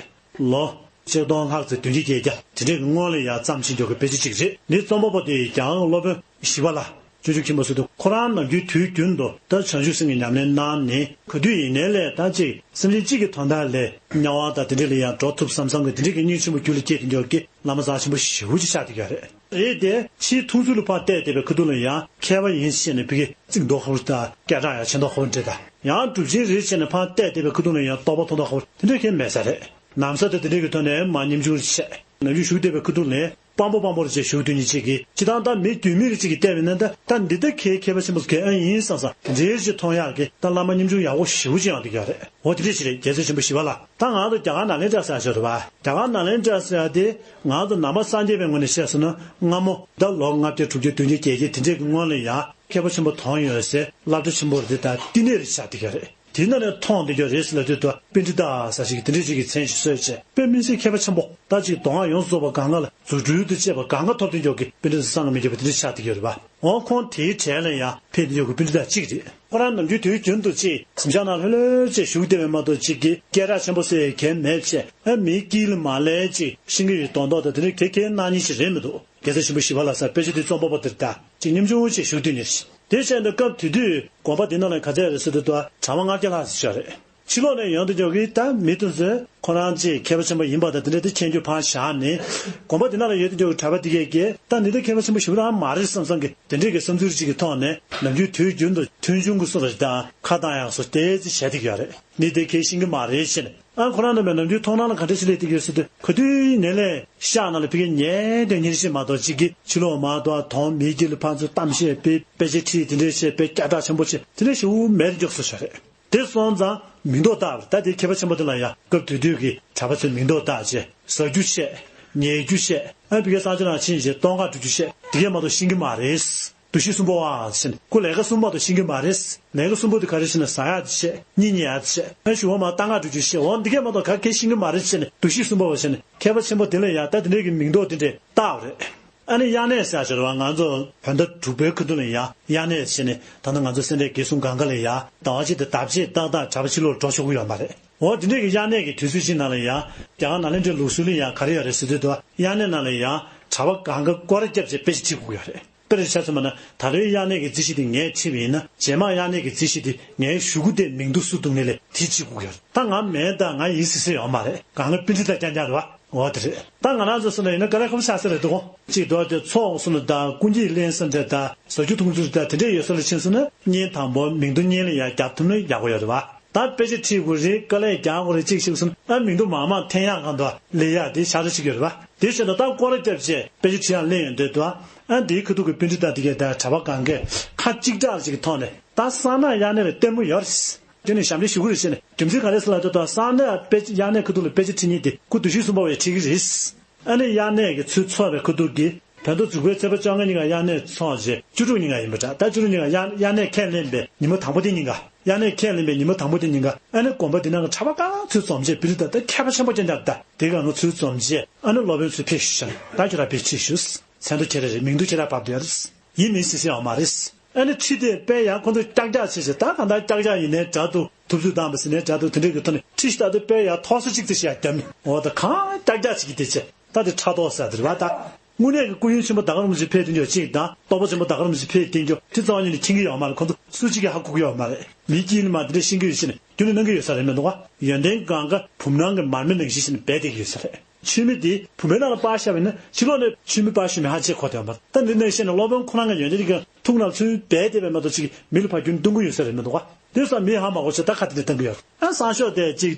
ལོ་ཆིག་སྟོང་ལྷག་ཙམ་བདུན་ཅུ་བརྒྱད་བརྒྱ་དེ་འདྲའི་གི་སྔོན་ལ་ཡ་བརྩམས་ཕྱིན་འཇོག་གི་དཔེ་ཆ་གཅིག་རེད། འདི་རྩོམ་པ་པོ་དེ་རྒྱལ་དབང་སློབ་དཔོན་ཞི་བ་ལྷ། སྤྱོད་འཇུག་ཆེན་པོ་ཟེར་དུས་ཁོ་རང་ནམ་རྒྱུན་དུས་རྒྱུན་དུ་ད་བྱང་ཆུབ་སེམས་ཀྱི་ཉམས་ལེན་གནང་ནས་ག་དུས་ཡིན་ནའི་ལས་ད་ཅིག་སེམས་ཅན་གཅིག་གི་དོན་དག་ལས་དམྱལ་བ་དང་དེ་འདྲ་ལ་ཡང་འགྲོ་ཐུབ་བསམ་བསམ་གི་དེ་འདྲའི་གི་སྙིང་ཆེན་པོ་རྒྱུད་ལ་སྐྱེས་དེ་འཇོག་གི་བླ་མ་རྩ་ཆེན་པོ་ཞེ་པོ་ཅིག་ཆགས་བསྡད་ཡོད་རེད། རེད་དེ་ཕྱིའི་མཐོང་ཚུལ་ལ་ཕར་བལྟས་བསྡད་པའི་ཁ་ཐུག་ལ་ཡང་མཁས་པ་ཡིན་ཟེར་ནས་ཕ་གི་རྩིག་མདོག་ཁ་པོ་དང་སྐད་གྲགས་ཡང་ཆེ་མདོག་ཁ་པོ་འདྲ་དང་། ཡང་གྲུབ་ཆེན་རེད་ཟེར་ནས་ཕར་བལྟས་བསྡད་པའི་ཁ་ཐུག་ལ་ཡང་རྟོགས་པ་མཐོ་མདོག་ཁ་པོ་དེ་འདྲ་གང་ཡང་མེད་ས་རེད། ན་བཟའ་དང་དེ་འདྲ་གི་ཐོག་ནས་མར་ཉམ་ཆུང་རེ་བྱས། ནམ་རྒྱུན་བཞུགས་བསྡད་པའི་ཁ་ཐུག་ལ་ དཔང་པོ་དཔང་པོ་རེ་བྱས་ཞུགས་དུས་ཉིད་ཅིག་གིས་སྤྱི་བཏང་ད་མི་རྒྱུས་མེད་རེ་ཅིག་གིས་བལྟས་པ་ཡིན་ན། ད་ད་འདི་ད་ཁའི་མཁས་པ་ཆེན་པོ་ཟེར་མཁན་ཨ་ཡིན་བསམ་བསམ་དེ་འདྲའི་ཅིག་མཐོང་ཡག་གི་ད་བླ་མ་སྙིང་ཆུང་ཡག་པོ་ཞེ་པོ་ཅིག་ཡོང་བསྡད་ཀྱི་ཡོད་རེད། འོ་དེ་འདྲ་ཞིག་རེད། རྒྱལ་སྲས་ཆེན་པོ་ཞི་བ་ལྷ། ད་ང་ཚོ་རྒྱ་གར་ནཱ་ལེནྡྲ་ཟེར་ཡག་ཅིག་ཡོད་རེད་པ། རྒྱ་གར་ནཱ་ལེནྡྲ་ཟེར་ཡག་དེ་ང་ཚོ་ནང་པ་སངས་རྒྱས་པའི་ངོས་ནས་བཤད་སོང་ན་སྔ་མོ་ད་ལོ་ལྔ་བརྒྱ་དྲུག་བརྒྱ་བདུན་བརྒྱ་བརྒྱད་བརྒྱ་དེ་འདྲའི་གི་སྔོན་ལ་ཡང་མཁས་པ་ཆེན་པོ་དོན་ཡོད་སའི་སློབ་གྲྭ་ཆེན་པོ་རེད། ད་བསྟི་གནས་རེ་ཆགས་བསྡད་ཀྱི་ཡོད་རེད། དེ་ནང་ནས་མཐོང་བསྡད་ཀྱི་ཡོད་རེད་ཟེར་ལབ་དུས། ད་པཎྜི་ཏ་ཟེར་ཞིག་དེ་འདྲ་ཞིག་གི་མཚན་ཞིག་གསོལ་བྱས། དཔེ་མི་སྲིད་མཁས་པ་ཆེན་པོ། ད་ཅིག་མདོ་སྔགས་ཡོངས་སུ་རྫོགས་པ་སྒང་ག་ལ་རྫུ་འཕྲུལ་དང་བཅས་པ་སྒང་ག་ཐོབ་བསྡད་ཀྱི་ཡོད་ཀྱི་པཎྜི་ཏ་བསམ་གྱིས་མི་ཁྱབ་པ་དེ་འདྲ་ཆགས་བསྡད་ཀྱི་ཡོད་རེད་པ། འོ་ཁོང་དེའི་གྲས་ལ་ཡང་ཕེབས་བསྡད་ཀྱི་ཡོད་ཀྱི་པཎྜི་ཏ་གཅིག་རེད། ཁོ་རང་ནམ་རྒྱུན་དུས་རྒྱུན་དུ་ཅིག་གཟིམ་ཤག་ནང་ལྷོད་ལྷོད་བྱས་བཞུགས་བསྡད་པ་མ་གཏོགས། ཅིག་གི་སྐད་གྲགས་ཆེན་པོ་ཟེར་གང་མེད་བྱས། ཨ་མིའི་དཀྱིལ་ལ་མར་ལས་ཅིག་ཤེས་ཀྱི་ཡོད་མདོག་མདོག་དང་དེ་འདྲ་གང་གང་གནང་མཁན་ཞིག་རེད་མི་འདུག་རྒྱལ་སྲས་ཆེན་པོ་ཞི་བ་ལྷ་ཟེར་དཔེ་ཆ་དེ་རྩོམ་པ་པོ་དེ་རེད། ད་ཅིག་ཉམ་ཆུང་ཞིག་བཞུགས་དུས་ནས། དེ་བྱས་ན་སྐབས་དེ་དུས་དགོན་པ་དེ་ནང་ལ་ག་ཚད་རེད་ཟེར་དུས། ད་གྲྭ་པ་ལྔ་བརྒྱ་ལྷག་ཙམ་ཅིག་རེད། ཕྱི་ལོགས་ནས་ཡོང་བསྡད་ཀྱི་ཡོད་ཀྱི་ད་མི་དེ་ཚོས་ཁོ་རང་ཅིག་མཁས་པ་ཆེན་པོ་ཡིན་པ་དང་དེ་འདྲ་དེ་མཁྱེན་རྒྱུ་ཕར་བཞག་ནས། དགོན་པ་དེ་ནང་ལ་ཡོད་དུས་ཀྱི་གྲྭ་པ་དེ་གས་ཀྱིས་ད་འདི་ད་མཁས་པ་ཆེན་པོ་ཞི་བ་ལྷ་མ་རེད་བསམ་བསམ་གྱི་དེ་འདྲའི་གི་བསམ་ཚུལ་ཅིག་གི་ཐོག་ནས། ནམ་རྒྱུན་དུས་རྒྱུན་དུ་མཐོང་ཆུང་གི་བཟོ་འདྲ་ཅིག་དང་། ཁ་བཏང་ཡག་བཟོ་དེ་ཅིག་བྱས་བསྡད་ཀྱི་ཡོད་རེད། འདི་དེ་གས་ཤེས་ཀྱི་མ་རེད་ཟེར་ནས། ཨ་ཁོ་རང་རྣམ་པའི་ནམ་རྒྱུན་མཐོང་སྣང་ལ་ག་འདྲ་ཞིག་སླེབས་བསྡད་ཀྱི་ཡོད་ཟེར་དུས། ག་དུས་ཡིན་ནའི་ལས་ཤག་ནང་ལ་ཕ་གིར་ཉལ་བསྡད་ཉལ་བཞིན་མ་གཏོགས། ཅིག་གི་ཕྱི་ལོགས་མར་དུ་དོང་མིའི་དཀྱིལ་ལ་ཕར་ཚུར་གཏམ་བཤད་སྤེལ། དཔེ་ཆ་ཁྲིད། དེ་འདྲ་བྱས་སྤེལ། སྐད་གྲགས་ཆེན་པོ་བྱས། དེ་འདྲ་ཞེ་པོ་མེད་དུ་འགྱུར་སོང་བཞག་རེད། དེ་སོང་ཙང་མིང་འདོགས་བཏགས་པ་རེད། ད་དེ་མཁས་པ་ཆེན་པོ་དེ་ལ་ཡང་སྐབས་དེ་དུས་ཀྱི་གྲྭ་པ་ཚོས་མིང་འདོགས་བཏགས་བྱས། ཟ་རྒྱུ་བཤད། ཉལ་རྒྱུ་བཤད། ཨ་ཕ་གིར་གསང་སྤྱོད་ནང་ཕྱིན་བྱས་གཏོང་ག་འགྲོ་རྒྱུ་བཤད། དེ་གས་མ་གཏོགས་ཤེས་ཀྱི་མ་རེད། འདུ་ཤེས་གསུམ་པོ་བ་ཟེར་ནས། ཁོ་ལས་ཀ་གསུམ་མ་གཏོགས་ཤེས་ཀྱི་མ་རེད། ལས་ཀ་གསུམ་པོ་དེ་ག་རེ་ཟེར་ན། ཟ་ཡག་དེ་བཤད། གཉིད་ཉལ་ཡག་དེ་བཤད། ཨ་གཞུག་གུ་མར་གཏོང་ག་འགྲོ་རྒྱུ་བཤད། འོ་འདི་གས་མ་གཏོགས་ག་གེ་ཤེས་ཀྱི་མ་རེད་ཟེར་ནས། འདུ་ཤེས་གསུམ་པོ་བ་ཟེར་ནས། མཁས་པ་ཆེན་པོ་དེ་ལ་ཡང་ད་དེ་འདྲའི་གི་མིང་འདོགས་དེ་འདྲས་བཏགས་པ་རེད། ཨ་ནི་དབྱར་གནས་ཟེར་ཡག་ཅིག་རེད་པ། ང་ཚོ་བོད་ཟླ་དྲུག་པའི་ཁ་ཐུག་ལ་ཡང་དབྱར་གནས་ཟེར་ནས། ད་ལྟ་ང་ཚོ་སེ་འབྲས་དགེ་གསུམ་སྒང་ག་ལ་ཡང་ཟླ་བ་གཅིག་དང་ལྡབ་གཅིག་ཏག་ཏག་གྲྭ་པ་ཕྱི་ལོགས་འགྲོ་ཆོག་གི་ཡོད་མ་རེད། འོ་དེ་འདྲའི་གི་དབྱར་གནས་ཀྱི་དུས་ཚོད་ཅིག་ནང་ལ་ཡང་། རྒྱ་གར་ནཱ་ལེནྡྲའི་ལུགས་སྲོལ་ལ་ཡང་ག་རེ་ཡོད་རེད་ཟེར་དུས། ད་དབྱར་གནས་ནང་ལ་ཡང་གྲྭ་པ་སྒང་ག་སྐོར་ར་བརྒྱབ་བྱས་དཔེ་ཆ་ཁྲིད་དགོས་ཀྱི་ཡོད་རེད། དཔེར་ཆ་མཚོན་པ་ན། ད་ལོའི་དབྱར་གནས་ཀྱི་རྩིས་གཞི་དེ་ངས་ཁྲིད་པ་ཡིན་ན། རྗེས་མ་དབྱར་གནས་ཀྱི་རྩིས་གཞི་དེ་ངའི་གཞུག་གུ་དེ་མིང་ཐོ་བཟོ་ཐུབ་ནའི་ལས་དེ་ཁྲིད་དགོས་ཀྱི་ཡོད་རེད། ད་ང་མིན་ད་ང་ཡིན་ཟེར་ས་ཡོད་མ་རེད། སྒང་ག་པཎྜི་ཏ་རྐྱང་རྐྱང་རེད་པ། འོ་དེ་རེད། ད་ང་རང་ཚོ་སོང་ན་ཡིན་ན་དཀའ་ལས་ཁག་པོ་ཆགས་ས་རེད་འདུག་གོ། གཅིག་འདུག་དེ་ཚོགས་སོང་ན་ད་སྐུ་འགྱེད་ལེན་ས་འདྲ་ད་ཟ་རྒྱུ་འཐུང་རྒྱུ་ད་དེ་འདྲས་ཡོད་ས་ལ་ཕྱིན་སོང་ན། བརྙན་དང་པོ་མིང་ཐོ་བརྙན་ལ་ཡར་རྒྱག་ཐུབ་ན་ཡག་པོ་ཡོད་རེད་པ། ད་དཔེ་ཆ་ཁྲིད་དགོས་རེད། དཀའ་ལས་རྒྱག་དགོས་རེད། གཅིག་བྱས་སོང་ན། ཨ་མིང་ཐོ་མང་མང་འཐེན་ཡག་སྒང་དུ་ལས་ཡག་དེ་ཤག་ཤག་ཅིག་ཡོད་རེད་པ། དེ་བྱས་ན་ད་སྐོར་ར་བརྒྱབ་བྱས་དཔེ་ཆ་ཁྲིད་ཡག་ལེན་ཡོང་དུས་དུ། ཨ་འདིའི་ཁ་ཐུག་གི་པཎྜི་ཏ་དེ་གས་ད་གྲྭ་པ་སྒང་གས་ཁ་གཅིག་གྲགས་ཅིག་གི་ཐོག་ནས། ད་སང་ནངས་དབྱར་གནས་ལ་ལྟད་མོ་ཡོད་རེད། དེ་ནས་ཞབས་འདྲེན་ཞུ་གི་རེད་ཟེར་ནས། རྒྱུ་མཚན་ག་རེ་ཟེར་ལབ་དུས། ད་སང་ནངས་དཔེ་དབྱར་གནས་ཁ་ཐུག་ལ་དཔེ་ཆ་ཁྲིད་མཁན་དེ་ཁོ་འདུ་ཤེས་གསུམ་པ་བས་ཁྲིད་ཀྱི་རེད། ཨ་ནི་དབྱར་གནས་ཀྱི་ཚུལ་འཚོགས་པའི་ཁ་ཐུག་གི་བོད་ཟླ་དྲུག་པའི་ཚེས་པ་བཅོ་ལྔ་ཉིན་ཀ་དབྱར་གནས་ཚོགས་བྱས། བཅུ་དྲུག་ཉིན་ཀ་ཡིན་པ་འདྲ། ད་བཅུ་དྲུག་ཉིན་ཀ་དབྱར་དབྱར་གནས་ཁས་ལེན་པའི་ཉི་མ་དང་པོ་དེ་ཉིན་ཀ། དབྱར་གནས་ཁས་ལེན་པའི་ཉི་མ་དང་པོ་དེ་ཉིན་ཀ། ཨ་ནི་དགོན་པ་དེ་ནང་གི་གྲྭ་པ་སྒང་ག་ཚུར་འཛོམས་བྱས། པཎྜི་ཏ་ད་མཁས་པ་ཆེན་པོ་རྐྱང་རྐྱང་ད་དེ་སྒང་ག་ཚུར་འཛོམས་བྱས། ཨ་ནི་སློབ་དཔོན་ཚོས་ཕེབས་ཤོག་ཟེར་ནས། ད་ཁྱོད་རང་དཔེ་ཁྲིད་ཤོག་མཚན་ཐོ་ཁྱེད་རང་རེད། མིང་ཐོ་ཁྱེད་རང་བབས་བསྡད་ཡོད་རེད། ཡིན་མིན་ཟེར་ས་ཡོད་མ་རེད། ཨ་ནི་ཁྲིད་དེ་དཔེ་ཡང་ཁོ་ཚོ་ཀྱག་ཀྱག་བྱས་བྱས། ད་གང་ལྟར་ཀྱག་ཀྱག་ཡིན་ནའི་འདྲ་འདུག་ཐུབ་ཚོད་བཏང་བ་ཟེར་ནའི་འདྲ་འདུག་དེ་འདྲའི་གི་ཐོག་ནས་ཁྲིད་ཤིག་ད་དེ་དཔེ་ཡང་ཐོག་ས་གཅིག་དེ་ཞིག་ཡང་བརྒྱབ་ནས། འོ་ད་གང་ཀྱག་ཀྱག་བྱེད་ཀྱི་དེ་བྱས། ད་དེ་ཕྲག་དོག་ཟེར་དེ་རེད་པ། ད་དངོས་གནས་ཀྱི་སྐུ་ཡོན་ཆེན་པོ་ད་ག་རང་ཞིག་ཕེབས་བསྡད་ཀྱོག་གཅིག་དང་། རྟོགས་པ་ཆེན་པོ་ད་ག་རང་ཞིག་ཕེབས་བསྡད་ཀྱོག་དེ་རྩ་བ་ཉིད་ནས་མཁྱེན་གྱི་ཡོད་མ་རེད། ཁོ་ཚོ་སུ་གཅིག་གིས་ཧ་གོ་གི་ཡོད་མ་རེད། མིའི་དཀྱིལ་ནས་མར་དེ་འདྲ་ཤེས་ཀྱི་ཡོད་ཟེར་ནས་རྒྱུན་ནས་གནང་གི་ཡོད་ས་རེད་མི་འདུག་ག་ཡོན་ཏན་སྒང་ག་བུམ་ནང་གི་མར་མེ་ནང་བཞིན་བྱས་ནས་སྦས་བསྡད་ཀྱི་ཡོད་ས་རེད། ཆོས་མེད་དེ་བུམ་པའི་ནང་ལ་སྤར་བཞག་པ་ཡིན་ན། ཕྱི་ལོགས་ནས་ཆོས་མེད་སྤར་ཞུ་མི་ཧ་ཅང་གོ་བསྡད་ཡོད་མ་རེད། ད་འདི་ནང་བཤད་ན་སློབ་དཔོན་ཁོ་རང་གི་ཡོན་ཏན་དེ་ག་ཐུགས་ནང་ཚུར་སྦས་བསྡད་པ་མ་གཏོགས། ཅིག་མི་ལ་ཕར་རྒྱུན་གཏོང་གི་ཡོད་ས་རེད་མི་འདུག་ག་དེ་སོགས་མིས་ཧ་མ་གོ་ཆེད་ད་ཁ་དེ་འདྲ་བཏང་གི་ཡོད། ཨ་སང་ཞོགས་དེ་ཅིག་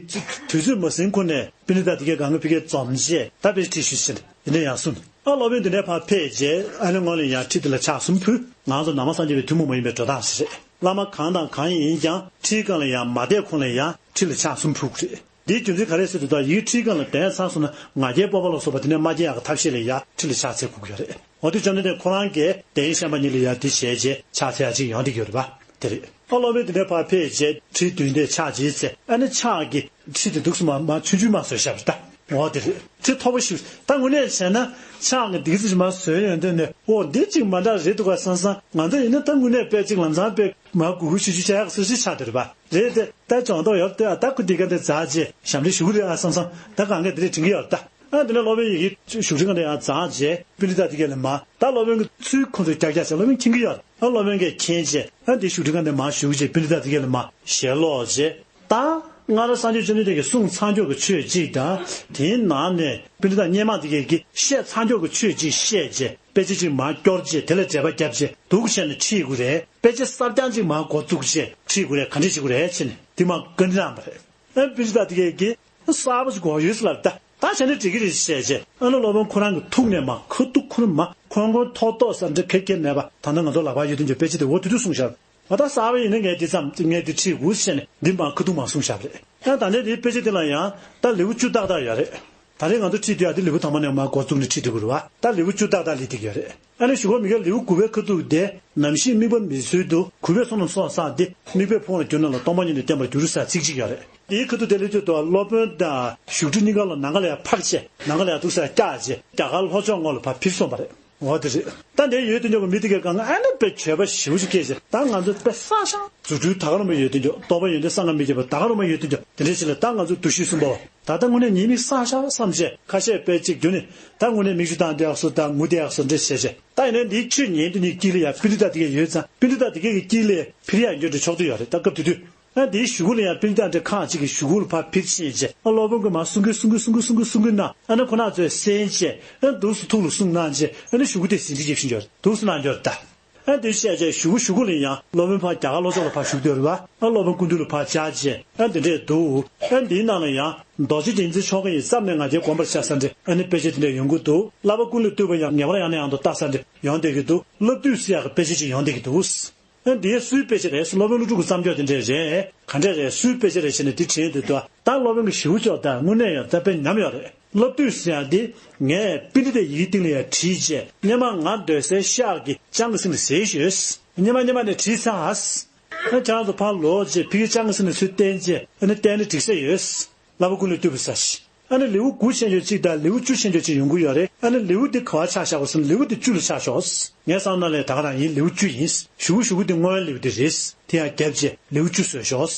དུས་ཚོད་མ་ཟིན་གོང་ནས་པཎྜི་ཏ་དེ་གའི་སྒང་ག་ཕ་གིར་འཛོམས་བྱས། ད་དཔེ་ཁྲིད་ཤོག་ཟེར་ནས་དེ་འདྲ་ཡང་གསུངས། ཨ་སློབ་དཔོན་དེ་འདྲའི་ཕར་ཕེབས་རྗེས། ཨ་ནི་སྔོན་ལ་ཡང་ཁྲིད་དེ་ལ་ཕྱག་གསུམ་ཕུལ། ང་ཚོ་ནང་པ་སངས་རྒྱས་པའི་ཐུན་མོང་མ་ཡིན་པའི་འགྲོ་སྟངས་ཤིག་རེད། བླ་མ་གང་དང་གང་ཡིན་ཀྱང་ཁྲིད་ཁང་ལ་ཡར་མ་བསྡད་གོང་ལ་ཡར་ཁྲིད་ལ་ཕྱག་གསུམ་ཕུལ་དགོས་རེད། འདིའི་རྒྱུ་མཚན་ག་རེ་ཟེར་དུས། ད་ཡི་གེ་ཁྲིད་ཁང་ལ་བསྡད་ཚར་སོང་ན། ང་རྒྱལ་སྤོབས་པ་ལ་སོགས་པ་དེ་འདྲ་མ་སྐྱེ་ཡག་གི་ཐབས་ཤེས་ལ་ཡར་ཁྲིད་ལ་ཕྱག་འཚལ་དགོས་ཀྱི་ཡོད་རེད། འོ་དེ་བཅོམ་ལྡན་འདས་ཁོ་རང་གིས་གདན་བཤམས་པ་ཉིད་ལ་ཡར་དེ་བྱས་རྗེས་ཕྱག་འཚལ་ཡག་ཅིག་ཡོང་བསྡད་ཀྱི་ཡོད་རེད་པ། དེ་རེད། ཨ་སློབ་དཔོན་དེ་འདྲའི་ཕར་ཕེབས་རྗེས་ཁྲིད་བདུན་དེ་ཕྱག་བྱས་ཚེ། ཨ་ནི་ཕྱག་གི་ཁྲིད་དེ་འདུག་སེ་མར་མར་ཆུང་ཆུང་མར་བཟོས་བཞག་པ་རེད་ད། འོ་དེ་རེད། ཁྲིད་མཐོ་པོ་ཞིག་ད་དངོས་གནས་བྱས་ན་ཕྱག་གི་འདུག་སེ་མར་བཟོས་ཡོང་དུས་ནས། འོ་འདི་ཅིག་མ་འདྲ་རེད་འདུག་ག་བསམ་བསམ། ང་ཚོ་ཡིན་ན་ད་དངོས་གནས་དཔེ་ཅིག་ལམ་སང་དཔེ་མར་གུག་གུག་ཞུ་ཞུ་བྱ་ཡག་སུ་ཞིག་ཆགས་བསྡད་རེད་པ། རེད་དེ། ད་སྦྱོང་རྟོགས་ཡོད་དེ། ཨ་ད་ཁོ་འདི་ག་འདི་འཛེགས་རྗེས་ཞབས་འདྲེན་ཞུ་གི་རེད་ཨ་བསམ་བསམ། ད་གང་ག་དེ་འདྲས་དྲན་གྱི་ཡོད་རེད་ད། ཨ་དེ་ནས་སློབ་དཔོན་ཡི་གེ་བཞུགས་ཁྲི་སྒང་དེ་ཡར་འཛེགས་རྗེས་པཎྜི་ཏ་དེ་གས་ལ་མར། ད་སློབ་དཔོན་གྱི་ཚུལ་ཁོ་ཚོས་ཀྱག་ཀྱག་བྱས། སློབ་དཔོན་མཁྱེན་གྱི་ཡོད་རེད། ཨ་སློབ་དཔོན་གྱིས་མཁྱེན་རྗེས། ཨ་དེ་བཞུགས་ཁྲི་སྒང་དེ་མར་བཞུགས་རྗེས་པཎྜི་ཏ་དེ་གས་ལ་མར་ཞལ་ལོག་རྗེས། ད་སྔར་སངས་རྒྱས་བཅོམ་ལྡན་འདས་ཀྱིས་གསུངས་ཚར་ཀྱོག་གི་ཆོས་གཅིག་དང་། དེའི་ནང་ནས་པཎྜི་ཏ་སྔོན་མ་དེ་གས་ཀྱིས་བཤད་ཚར་ཀྱོག་གི་ཆོས་གཅིག་བཤད་རྗེས། དཔེ་ཆ་གཅིག་མར་སྐྱོར་རྗེས། དེ་ལ་འགྲེལ་པ་བརྒྱབ་རྗེས། འདུག་བྱས་ནས་ཁྲིད་དགོས་རེད། དཔེ་ཆ་གསར་རྐྱང་གཅིག་མར་འགོ་བཙུགས་རྗེས་ཁྲིད་དགོས་རེད། ག་འདྲས་བྱེད་དགོས་རེད་བྱས་ནས་དེ་མར་བཀའ་འདྲི་གནང་བ་རེད། ཨ་པཎྜི་ཏ་དེ་གས་ཀྱིས་གསར་པ་ཞིག་དགོས་ཡོད་ཟེར་ལབ་ད། ད་བྱས་ན་འགྲིག་གི་རེད་བཤད་བྱས། ཨ་ནི་སློབ་དཔོན་ཁོ་རང་གི་ཐུགས་ནས་མ་ཁ་ཐུག་ཁོ་རང་མ་ཁོང་ཁོང་ཐོག་ཐོག་ས་འདྲི་ཁེ་ཁེ་མེད་པ། ད་ནི་ང་ཚོ་ལག་པ་ཡོད་དུས་ཀྱི་དཔེ་ཆ་དེ་འོ་དུ་དུ་གསུངས་ཤག་ང་ད་གསར་པ་ཡིན་ན་ངས་འདི་ཙམ་ངས་འདི་ཁྲིད་དགོས་ཟེར་ནས་འདི་མ་ཁ་ཐུག་མ་གསུངས་ཤག་རེད། ཡང་ད་ནས་འདིའི་དཔེ་ཆ་དེ་ལ་ཡང་ད་ལེའུ་བཅུ་ཏག་ཏག་ཡོད་རེད། ད་རེས་ང་ཚོ་ཁྲིད་དུས་ཡང་འདི་ལེའུ་དང་པོ་ནས་མ་འགོ་བཙུགས་ནས་ཁྲིད་དུ་དགོས་རེད་བ། ད་ལེའུ་བཅུ་ཏག་ཏག་ལས་ཐིག་ཡོད་རེད། ཨ་ནི་གཞུག་གུ་མི་དགེ་ལེའུ་དགུ་པའི་ཁ་ཐུག་དེ་ནམ་ཞིག་དམིགས་པ་མི་འཚོལ་དུ་གུས་པས་བསོད་ནམས་གསོག་བསགས་ཏེ། དམིགས་པས་ཕུང་བར་གྱུར་ན་ལ་སྟོང་པ་ཉིད་དུ་བསྟན་པར་འགྱུར་ཟེར་ཚིག་གཅིག་ཡོད་རེད། དེའི་ཁ་ཐུག་དེ་ལས་ཚོད་དུ་སློབ་དཔོན་དང་བཞུགས་ཁྲི་གཉིས་ཀ་ལ་ནམ་མཁའ་ལ་ཡང་འཕགས་བྱས། ནམ་མཁའ་ལ་ཡང་འདུག་སེ་བཀྱགས་བྱས། རྒྱ་གར་ལྷོ་ཕྱོགས་ངོས་ལ་ཕར་ཕེབས་སོང་བ་རེད། འོ་དེ་རེད། ད་འདིར་ཡོད་དུས་ཀྱི་མི་དེ་གའི་སྒང་ཨ་ནི་དཔེ་བརྗོད་པ་ཞེ་པོ་ཅིག་སྐད་ཆ། ད་ང་ཚོ་དཔེ་བསགས་བཞག་རྫུ་འཕྲུལ་ད་ག་རང་མ་ཡོད་དུས་ཀྱི་རྟོགས་པ་ཡོན་ཏན་གསང་སྔགས་མི་བརྗེད་པ་ད་ག་རང་མ་ཡོད་དུས་ཀྱི་དེ་འདྲའི་ཞིག་ལ་ད་ང་ཚོ་འདུ་ཤེས་གསུམ་པ་བ། ད་ལྟ་དངོས་གནས་ཉེས་དམིགས་བསགས་བཞག་བསམ་བྱས། ཁ་ཤས་དཔེ་གཅིག་གྱུར་ནས་ད་དངོས་གནས་མིག་ཆུ་བཏང་བསྡད་ཡག་སུ་དང་ངུ་བསྡད་ཡག་སུ་འདྲ་བྱས་བྱས། ད་ཡིན་ནའི་འདིའི་ཆོས་ཉན་དུས་ནི་དཀྱིལ་ལ་ཡང་པཎྜི་ཏ་དེ་གས་ཡོད་ཙང་པཎྜི་ཏ་དེ་གས་ཀྱི་དཀྱིལ་ལ་འཕིར་ཡག་འགྱོ་འདྲ་ཆོག་ཏུ་ཡོད་རེད། ད་སྐབས་དེ་དུས། ཨ་དེའི་གཞུག་གུ་ལ་ཡང་པཎྜི་ཏ་འདྲ་ཁག་ཅིག་གིས་གཞུག་གུ་ལ་ཕར་ཕེབས་ཕྱིན་བྱས། ཨ་སློབ་དཔོན་གྱིས་མར་གསུང་གི་གསུང་གི་གསུང་གི་གསུང་གི་གསུང་གི་ན། ཨ་ནི་ཁོ་རང་ཚོས་གསན་བྱས། ཨ་འདུག་སེ་ཐུགས་ལ་གསུངས་གནང་བྱས། ཨ་ནི་གཞུག་གུ་དེ་ཟིན་བྲིས་རྒྱབ་བཞིན་འགྱོ་འདུག་སེ་གནང་འགྱོ་རེད་ད། ཨ་དེ་བཤད་བྱས་གཞུག་གུ་གཞུག་གུ་ལ་ཡང་སློབ་དཔོན་ཕར་རྒྱ་གར་ལྷོ་ཕྱོགས་ལ་ཕར་བཞུགས་སྡོད་རེད་བ། ཨ་སློབ་དཔོན་སྐུ་མདུན་ལ་ཕར་བཅར་བྱས། ཨ་དེ་འདྲས་འདུག་ཨ་འདིའི་ནང་ལ་ཡང་རྡོ་རྗེ་འཇིགས་མཛད་ཆོ་ག་ཡི་ཟབ་ནས་ང་རྒྱལ་བསྒོམ་པར་བྱ་ས་འདྲ། ཨ་ནི་དཔེ་ཆ་དེ་འདྲས་ཡོང་གི་འདུག་བསླབ་པ་ཀུན་ལས་བཏུས་པ་ཡང་ངེས་པར་ཡང་ནས་ཡང་དུ་བལྟ་ས་འདྲ་ཡོང་བསྡད་ཀྱི་འདུག་བསླབ་བཏུས་ཟེར་ཡག་གི་དཔེ་ཆ་ཅིག་ཡོང་བསྡད་ཀྱི་འདུག་ཨ་འདི་སུའི་དཔེ་ཆ་རེད། སློབ་དཔོན་ཀླུ་སྒྲུབ་ཀྱི་བརྩམས་ཆོས་དེ་འདྲས་རེད། ག་འདྲས་རེད། སུའི་དཔེ་ཆ་རེད་ཟེར་ནས་འདི་དྲིས་འདུག་ད་སློབ་དཔོན་གྱི་ཞིབ་ཆོག་ད་དངོས་གནས་ཡང་ད་དཔེ་ཉམས་ཡོད་རེད། བསླབ་བཏུས་ཟེར་ཡག་འདི་ངས་པཎྜི་ཏའི་ཡི་གེ་སྟེང་ལ་ཡང་བྲིས་བྱས། སྔོན་མ་ང་སྡོད་སའི་ཤག་གི་ལྕང་གི་སིང་ལ་ཟས་ཞོས། སྔོན་མ་སྔོན་མ་ནས་བྲིས་ཚར། ཨ་ཁྱེད་རང་ཚོ་ཕར་ལོག་བྱས་ཕ་གི་ལྕང་གི་སིང་ལ་ཚུར་བསྟན་བྱས། ཨ་ནི་བསྟན་ནས་འགྲིག་ས་ཡོད། བསླབ་པ་ཀུན་ལས་བཏུས་པ་ཟེར་ཞིག་ཨ་ནི་ལེའུ་དགུ་ཆེན་ཆུང་གཅིག་དང་ལེའུ་བཅུ་ཆེན་ཆུང་གཅིག་ཡོང་གི་ཡོད་རེད། ཨ་ནི་ལེའུ་འདི་ག་པར་ཆགས་བཞག་པ་ཟེར་ན་ལེའུ་འདི་བཅུ་ལ་ཆགས་ཤོག་ངའི་བསམ་ན་ལས་ད་ག་རང་ཡིན། ལེའུ་བཅུ་ཡིན། གཞུག་གུ་གཞུག་གུ་འདི་སྔོན་ལེའུ་འདི་རེད། དེ་ཡང་རྒྱབ་བྱས་ལེའུ་བཅུ་བཟོས་ཤོག་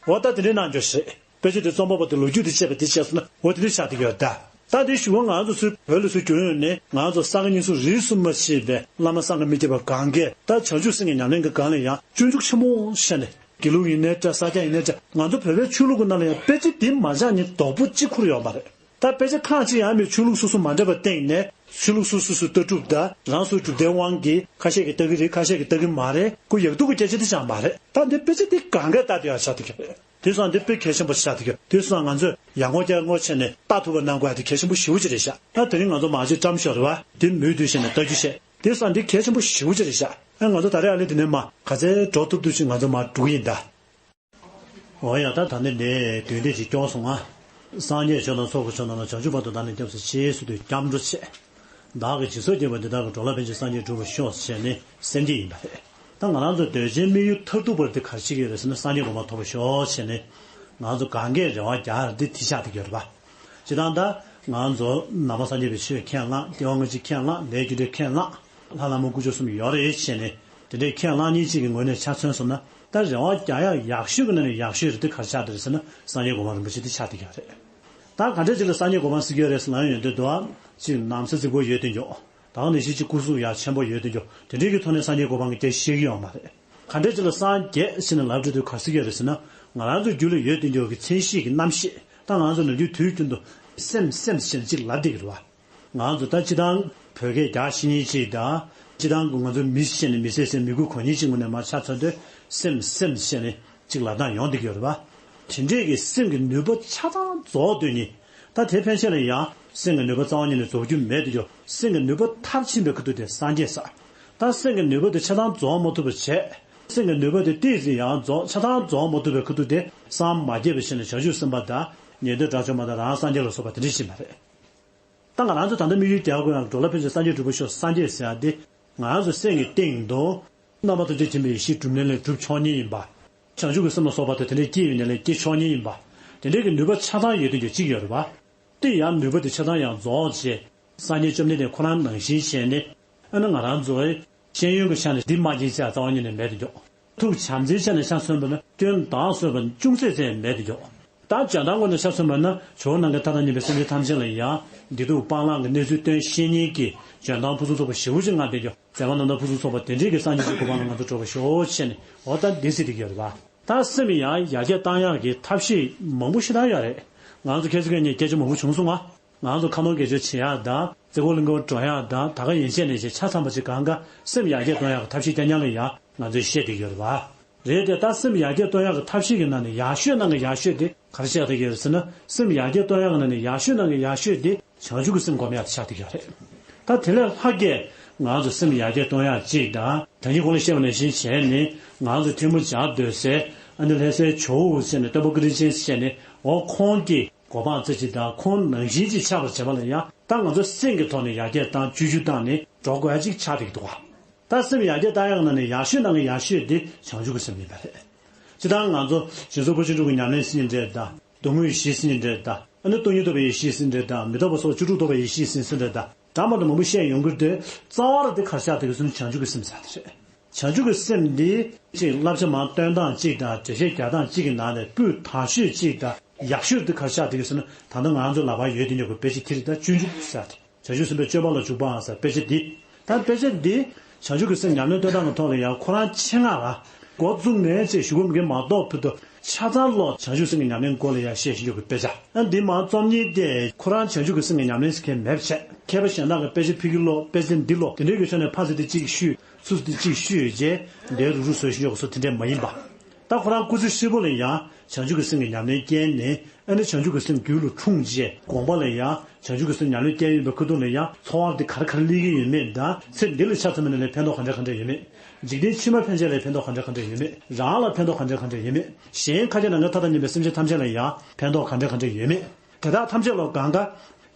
འོ་ད་དེ་འདྲའི་གནང་རྒྱུ་རེད། དཔེ་ཆ་འདི་རྩོམ་པ་པོ་དེ་ལོ་རྒྱུས་འདི་བཤད་པ་འདི་བྱས་སོང་ན་འོ་དེ་འདྲ་ཆགས་བསྡད་ཡོད་ད། ད་འདི་གཞུག་གུ་ང་ཚོ་ཚུར་བོད་ལ་ཚུར་བསྒྱུར་ཡོང་ནས་ང་ཚོ་ས་དགེ་བསྙེན་ཟུར་རིས་སུ་མ་ཆད་པའི་བླ་མ་གསང་སྔགས་མི་བརྗེད་པ་གང་གས་ད་བྱང་ཆུབ་སེམས་ཀྱི་ཉམས་ལེན་གྱི་སྒང་ལ་ཡང་སྤྱོད་འཇུག་ཆེན་མོ་བཤད་ནས། དགེ་ལུགས་ཡིན་ནའི་འདྲ། ས་སྐྱ་ཡིན་ནའི་འདྲ། ང་ཚོ་བོད་པའི་ཆོས་ལུགས་ཀྱི་ནང་ལ་ཡང་དཔེ་ཆ་འདི་མ་སྦྱངས་མཁན་རྡོག་པོ་གཅིག་ཁུར་ཡོད་མ་རེད། ད་དཔེ་ཆ་ཁག་ཅིག་ཡང་མེད། ཆོས་ལུགས་སོ་སོ་མ་འདྲ་བ་སྟེང་ནས་ཆོས་ལུགས་སོ་སོ་སོ་ལྟ་གྲུབ་དང་རང་སོའི་གྲུབ་མཐའི་དབང་གིས་ཁ་ཤས་ཀྱིས་ལྟ་གི་རེད། ཁ་ཤས་ཀྱིས་ལྟ་གི་མ་རེད། ཁོ་ཡག་སྡུག་གི་སྐད་ཆ་དེ་ཅང་མ་རེད། ད་འདི་དཔེ་ཆ་འདི་གང་གས་ལྟ་དེ་ཡག་ཆགས་འདུག་གི་རེད། དེ་སོང་འདི་དཔེ་གལ་ཆེན་པོ་ཆགས་འདུག་གི། དེ་སོང་ང་ཚོས་ཡར་ངོ་བསྐྱར་ངོ་བྱས་ནས་ལྟ་ཐུབ་པ་གནང་དགོས་ཡ་དེ་གལ་ཆེན་པོ་ཞེ་པོ་ཅིག་རེད་ཤག་ད་དེ་རིང་ང་ཚོ་མ་གཅིག་བཀྲམ་ཤོག་རེད་བ། དེ་མུ་མཐུད་བྱས་ནས་ལྟ་རྒྱུ་བྱས། དེ་སོང་འདི་གལ་ཆེན་པོ་ཞེ་པོ་ཅིག་རེད་ཤག་ཨ་ང་ཚོ་ད་རེས་ཨ་ལེ་དེ་ནས་མ་ག་ཚད་འགྲོ་ཐུབ་ཐུབ་ཅིག་ང་ཚོ་མར་འགྲོ་གི་ཡིན་ད། འོ་ཡ། ད་ད་ནི་ནས་དུས་འདི་ཞིག་སྐྱོང་སོང་ང་། སངས་རྒྱས་ཆོས་དང་ཚོགས་ཀྱི་མཆོག་རྣམས་ལ། བྱང་ཆུབ་བར་དུ་བདག་ནི་སྐྱབས་སུ་མཆི། ཟེར་དུས་སྐྱབས་འགྲོ་བྱས། བདག་གིས་ཇི་སྲིད་བགྱིས་པ་འདི་དག་གི་འགྲོ་ལ་ཕན་ཕྱིར་སངས་རྒྱས་འགྲུབ་པར་ཤོག་ཟེར་ནས་སེམས་བསྐྱེད་ཡིན་པ་རེད། ད་ང་རང་ཚོ་འདོད་ཆེན་དམིགས་ཡུལ་མཐར་ཐུག་པར་དེ་ག་རེ་བྱེད་ཀྱི་ཡོད་རེད་ཟེར་ན་སངས་རྒྱས་གོ་འཕང་ཐོབ་པར་ཤོག་ཟེར་ནས་ང་ཚོ་གང་གས་རེ་བ་རྒྱག་ཡ་དེ་དེ་ཆགས་བསྡད་ཀྱི་ཡོད་རེད་པ། སྤྱིར་བཏང་ད་ང་ཚོ་ནང་པ་སངས་རྒྱས་པའི་ཆོས་ཁས་བླངས། སྐྱེ་བ་སྔ་ཕྱི་ཁས་བླངས། ལས་རྒྱུ་འབྲས་ཁས་བླངས། ལྷ་ལྷ་མོ་དཀོན་མཆོག་གསུམ་ཡོད་རེད་བྱས་ནས་དེ་འདྲའི་ཁས་བླངས་མཁན་གཅིག་གི་ངོས་ནས་ཆ་མཚོན་སོང་ན། ད་རེ་བ་རྒྱག་ཡག་ཡག་ཤོས་ཀྱི་ནང་ནས་ཡག་ཤོས་རེད་དེ་ག་རེ་ཆགས་བསྡད་རེད་ཟེར་ན་སངས་རྒྱས་གོ་འཕང་རིན་པོ་ཆེ་དེ་ཆགས་བསྡད་ཀྱི་རེད། ད་ག་འདྲས་ཅིག་ལ་སངས་རྒྱས་གོ་འཕང་ཟེར་གྱི་ཡོད་རེད་ཟེར་ལབ་ཡོང་དུས་དུ་ཨ་ཅིག་ན་བཟའ་རྫིག་པོ་ཡོད་དེ་འཇོག་ད་ག་ནང་བཞིན་ཅིག་སྐུ་གཟུགས་ཡག་ཆེན་པོ་ཡོད་དེ་འཇོག་དེ་འདྲས་ཀྱི་ཐོག་ནས་སངས་རྒྱས་གོ་འཕང་གི་སྐད་ཆ་བཤད་ཀྱི་ཡོད་མ་རེད། ག་འདྲས་ཅིག་ལ་སངས་རྒྱས་ཟེར་ནས་ལབ་འགྲོ་དུས་ག་རེ་ཟེར་གྱི་ཡོད་རེད་ཟེར་ན། ང་རང་ཚོ་རྒྱུད་ལ་ཡོད་དེ་འཇོག་གི་མཚན་གཞི་གི་རྣམ་ཤེས། ད་ང་ཚོ་ནམ་རྒྱུན་དུས་རྒྱུན་དུ་སེམས་སེམས་ཟེར་ནས་ཅིག་ལབ་བསྡད་ཀྱི་རེད་བ། ང་ཚོ་ད་སྤྱིར་བཏང་བོད་སྐད་རྒྱག་ཤེས་མཁན་ཅིག་དང་། སྤྱིར་བཏང་གི་ང་ཚོ་མི་ཟེར་ནས་མི་ཟེར་ཟེར་མི་གུ་གོ་མཁན་ཅིག་ངོས་ནས་མར་ཆ་མཚོན་དུས་སེམས་སེམས་ཟེར་ནས་ཅིག་ལབ་སྟངས་ཡོང་བསྡད་ཀྱི་ཡོད་རེད་བ། དེ་འདྲས་ཀྱི་སེམས་ཀྱི་ནུས་པ་ཆ་ཚང་རྫོགས་སྡོད་མཁན། ད་དེ་ཕན་ཆད་ལ་ཡང་སེམས་ཀྱི་ནུས་པ་རྩ་བ་ཉིད་ནས་རྫོགས་རྒྱུ་མེད་དེ་འཇོག་སེམས་ཀྱི་ནུས་པ་མཐར་ཕྱིན་པའི་ཁ་ཐུག་དེ་སངས་རྒྱས་ཟེར། ད་སེམས་ཀྱི་ནུས་པ་དེ་ཆ་ཚང་རྫོགས་མ་ཐུབ་པ་བྱས། སེམས་ཀྱི་ནུས་པ་དེ་ཏོག་ཙམ་ཡང་རྫོགས་ཆ་ཚང་རྫོགས་མ་ཐུབ་པའི་ཁ་ཐུག་དེ་སངས་མ་རྒྱས་པ་བྱས་ནས་བྱང་ཆུབ་སེམས་དཔའ་དང་ཉན་ཐོས་དགྲ་བཅོམ་པ་དང་རང་སངས་རྒྱས་ལ་སོགས་པ་དེ་འདྲ་ཞིག་མ་རེད། ད་ང་རང་ཚོ་ད་ལྟ་དམིགས་ཡུལ་རྒྱག་དགོས་ཡང་འགྲོ་ལ་ཕན་ཕྱིར་སངས་རྒྱས་འགྲུབ་པར་ཤོག་སངས་རྒྱས་ཟེར་ཡ་དེ་ང་རང་ཚོ་སེམས་ཀྱི་སྟེང་དུ་རྣམ་པ་ཐམས་ཅད་མཁྱེན་པའི་ཡེ་ཤེས་གྲུབ་གནས་ལས་གྲུབ་ཆོག་མཁན་ཡིན་པ། བྱང་ཆུབ་ཀྱི་སེམས་ལ་སོགས་པ་དེ་དེ་འདྲའི་སྐྱེས་ཡོད་ནས་ལས་སྐྱེ་ཆོག་མཁན་ཡིན་པ། དེ་འདྲའི་གི་ནུས་པ་ཆ་ཚང་ཡོད་དེ་འཇོག་གཅིག་ཡོད་རེད་བ། དེ་ཡང་ནུས་པ་དེ་ཆ་ཚང་ཡང་རྫོགས་བྱས། སངས་རྒྱས་བཅོམ་ལྡན་འདས་ཁོ་རང་ནང་བཞིན་བྱས་ནས། ཨ་ནི་ང་རང་ཚོའི་ཤེས་ཡོན་གྱི་ཆ་ནས་འདི་མ་སྦྱིན་ཆ་རྩ་བ་ཉིད་ནས་མེད་དུ་འཇོག་ཐུགས་བྱམས་བརྩེའི་ཆ་ནས་ཆ་མཚོན་པ་ན་སྐྱོན་བདག་བཟོས་པ་ཅུང་ཟད་ཙམ་མེད་དུ་འཇོག་ད་འཇོན་ཐང་ངོས་ནས་ཆ་མཚོན་པ་ན་ཇོ་བོ་ནམ་མཁའི་མཐའ་དང་མཉམ་པའི་སེམས་ཅན་ཐམས་ཅད་ལ་ཡང་བདེ་སྡུག་སྤང་བླང་གི་གནས་ཚུལ་སྟོན་ཤེས་མཁན་གྱི་འཇོན་ཐང་ཕུན་སུམ་ཚོགས་པ་ཞེ་པོ་ཅིག་མངའ་བསྡད་འཇོག་མཛད་པ་རྣམ་ཐར་ཕུན་སུམ་ཚོགས་པ་དེ་འདྲའི་གི་སངས་རྒྱས་ཀྱི་གོ་འཕང་ལ་ང་ཚོ་འགྲོ་བ་ཤོག་བྱས་ནས་འོ་ད་འདི་ཟེར་དེ་གི་ཡོད་རེད་བ། ད་སེམས་ཡང་ཡར་རྒྱས་བཏང་ཡག་གི་ཐབས་ཤེས་མང་པོ་ཞེ་དྲག་ཡོད་རེད། ང་ཚོ་ཁྱེད་ཚོ་གཉིས་སྐད་ཆ་མང་པོ་བྱུང་སོང་ང་། ང་ཚོ་ཁ་ནོར་འགེལ་བཅོས་བྱེད་ཡག་དང་རྩེ་ཁོག་གླིང་ཁ་འགྲོ་ཡག་དང་ད་ག་ཡན་ཆད་ནས་བྱས་ཆ་ཚང་པ་ཅིག་གང་ག་སེམས་ཡར་རྒྱས་གཏོང་ཡག་གི་ཐབས་ཤེས་རྐྱང་རྐྱང་ལ་ཡང་ང་ཚོས་བཤད་བསྡད་ཀྱི་ཡོད་རེད་བ། རེད་དེ་ད་སེམས་ཡར་རྒྱས་གཏོང་ཡག་གི་ཐབས་ཤེས་ཀྱི་ནང་ནས་ཡག་ཤོས་ནང་གི་ཡག་ཤོས་དེ་ ག་རེ་བཤད་བསྡད་ཀྱི་ཡོད་ཟེར་ན། སེམས་ཡར་རྒྱས་གཏོང་ཡག་གི་ནང་ནས་ཡག་ཤོས་ནང་གི་ཡག་ཤོས་དེ་བྱང་ཆུབ་ཀྱི་སེམས་སྒོམ་ཡག་དེ་ཆགས་བསྡད་ཀྱི་ཡོད་རེད། ད་དེ་ལས་ལྷག་གས་ང་ཚོ་སེམས་ཡར་རྒྱས་གཏོང་ཡག་གཅིག་དང་། ད་གིན་གོང་ལ་བཤད་པ་ནང་བཞིན་བྱས་ནས། ང་ཚོ་ཐལ་མོ་སྦྱར་སྡོད་སའི་ཨ་ནི་ལྷ་སའི་ཇོ་བོ་ཟེར་ནས། སྟོན་པ་ཀུན་མཁྱེན་ཟེར་ནས། འོ་ཁོང་གི་གོ་འཕང་རྩེ་གཅིག་དང་། ཁོང་ནང་བཞིན་གཅིག་ཆགས་པར་བྱེད་པ་ལ་ཡང་། ད་ང་ཚོ་སེམས་ཀྱི་ཐོག་ནས་ཡར་རྒྱས་བཏང་། བཅོས་བསྒྱུར་བཏང་ནས་འགྲོ་དགོས་ཡག་ཅིག་ཆགས་བསྡད་ཀྱི་འདུག་ག་ད་སེམས་ཡར་རྒྱས་བཏང་ཡག་ནང་ནས་ཡག་ཤོས་ནང་གི་ཡག་ཤོས་དེ་བྱང་ཆུབ་ཀྱི་སེམས་ཡིན་པ་རེད། སྤྱིར་བཏང་ང་ཚོ་ཞིང་ས་ཕར་ཕྱིན་དྲུག་གི་ཉམས་ལེན་ཟེར་ནའི་འདྲ་དང་། སྡུག་བསྔལ་ཡེ་ཤེས་ཟེར་ནའི་འདྲ་དང་། ཨ་ནི་སྟོང་ཉིད་རྟོགས་པའི་ཡེ་ཤེས་ཟེར་ནའི་འདྲ་དང་། མི་རྟོག་པ་སོགས་བཅུ་དྲུག་རྟོགས་པའི་ཡེ་ཤེས་ཟེར་ནའི་འདྲ་དང་། འདྲ་མི་འདྲ་མང་པོ་བཤད་ཡོང་གི་རེད་དེ། རྩ་བ་ར་དེ་ག་རེ་ཆགས་བསྡད་ཀྱི་ཟེར་ན། བྱང་ཆུབ་ཀྱི་སེམས་ཟེར་དེ་རེད། བྱང་ཆུབ་ཀྱི་སེམས་འདི་གཅིག་བསླབ་བྱ་མར་སྟོན་སྟངས་གཅིག་དང་། འགྲེལ་བཤད་རྒྱག་སྟངས་གཅིག་གི་ནང་ནས་སྤུས་དག་ཤོས་གཅིག་དང་། ཡག་ཤོས་དེ་ག་རེ་ཆགས་བསྡད་ཀྱི་ཟེར་ན། ད་ལྟ་ང་ཚོ་ལག་པར་ཡོད་དེ་ཉོ་དགོས། དཔེ་ཆ་དེ་རེད། ད་སྤྱོད་འཇུག་ཟེར་དེ། བྱང་ཆུབ་སེམས་དཔའི་སྤྱོད་པ་ལ་འཇུག་པའམ་ཟེར་དཔེ་ཆ་འདི། ད་དཔེ་ཆ་འདི་བྱང་ཆུབ་ཀྱི་སེམས་ཉམས་ལེན་སྟོན་སྟངས་ཀྱི་ཐོག་ལ་ཡང་ཁོ་རང་ཆེད་མངགས་ལ་འགོ་བཙུགས་ནས་ཅིག་གཞུག་གུ་མི་འགལ་མ་གཏོགས། ཕུལ་དུ་ཆ་ཚང་ལོག་བྱང་ཆུབ་སེམས་ཀྱི་ཉམས་ལེན་སྐོར་ལ་ཡང་བཤད་བཞིན་ཡོད་པའི་དཔེ་ཆ། ཨ། འདི་མར་རྩོམ་མཁན་དེ་ཁོ་རང་བྱང་ཆུབ་ཀྱི་སེམས་ཀྱི་ཉམས་ལེན་ཟེར་མཁན་མེད་པ་བྱས། མཁས་པ་གཞན་དག་གིས་དཔེ་ཆ་ཕུལ་གྱི་ལོག་དཔེ་ཆ་འདི་ལོག་དེ་འདྲའི་གི་ཕྱོགས་ནས་ཕར་ཟེར་དེ་གཅིག་བཤུས། ཚུར་ཟེར་དེ་གཅིག་བཤུས་བྱས། འདིར་རུག་རུག་བཟོ་བཞིན་ཡོད་པ་སོགས་དེ་འདྲ་མ་ཡིན་པ། ད་ཁོ་རང་སྐུ་ཚེ་ཧྲིལ་པོ་ལ་ཡང་བྱང་ཆུབ་ཀྱི་སེམས་ཀྱི་ཉམས་ལེན་བསྐྱལ་ནས། ཨ་ནི་བྱང་ཆུབ་ཀྱི་སེམས་རྒྱུད་ལ་འཁྲུངས་རྗེས། དགོངས་པ་ལ་ཡང་བྱང་ཆུབ་ཀྱི་སེམས་ཉམས་ལེན་བསྐྱལ་ཡོད་པའི་ཁ་ཐུག་ལ་ཡང་འཚོ་བ་འདི་ག་རེ་ག་རེ་སླེབས་ཀྱི་ཡོད་མེད་དང་། ཚེ་འདི་ལ་ཆ་མཚོན་པ་ཡིན་ན་ཕན་ཐོགས་ག་འདྲ་ག་འདྲ་ཡོད་མེད། འཇིག་རྟེན་ཕྱི་མ་ཕན་ཆད་ལ་ཕན་ཐོགས་ག་འདྲ་ག་འདྲ་ཡོད་མེད། རང་ལ་ཕན་ཐོགས་ག་འདྲ་ག་འདྲ་ཡོད་མེད། གཞན་ཁ་ཁྱེར་ནང་ཁ་མཐའ་དང་མཉམ་པའི་སེམས་ཅན་ཐམས་ཅད་ལ་ཡང་ཕན་ཐོགས་ག་འདྲ་ག་འདྲ་ཡོད་མེད། དེ་དག་ཐམས་ཅད་ལ་གང་ག་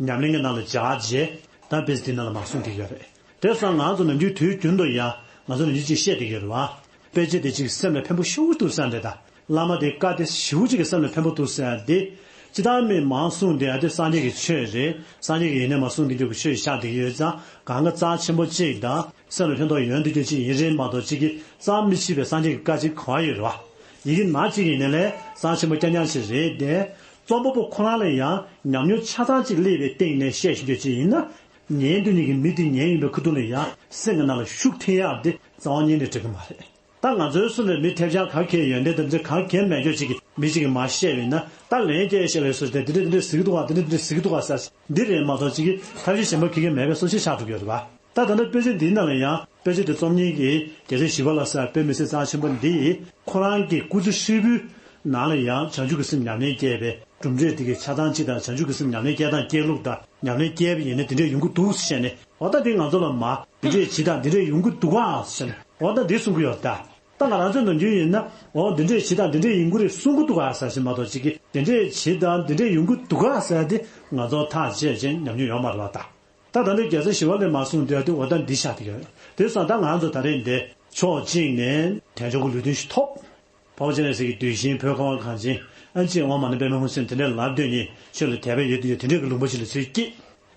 ཉམས་ལེན་གྱི་ནང་ལ་སྦྱར་རྗེས། ད་དཔེ་ཆ་འདི་ནང་ལ་མར་གསུངས་བསྡད་ཡོད་རེད། དེ་སོང་ང་ཚོ་ནམ་རྒྱུན་དུས་རྒྱུན་དུ་ཡང་ང་ཚོ་ནམ་རྒྱུན་ཅིག་བཤད་བསྡད་ཡོད་རེད་བ། དཔེ་ཆ་དེ་ཅིག་སེམས་ལ་ཕན་པོ་ཞེ་པོ་འདུག་ཟེར་འདྲ་དང་། བླ་མ་དེ་བཀའ་དེ་ཞེ་པོ་ཅིག་གི་སེམས་ལ་ཕན་པོ་འདུག་ཟེར་དེ། སྤྱིར་བཏང་མི་མང་གསུངས་དེ། ཨ། དེ་སངས་རྒྱས་ཀྱི་ཆོས་རེད། སངས་རྒྱས་ཀྱིས་ཡེ་ནས་མར་གསུངས་དེ་འདྲ་གི་ཆོས་ཆགས་བསྡད་ཀྱི་ཡོད་ཙང་། གང་ག་རྩ་ཆེན་པོ་གཅིག་དང་། སེམས་ལ་ཕན་ཐོགས་ཡོང་བསྡད་རྒྱུ་གཅིག་ཡིན་རེད་མ་གཏོགས། གཅིག་གིས་རྩ་མི་ཆེ་བའི་སངས་རྒྱས་ཀྱི་བཀའ་ཅིག་གང་ཡོད་རེད་བ། ཡིན་གྱི་ན་གཅིག་ཡིན་ནའི་ལས་རྩ་ཆེན་པོ་རྐྱང་རྐྱང་ཞིག་རེད་དེ། རྩོམ་པ་པོ་ཁོ་རང་ལ་ཡང་ཉམས་མྱོང་ཆ་ཚང་ཅིག་སླེབས་པའི་སྟེང་ནས་བཤད་བཞིན་ཡོད་ཅིག་ཡིན་ན། ཉན་དུས་ཉན་གྱི་མི་དེ་ཉན་ཡོང་པའི་ཁ་ཐུག་ལ་ཡང་སེམས་ཀྱི་ནང་ལ་ཤུགས་ཐེབས་ཡག་དེ་རྩ་བ་ཉིད་ནས་འགྲིག་གི་མ་རེད། ད་ང་ཚོའི་སེམས་ལ་མི་ཐེབས་ཆག་ག་གེ་ཡོན་ཏན་དེ་འདྲ་ག་གེ་མེད་ཀྱོག་ཅིག་གི་མི་ཅིག་གིས་མར་བཤད་པ་ཡིན་ན། ད་ལན་སྐྱེལ་བཤད་པའི་སོ་དེ་འདི་འདྲ་འདི་འདྲ་ཟེར་གྱི་འདུག་ག་འདི་འདྲ་འདི་འདྲ་ཟེར་གྱི་འདུག་ག་ཟེར། འདི་རེད་མ་གཏོགས། ཅིག་གིས་ཐབས་ཤེས་གཞན་པ་ག་གེ་མེད་པའི་བཟོ་ཅིག་ཆགས་འགྲོ་གི་ཡོད་རེད་བ། ད་ད་ལྟ་དཔེ་ཆ་འདིའི་ནང་ལ་ཡང་། དཔེ་ཆ་འདི་རྩོམ་མཁན་གྱི་རྒྱལ་སྲས་ཞི་བ་ལྷ་ཟེར་དཔེ་མི་སྲིད་རྩ་ཆེན་པོ་འདི་ཡིས། ཁོ་རང་གི་སྐུ་ཚེ་ཧྲིལ་པོའི་ནང་ལ་ཡང་བྱང་ཆུབ་ཀྱི་སེམས་ཉམས་ལེན་བསྐྱལ་བའི་གྲུབ་འབྲས་དེ་གའི་ཆ་ཚང་གཅིག་དང་། བྱང་ཆུབ་ཀྱི་སེམས་ཉམས་ལེན་བསྐྱལ་སྟངས་བསྐྱལ་ལུགས་དང་། ཉམས་ལེན་བསྐྱལ་བ་ཡིན་ན་འདི་འདྲས་ཡོང་གི་འདུག་ཟེར་ནས། འོ་ད་འདི་ང་ཚོ་ལ་མར་འདི་འདྲས་བྱེད་དང་འདི་འདྲས་ཡོང་གི་འདུག་ག་ཟེར་ནས། འོ་ད་འདི་གསུང་གི་ཡོད་ད། ད་ང་རང་ཚོའི་ནམ་རྒྱུན་ཡིན་ན། འོ་འདི་འདྲས་བྱེད་དང་འདི་འདྲས་ཡོང་གི་རེད་གསུང་གི་འདུག་ག་ཟེར་ཞིག་མ་གཏོགས། ཅིག་གིས་འདི་འདྲས་བྱེད་དང་འདི་འདྲས་ཡོང་གི་འདུག་ག་ཟེར་དེ་ང་ཚོ་ཐག་བཅད་བྱས་ཉམས་མྱོང་ཡོད་མ་རེད་བ་ད། ད་ད་ལྟ་རྒྱལ་སྲས་ཞི་བ་ལྷས་མར་གསུངས་དེ། དེ་འོ་ད་འདི་ཆགས་བསྡད་ཡོད། དེ་སོང་ད་ང་ཚོ་ད་རེས་འདི་ཕྱོགས་གཅིག་ནས་དལ་འབྱོར་གྱི་ལུས་རྟེན་ཞིག་ཐོབ། འཕགས་པ་སྤྱན་རས་གཟིགས་ཀྱི་གདུལ་ཞིང་བོད་ཁམས་པ་གངས་ཅན། ཨ། ཅིག་དབང་མ་ཎི་པདྨེ་ཧཱུྃ་ཟེར་དེ་འདྲས་ལབ་སྡོད་མཁན། ཆོས་ལ་དད་པ་ཡོད་དེ་ཡོད་དེ་འདྲས་ཀྱི་ལུང་པ་ཞིག་ལ་ཚུར་སྐྱེས།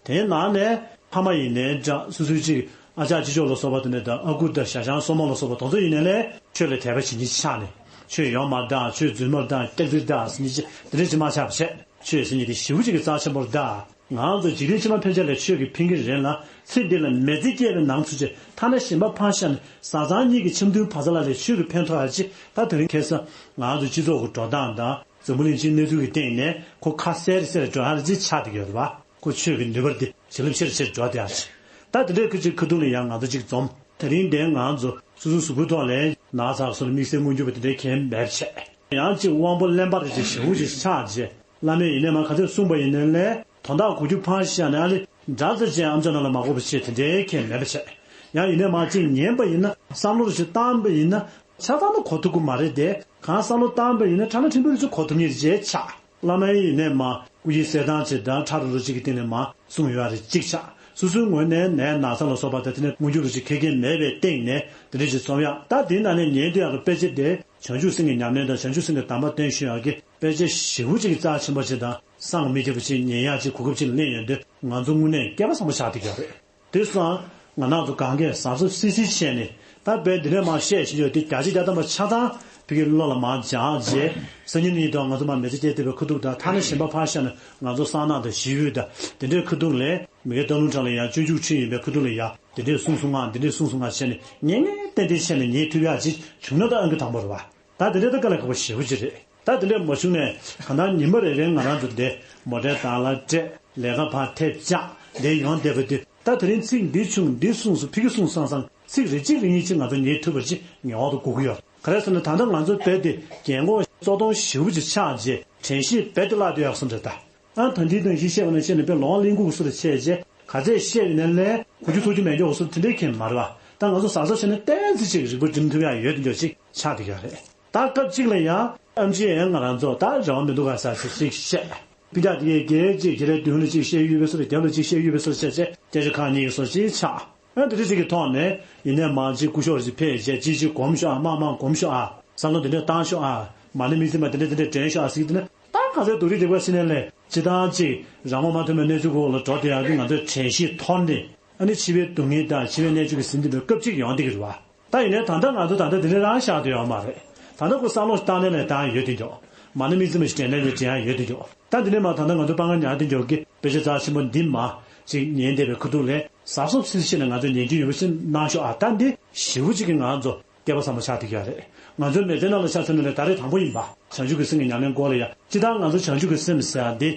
དེའི་ནང་ནས་ཕ་མ་ཡིན་ནའི་འདྲ། སོ་སོའི་ཅིག་ཨ་ཅག་གཅིག་ལྕོགས་ལ་སོགས་པ་དེ་འདྲས་དང་། ཨ་ཁུ་དང་ཞ་ཞང་སྲུང་མ་ལ་སོགས་པ་དེ་ཚོ་ཡིན་ནའི་ལས་ཆོས་ལ་དད་པ་བྱེད་མཁན་ཆགས་ནས། ཆོས་ཡོད་མ་རེད། ཆོས་རྫུན་མ་རེད། སྐྱག་རྫུན་རེད་ཟེར་མཁན་ཅིག་དེ་འདྲས་ཅིག་མ་ཆགས་པ་བྱས། ཆོས་ཟེར་མཁན་དེ་ཞེ་པོ་ཅིག་གི་རྩ་ཆེན་པོ་རེད། ང་ཚོ་འཇིག་རྟེན་ཕྱི་མ་ཕན་ཆད་ལ་ཆོས་ཀྱི་ཕན་གྱི་རེད་ལ། ཚེ་འདི་ལ་མི་ཚེ་སྐྱེལ་བའི་ནང་ཚུད་ཅིག་ཐ་ན་གཞན་པ་ཕར་བཞག་ནས་བཟའ་ཚང་གཉིས་ཀྱི་འཆམ་མཐུན་བར་མཚམས་ལ་ལས་ཆོས་ཀྱི་ཕན་ཐོགས་ཡག་ཅིག་ད་དེ་རིང་ཁ་སང་ང་ཚོ་སྤྱི་ཚོགས་ཀྱི་འགྲོ་སྟངས་དང་། འཛམ་བུ་གླིང་སྤྱིའི་གནས་ཚུལ་གྱི་སྟེང་ནས་ཁོ་ཁ་གསལ་རེ་གསལ་རེ་འགྲོ་ཡག་རེ་ཅིག་ཆགས་བསྡད་ཡོད་རེད་བ། ཁོ་ཆོས་ཀྱི་ནུས་པ་དེ་ཇེ་ལེགས་ཆེ་རུ་ཆེ་རུ་འགྲོ་བསྡད་ཡག་ཅིག་ད་དེ་འདྲའི་ཁ་ཅིག་ཁ་ཐུག་ལ་ཡང་ང་ཚོ་ཅིག་འཛོམས། དེ་རིང་འདིར་ང་ཚོ་སོ་སོའི་གཟུགས་པོའི་ཐོག་ལ་ན་ཚ་སོགས་ལ་དམིགས་བསལ་མངོན་གྱུར་བ་དེ་འདྲའི་གང་ཡང་མེད་པ་བྱས། ཡང་ཅིག་དབང་པོ་རླན་པ་རེ་ཅིག་ཞེ་པོ་ཅིག་ཆགས་རྗེས། བླ་མས་ཡིན་ནའི་མར་ག་ཚོད་གསུངས་པ་ཡིན་ནའི་ལས། དོན་དག་གོ་རྒྱུ་ཕར་བཞག་ནས། ཨ་ལེ། འདྲ་ཙམ་ཅིག་ཨམ་ཅོག་ནང་ལ་མར་གོ་བ་བྱས་དེ་འདྲའི་གང་ཡང་མེད་པ་བྱས། ཡང་ཡིན་ནའི་མར་ཅིག་ཉན་པ་ཡིན་ན། བསམ་བློ་རེ་ཅིག་བཏང་པ་ཡིན་ན། ཆ་ཚང་ན་གོ་ཐུབ་ཀྱི་མ་རེད་དེ། གང་བསམ་བློ་བཏང་པ་ཡིན་ན་ཕྲ་ལ་ཕྲན་བུ་རེ་ཅིག་གོ་ཐུབ་མཁན་རེ་ཅིག་ཆགས། བླ་མ་ཡིན་ནའི་མར་སྐུ་ཡི་གསལ་ཐང་ཅིག་དང་ཕྲ་རུ་རུ་ཅིག་གི་སྟེང་ནས་མར་གསུངས་ཡོད་རེ་ཅིག་ཆགས། སོ་སོའི་ངོས་ནས་ནད་ན་ཚ་ལ་སོགས་པ་དང་། དེ་ནས་མངོན་གྱུར་རུ་ཅིག་ཁེ་གེ་མེད་པའི་སྟེང་ནས་དེ་འདྲ་ཅིག་རྩོམ་ཡག་ད་དེའི་ནང་ནས་ཉན་སྡོད་ཡག་གི་དཔེ་ཆ་དེ། བྱང་ཆུབ་སེམས་ཀྱི་ཉམས་ལེན་དང་། བྱང་ཆུབ་སེམས་ཀྱི་གདམས་པ་སྟོན་བཞིན་ཡག་གི་དཔེ་ཆ་ཞེ་པོ་ཅིག་གི་རྩ་ཆེན་པོ་ཅིག་དང་། བསམ་གྱིས་མི་ཁྱབ་པ་ཅིག་ཉན་ཡག་ཅིག་གོ་སྐབས་ཅིག་ལེན་ཡོང་དུས། ང་ཚོ་དངོས་གནས་སྐལ་པ་བཟང་པོ་ཆགས་བསྡད་ཀྱི་ཡོད་རེད། དེ་སོང་ང་རང་ཚོ་གང་གས་གཟབ་གཟབ་སིལ་སིལ་བྱས་ནས། ད་དཔེ་འདི་ནས་མར་བཤད་བཞིན་ཡོད་དེ། བརྒྱ་ཆ་བརྒྱ་ཐམ་པ་ཆ་ཚང་ཕ་གིའི་བློ་ལ་མར་འཇགས་རྗེས། སང་ཉིན་གཉིས་ཐོག་ང་ཚོ་མར་མི་ཚེ་སྐྱེལ་བསྡད་པའི་ཁ་ཐུག་དང་། ཐ་ན་གཞན་པ་ཕར་བཞག་ནས་ང་ཚོ་གསང་སྔགས་དང་ཞི་གཡོག་དང་དེ་འདྲའི་ཁ་ཐུག་ལ། མི་དགེ་སྟོང་ལུང་དྲངས་ལ་ཡང་སྤྱོད་འཇུག་ཁྲིད་ཡིན་པའི་ཁ་ཐུག་ལ་ཡང་འདི་འདྲས་གསུངས་སོང་ང་། འདི་འདྲས་གསུངས་སོང་ང་བྱས་ནས། ངེས་ངེས་ཏན་ཏན་བྱས་ནས་ཉན་ཐུབ་ཡག་ཅིག་བྱུང་ན་ད་ཨང་ཀི་དང་པོ་རེད་བ། ད་དེ་འདྲས་ད་དཀའ་ལས་ཁག་པོ་ཞེ་པོ་ཅིག་རེད། ད་དེ་འདྲས་མ་བྱུང་ནས། གང་ལྟར་ཉི་མ་རེ་རེ་ང་རང་ཚོ་འདི་མོ་ཊའི་བརྡ་ལ་སྤྲད། ལས་ཀ་ཕར་ཐེབས་བཅག་འདི་ཡོང་བསྡད་པ་དེ། ད་དེ་རིང་ཚིག་འདི་བྱུང་། འདི་གསུངས་སོང་། ཕ་གི་གསུངས་སང་སང་། ཚིག་རེ་གཅིག་རེ་གཉིས་ཅིག་ང་ཚོ་ཉན་ཐུབ་པ་ཅིག་ངེས་པར་དུ་དགོས་ཀྱི་ཡོད། ག་རེ་ཟེར་ན། ད་ལྟ་ང་ཚོ་དཔེ་དེ་རྒན་གོག་གཙོ་གཏོང་ཞེ་པོ་ཅིག་ཆགས་རྗེས། དྲན་ཤེས་རྦད་དེ་བརླག་བསྡད་ཡོད་བཟོ་འདྲ་ད། ཨ་ད་འདིའི་དོན་ཞིག་བཤད་པ་ནང་བཤད་ནས་དཔེ་ལོང་བ་གླེན་ལྐུག་སུ་ལ་བཤད་རྗེས་ག་ཚད་བཤད་ཡོད་ནའི་ལས་གོ་རྒྱུ་ཚོར་རྒྱུ་མེད་འཇོག་སུ་དེ་འདྲའི་མཁན་མ་རེད་བ། ད་ང་ཚོ་གཟབ་གཟབ་བྱས་ནས་ཏན་ཏན་ཅིག་རིག་པ་སྒྲིམ་ཐུབ་ཡག་ཡོད་དེ་འཇོག་ཅིག་ཆགས་བསྡད་ཡོད་རེད། ད་སྐབས་གཅིག་ལ་ཡང་ཨེམ་ཆི་ཡང་ང་རང་ཚོ་ད་རེ་བ་མི་འདུག་ག་ས་ཞིག་ཞིག་བཤད། སྤུན་ཀྱག་དེ་གས་གཅིག་ཁྱེད་རའི་མདུན་ལ་ཅིག་བཤད་ཡོད་པའི་སུ་རེད། རྒྱབ་ལ་ཅིག་བཤད་ཡོད་པའི་སུ་རེད་བཤད་བྱས་སྐད་ཆ་ཁག་གཉིས་ཀྱི་སོ་ཅིག་ཆགས། ཨ་འདི་འདྲ་ཅིག་གི་ཐོག་ནས་ཡིན་ནའི་མ་ཅིག་སྐུ་ཞབས་ཅིག་ཕེབས་བྱས་ཅིག་ཅིག་གོམས་ཤོག་ཨ། མང་མང་གོམས་ཤོག་ཨ། བསམ་བློ་འདི་འདྲ་བཏང་ཤོག་ཨ། མ་ཎི་དམིགས་བརྩེ་མ་འདི་འདྲ་འདི་འདྲ་དྲན་ཤོག་ཨ་ཟེར་གྱི་འདུག་ན། ད་ག་ཚོད་སྡུག་རུས་དེ་བ་ཟིན་ནས་ལས་ཅི་ལྟར་ཅིག་རང་ངོ་མ་ཐོན་པའི་གནས་ཚུལ་གོ་ལ་འགྲོ་བསྡད་ཡག་གི་ང་ཚོའི་དྲན་ཤེས་འཐོར་ནས་ཨ་ནི་འཆི་བའི་སྡུག་བསྔལ་དང་འཆི་བའི་གནད་གཅོད་ཀྱི་ཟིན་བསྡད་པའི་སྐབས་གཅིག་ཡོང་བསྡད་ཀྱི་རེད་བ། ད་ཡིན་ནའི་ད་ལྟ་ང་ཚོ་ད་ལྟ་འདི་འདྲ་རང་བཞག་བསྡད་ཡོད་མ་རེད། ད་ལྟ་ཁོ་བསམ་བློ་བཏང་ནས་ལས་བཏང་ཡོད་དེ་འཇོག་མ་ཎི་དམིགས་བརྩེ་མ་ཞིག་དྲན་ནས་ལས་དྲན་ཡག་ཡོད་དེ་འཇོག་ད་འདི་ནས་མ་ད་ལྟ་ང་ཚོ་དཔའ་ངར་ཉར་དེ་འཇོག་གི་དཔེ་ཆ་རྩ་ཆེན་པོ་འདི་མ་ཅིག་ཉན་བསྡད་པའི་ཁ་ཐུག་ལས་གཟབ་གཟབ་སིལ་ཤེས་ནས་ང་ཚོས་ཉན་རྒྱུ་ཡོད་པ་ཞིག་གནང་ཤོག་ཨ། ད་འདི་ཞེ་པོ་ཅིག་གི་ང་ཚོ་སྐལ་པ་བཟང་པོ་ཆགས་བསྡད་ཀྱི་ཡོད་རེད། ང་ཚོའི་མི་ཚེ་ནང་ལ་ཆ་མཚོན་ན་ལས་ད་རེས་དང་པོ་ཡིན་པ། བྱང་ཆུབ་ཀྱི་སེམས་ཀྱི་ཉམས་ལེན་སྐོར་ལ་ཡ་སྤྱིར་བཏང་ང་ཚོ་བྱང་ཆུབ་ཀྱི་སེམས་ཟེར་ཡ་འདི་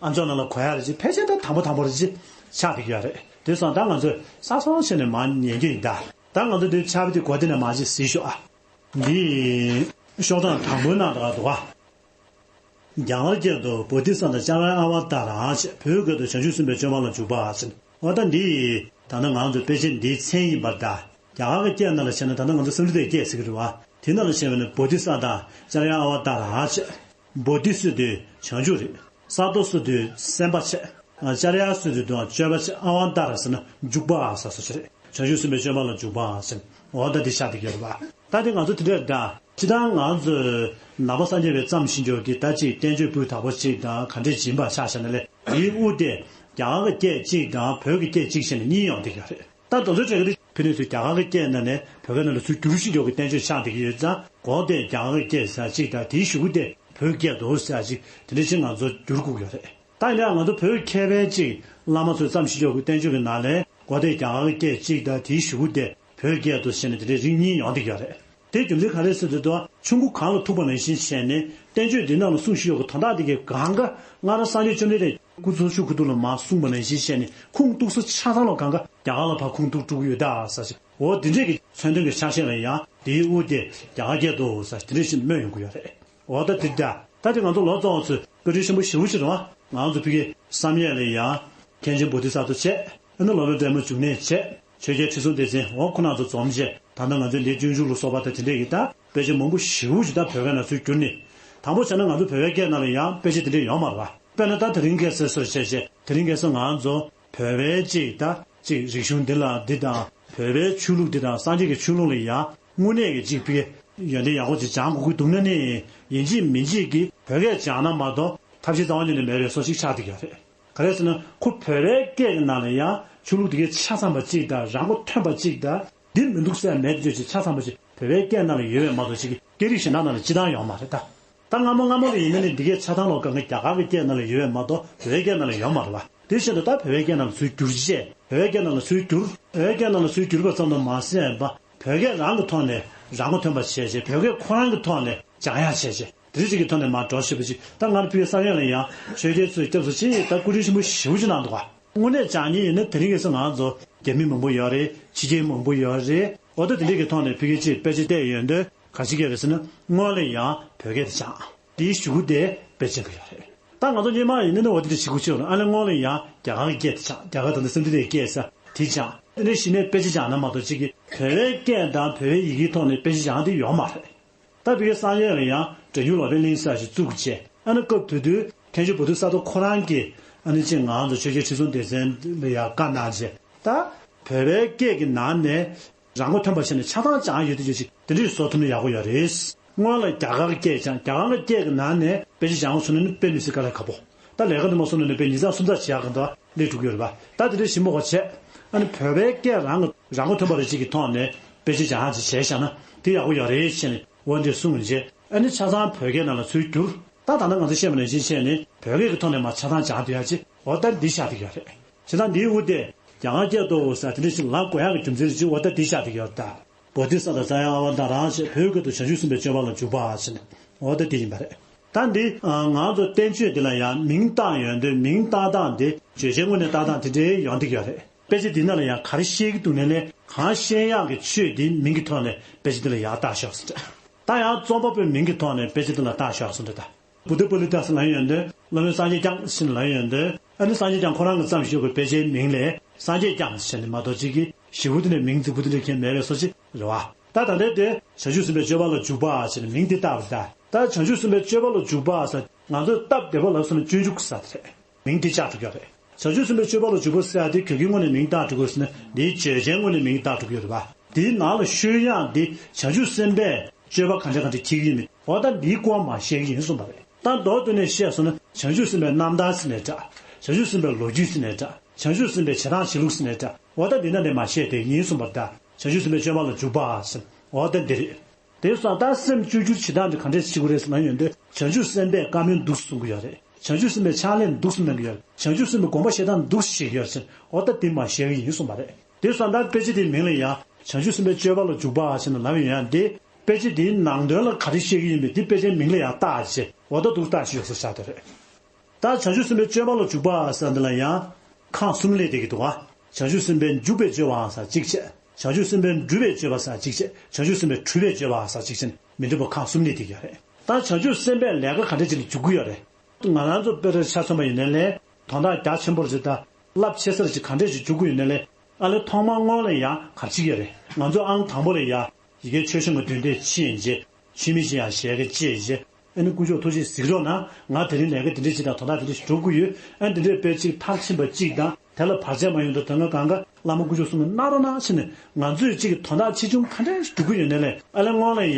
ཨ་མཆོག་ནང་ལ་གོ་ཡ་རེད་ཅེས་ཕལ་ཆེར་ད་དང་པོ་དང་པོ་རེད་ཅེས་ཆགས་བསྡད་ཀྱི་ཡོད་རེད། དེ་སོང་ད་ང་ཚོས་གཟབ་གཟབ་བྱས་ནས་མར་ཉན་རྒྱུ་ཡིན་ད། ད་ང་ཚོ་འདི་ཕྱག་དཔེ་འདི་གོ་དེ་ནས་མར་ཅིག་གཟིགས་ཤོག་ཨ། འདི་ཤོག་གྲངས་དང་པོའི་ནང་དུ་ག་འདུག་ག་རྒྱ་གར་སྐད་དུ་བོ་དྷི་ས་ཏྭ་ཙཱ་ར་ཨ་ཝ་ཏཱ་ར་ཞེས། བོད་སྐད་དུ་བྱང་ཆུབ་སེམས་དཔའི་སྤྱོད་པ་ལ་འཇུག་པ་ཟེར། འོ་ད་འདི་ད་ནི་ང་ཚོ་དཔེ་ཆ་འདིའི་མཚན་ཡིན་པར་གདའ། རྒྱ་གར་གྱི་སྐད་ནང་ལ་བྱས་ན་ད་ནི་ང་ཚོ་སཾ་སྐྲྀ་ཏའི་སྐད་ཟེར་གྱི་རེད་བ། དེ་ནང་ལ་བྱས་པ་ནི་བོ་དྷི་ས་ཏྭ་ཙཱ་ར་ཨ་ཝ་ཏཱ་ར་ཞེས། བོ་དྷི་ཟེར་དུས་བྱང་ཆུབ་རེད། ས་ཏྭ་ཟེར་དུས་སེམས་དཔའ་བྱས། ཙཱ་ར་ཡ་ཟེར་དུས་དང་སྤྱོད་པ་བྱས། ཨ་ཝ་ཏཱ་ར་ཟེར་ན་འཇུག་པ་ཟེར་སོ་ཞེས་རེད། བྱང་ཆུབ་སེམས་དཔའི་སྤྱོད་པ་ལ་འཇུག་པ་ཟེར། འོ་ད་འདི་ཆགས་བསྡད་ཀྱི་ཡོད་རེད་བ། ད་དེ་ང་ཚོ་དེ་འདྲ་འདྲ། སྤྱིར་བཏང་ང་ཚོས་ནང་པ་སངས་རྒྱས་པའི་བརྩམས་ཤིང་འཇོག་གི་ད་ཅིག་བསྟན་བཅོས་སྤུས་དག་པོ་ཅིག་དང་ག་འདྲས་སྦྱིན་པ་ཆ་བཞག་ན་ལས་དེའི་དབུ་དེ་རྒྱ་གར་གྱི་སྐད་ཅིག་དང་བོད་ཀྱི་སྐད་ཅིག་བྱས་ནས་གཉིས་ཡོང་བསྡད་ཀྱི་རེད། ད་དེ་ཚོའི་གྲས་ཀྱི་ཕན་ནུས་ཚོས་རྒྱ་གར་གྱི་སྐད་ནང་ནས་བོད་སྐད་ནང་ལ་ཚུར་བསྒྱུར་ཤིང་འཇོག་གི་བསྟན་བཅོས་ཆགས་བསྡད་ཀྱི་ཡོད་ཙང་གོ་དེ་རྒྱ་གར་གྱི་སྐད་ཟེར་ཅིག་དང་དེའི་གཞུག་གུ་དེ་བོད་སྐད་དུ་ཟེར་ཅིག་དེ་འདྲ་ཞིག་ང་ཚོ་བསྒྱུར་དགོས་ཀྱི་རེད། ད་ཡིན་ན་ང་ཚོ་བོད་མཁས་པའི་ཅིག་བླ་མ་ཚོས་བརྩམས་ཤིང་འཇོག་གི་བསྟན་བཅོས་ཀྱི་ནང་ལས་གོ་དེ་རྒྱ་གར་གྱི་སྐད་ཅིག་དང་དེའི་གཞུག་གུ་དེ་བོད་སྐད་དུ་ཟེར་ནས་དེ་འདྲའི་རིགས་གཉིས་ཡོང་བསྡད་ཀྱི་ཡོད་རེད། དེ་རྒྱུ་མཚན་ག་རེ་ཟེར་དུས་ད་ཆུང་ཀུ་གངས་ལ་ཐུག་པ་ནང་བཞིན་བྱས་ནས་བསྟན་བཅོས་འདི་ནང་ལ་གསུངས་བཞག་གི་དོན་དག་འདི་གའི་གང་ག་སྔར་སངས་རྒྱས་བཅོམ་ལྡན་འདས་སྐུ་ཚེ་ཧྲིལ་པོའི་ཁ་ཐུག་ལ་མར་གསུངས་པ་ནང་བཞིན་བྱས་ནས་ཁུངས་གཏུགས་ས་ཆ་ཚང་ལ་གང་ག་རྒྱ་གར་ལ་ཕར་ཁུངས་གཏུགས་འགྲོ་གི་ཡོད་ད་ཟེར་ཞིག་འོ་འདི་འདྲས་ཀྱི་མཚོན་དོན་གྱི་ཆ་ཤས་ལ་ཡང་འདིའི་དབུ་དེ་རྒྱ་གར་སྐད་དུ་ཟེར་དེ་འདྲས་ཞིག་སྨོས་ཡོང་གི་ཡོད་རེད། འོ་ད་དེ་འདྲ་ད་དེ་ང་ཚོ་ལོ་ཙཱ་བ་ཚོས་བཀའ་དྲིན་ཆེན་པོ་ཞེ་པོ་ཅིག་རེད་བ། ང་ཚོ་ཕ་གིའི་བསམ་ཡས་ལ་ཡང་མཁན་ཆེན་བོ་དྷི་ས་ཏྭ་བྱས། ཨ་ནི་སློབ་དཔོན་པདྨ་འབྱུང་གནས་བྱས། ཆོས་རྒྱལ་ཁྲི་སྲོང་ལྡེ་བཙན། འོ་ཁོ་རྣམ་ཚོ་འཛོམས་བྱས། ད་ལྟ་ང་ཚོའི་འདི་སྤྱོད་འཇུག་ལ་སོགས་པ་དང་དེ་འདྲས་ཀྱི་ད་དཔེ་ཆ་མང་པོ་ཞེ་པོ་ཅིག་ད་བོད་སྐད་ནང་ཚུར་བསྒྱུར་ནས། དང་པོ་བྱས་ན་ང་ཚོ་བོད་པའི་སྐད་ནང་ལ་ཡང་དཔེ་ཆ་དེ་འདྲས་ཡོད་མ་རེད་བ། དཔེར་ན་ད་དེ་རིང་ཁ་སང་སོར་བཤད་བྱས་དེ་རིང་ཁ་སང་ང་ཚོ་བོད་པའི་ཅིག་ད་ཅིག་རིག་གཞུང་འདི་ལ་འདི་དང་བོད་པའི་ཆོས་ལུགས་འདི་དང་སངས་རྒྱས་ཀྱི་ཆོས་ལུགས་ལ་ཡང་དངོས་གནས་ཀྱི་ཅིག་ཕ་གི་ཡོན་ཏན་ཡག་པོ་ཅིག་སྦྱང་དགོས་ཀྱི་འདུག་ན་ནི་ཡིན་གཅིག་མིན་གཅིག་གིས་བོད་སྐད་སྦྱང་ན་མ་གཏོགས་ཐབས་ཤེས་རྩ་བ་ཉིད་ནས་མེད་པའི་བཟོ་ཞིག་ཆགས་བསྡད་ཀྱི་ཡོད་རེད། ག་རེ་ཟེར་ན་ཁོ་བོད་པའི་སྐད་ཀྱི་ནང་ལ་ཡང་ཆོས་ལུགས་དེ་གའི་ཆ་ཚང་པ་གཅིག་དང་རང་མགོ་ཐོན་པ་གཅིག་དང་འདི་མི་འདུག་ཟེར་མེད་དེ་ཆ་ཚང་པ་ཞིག་བོད་པའི་སྐད་ནང་ལ་ཡོད་པས་མ་གཏོགས་ཅིག་གི་སྐད་རིགས་གཞན་དག་ནང་ལ་སྤྱིར་བཏང་ཡོད་མ་རེད་ད། ད་སྔ་མོ་སྔ་མོ་ལ་ཡིན་ན་ནི་འདི་གའི་ཆ་ཚང་ལོ་གང་གི་རྒྱ་གར་གྱི་སྐད་ནང་ལ་ཡོད་པས་མ་གཏོགས་བོད་པའི་སྐད་ནང་ལ་ཡོད་མ་རེད་བ། དེ་བཞིན་དུ་ད་བོད་པའི་སྐད་ནང་ལ་ཚུར་བསྒྱུར་བྱས་བོད་པའི་སྐད་ནང་ལ་ཚུར་བསྒྱུར། བོད་པའི་སྐད་ནང་ལ་ཚུར་བསྒྱུར་བ་ཙམ་དུ་མ་ཟད་པ་བོད་སྐད་རང་གི་ཐོག་ནས་རང་མགོ་ཐོན་པ་བྱས་བྱས་བོད་སྐད་ཁོ་རང་གི་ཐོག་ནས་སྦྱང་ཡག་བྱས་བྱས། དེ་རིགས་ཅིག་གི་ཐོག་ནས་མར་འགྲོ་ཤེས་པ་ཅིག་ད་ང་རང་ཕ་གིའི་བསམ་ཡས་ལ་ཡང་ཆོས་རྒྱལ་ཚོས་སྐྱབས་སུ་མཆི་ད་སྐུ་དྲིན་ཆེན་པོ་ཞེ་པོ་ཅིག་གནང་འདུག་ག་དངོས་གནས་སྦྱང་མཁན་ཡིན་ན་དེ་རིང་ཁ་སང་ང་ཚོ་རྒྱ་མི་མང་པོ་ཡོད་རེད། ཕྱི་རྒྱལ་མང་པོ་ཡོད་རེད། འོ་ད་དེ་འདྲས་ཀྱི་ཐོག་ནས་ཕ་གིའི་ཅིག་དཔེ་ཆ་བལྟས་ཡོང་དུས་ག་ཅི་སྐད་རེད་ཟེར་ན་སྔོན་ལ་ཡང་བོད་སྐད་དེ་སྦྱང་། དེའི་གཞུག་གུ་དེ་དཔེ་ཆ་གི་ཡོད་རེད། ད་ང་ཚོ་སྔོན་མ་ཡིན་ན་ནི་འོ་དེ་འདྲ་ཞིག་གོ་ཆོད་རེད། ཨ་ནི་སྔོན་ལ་ཡང་རྒྱ་གར་གྱི་སྐད་དེ་སྦྱང་། རྒྱ་གར་ད་ལྟ་སེམས་ཁྲལ་དེ་སྐད་ས་དེ་སྦྱང་། དེ་འདྲ་ཞིག་ནས་དཔེ་ཆ་སྦྱང་ན་མ་གཏོགས་ཅིག་གི་བོད་པའི་སྐད་དང་བོད་པའི་ཡི་གེའི་ཐོག་ནས་དཔེ་ཆ་སྦྱང་དེ་ཡོད་མ་རེད། ད་བི་ཀའི་བསམ་ཡས་ལ་ཡང་འབྲས་ཉུལ་ལོ་པཎ་གླིང་ཟེར་ཞིག་བཙུགས་བྱས། ཨ་ནི་སྐབས་དེ་དུས་མཁན་ཆེན་བོ་དྷི་ས་ཏྭ་ཁོ་རང་གིས་ཨ་ནི་ཅིག་ང་ཚོ་ཆོས་རྒྱལ་ཁྲི་སྲོང་ལྡེ་བཙན་ལ་ཡང་བཀའ་གནང་བྱས། ད་བོད་པའི་སྐད་ཀྱི་ནང་ནས་རང་མགོ་ཐོན་པ་བྱས་ནས་ཆ་ཚང་སྦྱང་ཡོད་དེ་ཅིག་དེ་འདྲ་ཞིག་བཟོ་ཐུབ་ན་ཡག་པོ་ཡོད་རེད། སྔོན་ལ་རྒྱ་གར་གྱི་སྐད་སྦྱང་། རྒྱ་གར་གྱི་སྐད་ཀྱི་ནང་ནས་དཔེ་ཆ་སྦྱང་དགོས་བཟོས་ན་ནི་དཔེ་མི་སྲིད་དཀའ་ལས་ཁག་པོ། ད་ལས་ཀ་འདི་མ་སོང་ན་ནི་དཔེ་ཉིས་ཚག་སུམ་ཚག་བྱེད་ཡག་གི་འདུག་ཨ། སླེབས་འགྲོ་གི་ཡོད་རེད་པ། ད་དེ་འདྲ་ཞིབ་མོ་གོ་བྱས། ཨ་ནི་བོད་པའི་སྐད་རང་གི་རང་མགོ་ཐོན་པ་རེ་ཅིག་གི་ཐོག་ནས་དཔེ་ཆ་སྦྱང་ཡག་ཅིག་བྱས་བཞག་ན་དེ་ཡག་པོ་ཡོད་རེད་ཟེར་ནས་འོ་འདི་གསུངས་རྗེས། ཨ་ནི་ཆ་ཚང་བོད་སྐད་ནང་ལ་ཚུར་བསྒྱུར། ད་ད་ལྟ་ང་ཚོ་བཤད་པ་ནང་བཞིན་བྱས་ནས་བོད་སྐད་ཀྱི་ཐོག་ནས་མར་ཆ་ཚང་སྦྱང་ཐུབ་ཡག་ཅིག་འོ་ད་འདི་ཆགས་བསྡད་ཀྱི་ཡོད་རེད། བྱས་ཙང་འདིའི་དབུ་དེ་རྒྱ་གར་སྐད་དུ་ཟེར་དེ་འདྲ་ཞིག་ལབ་དགོས་ཡག་གི་རྒྱུ་མཚན་རེ་ཅིག་འོ་ད་འདི་ཆགས་བསྡད་ཀྱི་ཡོད་རེད་ད། བོ་དྷི་ས་ཏྭ་ཙཱ་ར་ཨ་ཝ་ཏཱ་ར་ཞེས་བོད་སྐད་དུ་བྱང་ཆུབ་སེམས་དཔའི་སྤྱོད་པ་ལ་འཇུག་པ་ཟེར་ནས་འོ་ད་འདི་ཡིན་པ་རེད། ད་འདི་ང་ཚོ་བསྟན་བཅོས་འདི་ལ་ཡང་མིང་བཏགས་ཡོང་དུས་མིང་བཏགས་སྟངས་འདི་བརྗོད་བྱའི་ངོས་ནས་བཏགས་སྟངས་དེ་འདྲའི་ཡོང་བསྡད་ཀྱི་ཡོད་རེད། དཔེ་ཆ་འདི་ནང་ལ་ཡང་ག་རེ་བཤད་ཀྱི་འདུག་ནའི་ལས་གང་བཤད་ཡག་གི་ཆོས་འདིའི་མིང་གི་ཐོག་ནས་དཔེ་ཆ་འདི་ལ་ཡར་བཏགས་ཤོག་ཟེར། ད་ཡང་རྩོམ་པ་པོའི་མིང་གི་ཐོག་ནས་དཔེ་ཆ་འདི་ལ་བཏགས་ཤོག་ཟེར་འདྲ་ད། བུདྡྷ་པཱ་ལི་ཏ་ཟེར་ལབ་ཡོང་དུས། སློབ་དཔོན་སངས་རྒྱས་བསྐྱངས་ཟེར་ལབ་ཡོང་དུས། ཨ་ནི་སངས་རྒྱས་བསྐྱངས་ཁོ་རང་གི་བརྩམས་བཞག་པའི་དཔེ་ཆའི་མིང་ལས་སངས་རྒྱས་བསྐྱངས་ཟེར་ནས་མ་གཏོགས་གཅིག་གི་ཞེ་པོ་དེ་འདྲའི་མིང་རྫིག་པོ་དེ་འདྲ་གང་ཡང་མེད་པའི་བཟོ་ཅིག་རེད་བ། ད་ད་ལྟའི་དེ་བྱང་ཆུབ་སེམས་དཔའི་སྤྱོད་པ་ལ་འཇུག་པ་ཟེར་ནས་མིང་དེ་བཏགས་པ་རེད་ད། ད་བྱང་ཆུབ་སེམས་དཔའི་སྤྱོད་པ་ལ་འཇུག་པ་ཟེར། ང་ཚོས་སྟབས་བདེ་པོ་ལབ་སོང་ན་སྤྱོད་འཇུག་ཟེར་དེ་རེད། མིང་དེ་བཅག་འགྲོ་གི་རེད། བྱང་ཆུབ་སེམས་དཔའི་སྤྱོད་པ་ལ་འཇུག་པ་ཟེར་ཡ་དེ་ག་གི་ངོས་ནས་མིང་བཏགས་འགྲོ་གི་ཡོད་ཟེར་ན། འདིའི་བརྗོད་བྱའི་ངོས་ནས་མིང་བཏགས་འགྲོ་གི་ཡོད་རེད་བ། དེའི་ནང་ལ་ཤོད་ཡག་འདི་བྱང་ཆུབ་སེམས་དཔས་སྤྱོད་པ་ག་འདྲ་ག་འདྲ་འཁྱེར་གྱི་ཡིན་མིན། འོ་ད་འདིའི་སྐོར་མར་བཤད་ཀྱི་ཡིན་གསུངས་པ་རེད། ད་མདོར་བསྡུས་ནས་བཤད་སོང་ན། བྱང་ཆུབ་སེམས་དཔའི་རྣམ་ཐར་ཟེར་ནའི་འདྲ། བྱང་ཆུབ་སེམས་དཔའི་ལོ་རྒྱུས་ཟེར་ནའི་འདྲ། བྱང་ཆུབ་སེམས་དཔའི་བྱེད་སྟངས་བྱེད་ལུགས་ཟེར་ནའི་འདྲ། འོ་ད་འདི་ནང་ནས་མར་བཤད་དེ་ཡིན་གསུངས་པ་རེད་ད། བྱང་ཆུབ་སེམས་དཔའི་སྤྱོད་པ་ལ་འཇུག་པ་ཟེར། འོ་ད་འདི་རེད། དེ་སོང་ཙང་ད་སེམས་བཅོས་བསྒྱུར་བྱེད་སྟངས་དེ་ག་འདྲས་བྱེད་དགོས་རེད་ཟེར་ན། ཡོང་དུས་བྱང་ཆུབ་སེམས་དཔས་བཀའ་མོལ་འདུག་གསུང་གི་ཡོད་རེད། བྱང་ཆུབ་སེམས་དཔས་ཕྱག་ལས་འདུག་གསུང་གནང་གི་ཡོད་རེད། བྱང་ཆུབ་སེམས་དཔས་སྒོམ་པ་བྱེད་སྟངས་འདུག་བྱེད་ཀྱི་ཡོད་རེད་ཟེར། འོ་ད་དེ་མར་བཤད་ཀྱི་ཡིན་གསུངས་པ་རེད། དེ་སོང་ཙང་དཔེ་ཆ་དེའི་མིང་ལ་ཡང་བྱང་ཆུབ་སེམས་དཔའི་སྤྱོད་པ་ལ་འཇུག་པ་ཟེར་ནས་ལབ་ཡོང་ཡག་འདི། དཔེ་ཆ་དེའི་ནང་དོན་ལ་ག་རེ་བཤད་ཀྱི་ཡིན་མིན་དེ་དཔེ་ཆའི་མིང་ལ་ཡང་བཏགས་བྱས། འོ་ད་འདུག་བཏགས་བྱས་ཡོད་ཟེར་བཞག་དེ་རེད། ད་བྱང་ཆུབ་སེམས་དཔའི་སྤྱོད་པ་ལ་འཇུག་པ་ཟེར་འདི་ལ་ཡང་ཁག་གསུམ་སླེབས་བསྡད་ཀྱི་འདུག་ག་བྱང་ཆུབ་སེམས་དཔའི་འཇུག་པའི་སྤྱོད་པའམ་ཟེར་གཅིག་བྱས། བྱང་ཆུབ་སེམས་དཔའི་སྒྲུབ་པའི་སྤྱོད་པ་ཟེར་གཅིག་བྱས། བྱང་ཆུབ་སེམས་དཔའི་སྒྲུབ་པའི་སྤྱོད་པ་ཟེར་གཅིག་བྱས་ནས་མི་འདྲ་བ་ཁག་གསུམ་སླེབས་བསྡད་ཀྱི་ཡོད་རེད། ད་བྱང་ཆུབ་སེམས་དཔས་ལས་ཀ་ག་འདྲ་ཅིག་ལ་འཇུག་གི་ཡོད་རེད། ང་རང་ཚོ་དཔེར་ཆ་མཚོན་པ་ཡིན་ནའི་ལས་དོན་དག་རྒྱ་ཆེན་པོ་རེད་ཅེས་དང་རླབས་ཆེ་ས་རེད་ཅེས་ག་འདྲ་ཅིག་འཇུག་གི་ཡོད་ནའི་ལས། ཨ་ལས་ཐོག་མར་སྔོན་ལ་ཡང་ག་རེ་བྱེད་ཀྱི་ཡོད་རེད། ང་ཚོ་ཨང་དང་པོ་ལ་ཡང་ཡི་གེ་མཆོད་བཤམས་ཀྱི་འདོན་ཐོན་ཕྱིན་རྗེས། མཆོད་མེ་ཅིག་ཡང་ཞལ་གྱིས་བཅད་རྗེས། ཨ་ནི་དཀོན་མཆོག་ཐུགས་རྗེས་གཟིགས་རོགས་གནང་། ང་དེ་རིང་ལས་ཀ་དེ་འདྲ་ཅིག་དང་དོན་དག་དེ་འདྲ་ཞིག་སྒྲུབ་དགོས་ཡོད། ཨ་ནི་དེ་འདྲའི་དཔེ་གཅིག་མཐར་ཕྱིན་པ་གཅིག་དང་། དེ་ལ་བར་ཆད་མ་ཡོང་དུ་དོན་ལྔ་གང་ག་བླ་མ་དཀོན་མཆོག་གསུམ་ལ་གནང་རོགས་གནང་ཟེར་ནས། ང་ཚོས་གཅིག་གི་དོན་དག་ཆེ་ཆུང་ག་འདྲ་ཞིག་སྒྲུབ་ཀྱི་ཡོད་ནའི་ལས། ཨ་ལས་སྔོན་ལ་ཡང་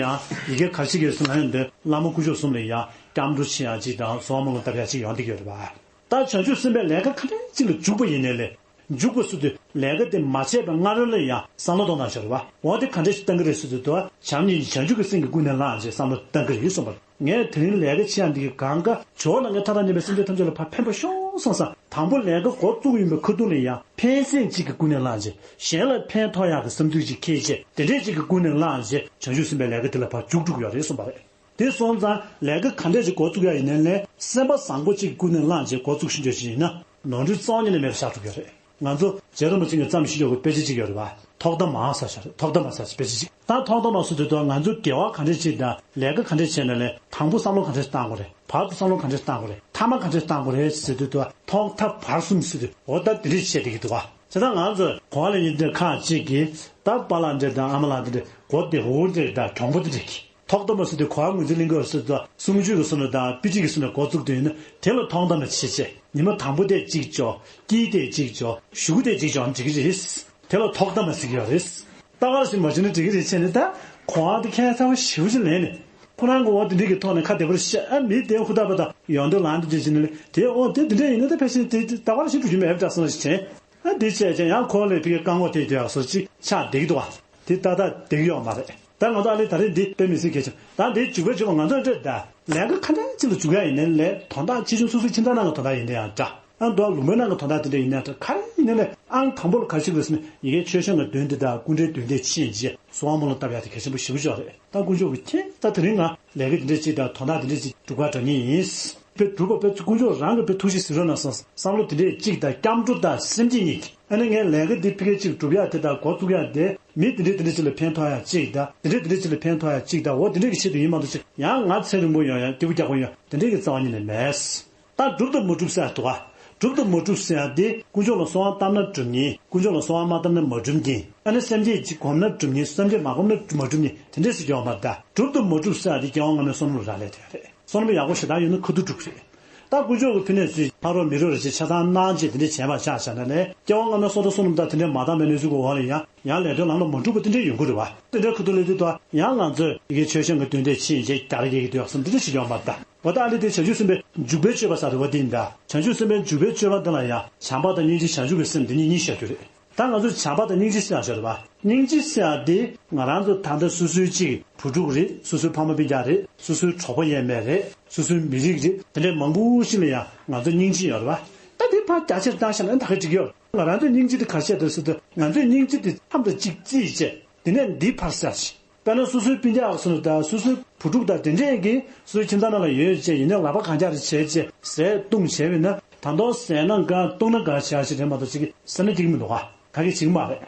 ཡི་གེ་ག་རེ་བྱེད་ཀྱི་ཡོད་ཟེར་ན། ཡོང་དུས་བླ་མ་དཀོན་མཆོག་གསུམ་ལ་ཡང་སྐྱབས་འགྲོ་ཕྱིན་ཡག་གཅིག་དང་གསོལ་བ་སྨོན་ལམ་བཏབ་ཡག་གཅིག་ཡོང་བསྡད་ཀྱི་ཡོད་རེད་པ། ད་བྱང་ཆུབ་སེམས་དཔས་ལས་ཀ་ག་འདྲ་ཅིག་ལ་འཇུག་པ་ཡིན་ནའི་ལས། འཇུག་པ་ཟེར་དུས་ལས་ཀ་དེ་མ་བྱས་པའི་སྔ་རོལ་ལ་ཡང་བསམ་བློ་གཏོང་སྟངས་ཤིག་རེད་པ། འོ་དེ་ག་འདྲ་ཞིག་གཏང་གི་རེད་ཟེར་དུས། དུ་བ་བྱམས་སྙིང་རྗེ་བྱང་ཆུབ་ཀྱི་སེམས་ཀྱིས་ཀུན་ནས་བསླངས་བྱས་བསམ་བློ་གཏང་གི་རེད་གསུངས་པ། ངས་དེ་རིང་ལས་ཀ་བྱེད་ཡག་འདི་གི་གང་ག་ཇོ་ལ་ངས་མཐའ་དག་མཉམ་པའི་སེམས་ཅན་ཐམས་ཅད་ལ་ཕར་ཕན་པ་ཤོང་སོང་ས། དང་པོ་ལས་ཀ་འགོ་བཙུགས་ཡོང་པའི་ཁ་ཐུག་ལ་ཡང་ཕན་སེམས་གཅིག་གིས་ཀུན་ནས་བསླངས་བྱས། གཞན་ལ་ཕན་ཐོགས་ཡག་གི་བསམ་ཚུལ་ཅིག་འཁྱེར་བྱས། དེ་འདྲས་གཅིག་གིས་ཀུན་ནས་བསླངས་བྱས་བྱང་ཆུབ་སེམས་དཔའི་ལས་ཀ་དེ་ལ་ཕར་འཇུག་འགྲོ་གི་ཡོད་རེད་གསུངས་པ་རེད། དེ་སོང་ཙང་ལས་ཀ་ག་འདྲས་ཅིག་འགོ་བཙུགས་ཡག་ཡིན་ནའི་ལས། སེམས་པ་བཟང་པོ་གཅིག་གིས་ཀུན་ནས་བསླངས་བྱས་འགོ་བཙུགས་ཤེས་ཀྱི་ཡིན་ན། ནོར་འཁྲུལ་རྩ་བ་ཉིད་ནས་མེད་པ་ཆགས་ཐུབ་ཀྱི་རེད། ང་ཚོ་རྗེ་རིན་པོ་ཆེ་གིས་བརྩམས་ཤིང་ཡོད་པའི་དཔེ་ཆ་གཅིག་ཡོད་རེད་པ། ཐོག་མཐའ་མ་ཟེར་ཞིག་རེད། ཐོག་མཐའ་མ་ཟེར་ཞིག་དཔེ་ཆ་གཅིག་ད་ཐོག་མཐའ་མ་ཟེར་དུས། ད་ང་ཚོ་དགེ་བ་ག་འདྲས་བྱེད་དང་ལས་ཀ་ག་འདྲས་བྱེད་ནའི་ལས། དང་པོ་བསམ་བློ་ག་འདྲས་བཏང་དགོས་རེད། བར་དུ་བསམ་བློ་ག་འདྲས་བཏང་དགོས་རེད། ཐ་མ་ག་འདྲས་བཏང་དགོས་རེད་ཟེར་དུས། ད་ཐོག་མཐའ་བར་གསུམ་ཟེར་དུས། འོ་ད་དེ་འདྲས་བྱས་བསྡད་ཀྱི་འདུག་ག་བྱས་ཙང་ང་ཚོས་གོ་བ་ལེན་མཁན་དེ་འདྲ་ཁག་ཅིག་གིས། ད་པཱ་ལགས་འདྲ་དང་ཨ་མ་ལགས་དེ་འདྲས་མགོ་བདེ་པོ་དེ་འདྲ་དང་གྱོང་པོ་དེ་འདྲས་ཀྱིས། ཐོག་མཐའ་མ་ཟེར་དུས་གོ་བ་ངོས་འཛིན་གླེང་གི་ཡོད་ཟེར་དུས། གསུང་ཆོས་ཀྱི་ཟུར་ནས་དང་དཔེ་ཁྲིད་ཀྱི་ཟུར་ནས་འགོ་བཙུགས་དུས་ཡིན་ན། དེ་ལ་ཐོག་མཐའ་མ་བྱེད་བྱས། ཉི་མ་དང་པོ་དེ་གཅིག་འཇོག་དཀྱིལ་དེ་གཅིག་འཇོག་གཞུག་གུ་དེ་གཅིག་འཇོག་འགྲིག་གི་རེད། དེ་ལ་ཐོག་མཐའ་མ་ཟེར་གྱི་ཡོད་རེད། ལྟ་བ་ཞིག་མ་བྱུང་ན་འགྲིག་གི་རེད། བྱས་ནས་ད་གོ་བ་དེ་ཁྱད་མཚར་པོ་ཞེ་པོ་ཅིག་ལེན་ནས། ཁོ་རང་གི་འོ་དེ་འདྲས་ཀྱི་ཐོག་ནས་ཁ་བདེ་པོར་བཤད། ཨ་མི་དེ་ཧུར་ཐག་པ་དང་ཡོང་དུས་ལངས་དུས་དེ་བྱས་ནས་དེ། འོ་དེ་དེ་འདྲས་ཡིན་ན་ད་ཕལ་ཆེར་དེ་ལྟ་བ་ཞིག་འགྲོ་རྒྱུ་མེད་པ་འདྲ་བསམ་ཞིག་དྲན། ཨ་དེ་བྱས་ཀྱང་ཡང་ཁོ་ལ་ཕ་གིའི་རྐང་འཁོར་དེ་དེ་ཡག་སོ་ཅིག་ཆགས་བསྡད་ཀྱི་འདུག་བ། དེ་ཏག་ཏག་བསྡད་ཀྱི་ཡོད་མ་རེད། ད་ང་ཚོ་ཨ་ལས་ད་རེས་འདི་དཔེ་མི་སྲིད་གལ་ཆེ། ད་འདི་འཇུག་པའི་སྤྱོད་པ་ང་ཚོ་འདྲ། ད་ལས་ཀ་ག་འདྲ་ཅིག་ལ་འཇུག་ཡག་ཡིན་ནའི་ལས། དོན་དག་ཆེ་ཆུང་སོ་སོའི་ཁྱིམ་ཚང་ནང་གི་དོན་དག་ཡིན་ན་ཡང་འདྲ། ཨ་མདོ་ལུང་པའི་ནང་གི་དོན་དག་དེ་འདྲ་ཡིན་ན་ཡང་འདྲ། ག་རེ་ཡིན་ནའི་ལས། ཨང་དང་པོ་ལ་ག་རེ་བྱེད་དགོས་ཟེར་ན། ཡི་གེ་མཆོད་བཤམས་ཀྱི་འདོན་དེ་དང་སྐུ་འདྲའི་འདོན་དེ་ཕྱིན་རྗེས་གསོལ་བ་སྨོན་ལམ་བཏབ་ཡག་དེ་གལ་ཆེན་པོ་ཞེ་པོ་ཅིག་རེད། ད་དཀོན་མཆོག་གིས་མཁྱེན། ད་དེ་རིང་ང་ལས་ཀ་དེ་འདྲ་ཅིག་དང་དོན་དག་དེ་འདྲ་ཅིག་སྒྲུབ་གར་འགྲོ་མཁན་ཡིན། དཔེ་སྒྲུབ་པ་དཔེ་དཀོན་མཆོག་རང་གིས་དཔེ་ཐུགས་རྗེས་གཟིགས་རོགས་གནང་བསམ། བསམ་བློ་དེ་འདྲས་གཅིག་དང་། སྐྱབས་འགྲོ་དང་སེམས་བསྐྱེད་གཉིས་ཀྱིས། ཨ་ནི་ངས་ལས་ཀ་འདི་ཕ་གི་གཅིག་སྒྲུབ་ཡག་དེ་དང་འགོ་བཙུགས་ཡག་དེ། མི་དེ་འདྲས་དེ་འདྲས་ཅིག་ལ་ཕན་ཐོགས་ཡག་གཅིག་དང་། དེ་འདྲས་དེ་འདྲས་ཅིག་ལ་ཕན་ཐོགས་ཡག་གཅིག་དང་། འོ་དེ་འདྲས་ཀྱི་ཆེད་དུ་ཡིན་མ་གཏོགས་ཅིག་ཡང་ང་ཚེ་རིང་པོ་ཡོང་ཡག། སྐྱིད་པོ་རྒྱག་དགོས་ཡོང་ཡག་དེ་འདྲས་ཀྱི་རྩ་བ་ཉིད་ནས་མེད། ད་སྒྲུབ་དང་མ་སྒྲུབ་ཟེར་ཡག་འདུག་ག་སྒྲུབ་དང་མ་སྒྲུབ་ཟེར་ཡག་འདི་དཀོན་མཆོག་ལ་གསོལ་བ་བཏབ་ན་སྒྲུབ་མཁན། དཀོན་མཆོག་ལ་གསོལ་བ་མ་བཏབ་ན་མ་སྒྲུབ་མཁན། ཨ་ནི་སེམས་བསྐྱེད་ཅིག་སྒོམ་ན་སྒྲུབ་མཁན། སེམས་བསྐྱེད་མ་སྒོམ་ན་མ་སྒྲུབ་མཁན། དེ་འདྲས་ཟེར་གྱི་ཡོད་མ་རེད། ད་སྒྲུབ་དང་མ་སྒྲུབ་ཟེར་ཡག་འདི་རྒྱལ་དབང་སྔ་མའི་བསམ་བློ་ལ་རག་ལས་བསྡད་ཡག་རེད། བསམ་བློ་ཡག་པོ་ཞེ་དྲག་ཡོད་ན་ཁ་ཐུག་འགྲུབ་རེད། ད་དཀོན་མཆོག་གི་ཕན་ནུས་ཚོས་ཕ་རོལ་མི་རོལ་རེ་ཆེ་ཆ་ཚང་གནང་བྱས་དེ་འདྲས་བྱས་པ་ཆ་བཞག་ན་ལས། རྒྱལ་དབང་སྔ་མའི་གསོལ་བ་གསོལ་ལམ་དང་དེ་འདྲས་མ་བཏབ་པའི་གནས་ཚུལ་གྱི་འོག་ལ་ཡང་ཡང་ལས་དོན་ལམ་ལ་མ་འགྲོ་བ་དེ་འདྲས་ཡོང་གི་རེད་བ། དེ་འདྲས་ཁ་ཐུག་ལ་དེ་དུས་ཡང་ང་ཚོས་ཡི་གེ་མཆོད་བཤམས་ཀྱི་འདོན་ཐོན་ཕྱིན་རྗེས་རྒྱ་རེ་རྒྱག་གི་འདུག་ཡག་བསམ་དེ་འདྲས་ཞིག་ཡོང་བ་ད། འོ་ད་ཨ་ལས་དེ་བྱང་ཆུབ་སེམས་དཔའི་འཇུག་པའི་སྤྱོད་པ་ཟེར་བ་དེ་ཡིན་ད། བྱང་ཆུབ་སེམས་དཔའི་འཇུག་པའི་སྤྱོད་པ་འདི་ལ་ཡང་བྱམས་པ་དང་སྙིང་རྗེ་བྱང་ཆུབ་ཀྱི་སེམས་འདི་གཉིས་གཉིས་བཤད་རྒྱུ་རེད། ད་ང་ཚོས་བྱམས་པ་དང་སྙིང་རྗེ་ཟེར་ཡག་ཤོད་རེད་བ། སྙིང་རྗེ་ཟེར་ཡག་འདི་ང་རང་ཚོ་ད་ལྟ་སོ་སོའི་གཅིག་བུ་ཕྲུག་རེད། སོ་སོའི་ཕ་མ་སྤུན་ཀྱག་རེད། སོ་སོའི་གྲོགས་པོ་ཡས་མས་རེད། སོ་སོའི་མི་རིགས་རེད། དེ་འདྲའི་མང་པོ་ཞིག་ལ་ཡང་ང་ཚོ་སྙིང་རྗེ་ཡོད་རེད་བ། ད་འདི་ཕར་རྒྱ་ཆེར་བཏང་བཞག་ན་ད་ག་འགྲིག་ཡོད། ང་རང་ཚོའི་སྙིང་རྗེ་དེ་ག་རེ་བཤད་འདུག་ཟེར་དུས། ང་ཚོའི་སྙིང་རྗེ་དེ་མཚམས་དང་གཅིག་བརྩིས་བྱས། དེ་ནས་འདི་ཕར་བཞག་ཅིག་དཔེར་ན་སོ་སོའི་སྤུན་ཀྱག་སོ་སོ་དང་སོ་སོའི་བུ་ཕྲུག་དང་དེ་འདྲས་ཀྱིས་སོ་སོའི་ཁྱིམ་ཚང་ནང་ལ་ཡོད་བྱས། ཡིན་ནའི་ལག་པ་གང་རྒྱག་རེ་བྱས་བྱས་བཟས་བཏུང་བྱས་པ་ཡིན་ན། ད་དུང་བཟས་ན་དགའ་བཏུང་ན་དགའ་བྱས་ཞིག་རེད་མ་གཏོགས་ཅིག་སེམས་ནང་སྐྱིད་ཀྱི་མི་འདུག་ག་ག་གི་བྱེད་ཀྱི་མ་རེད།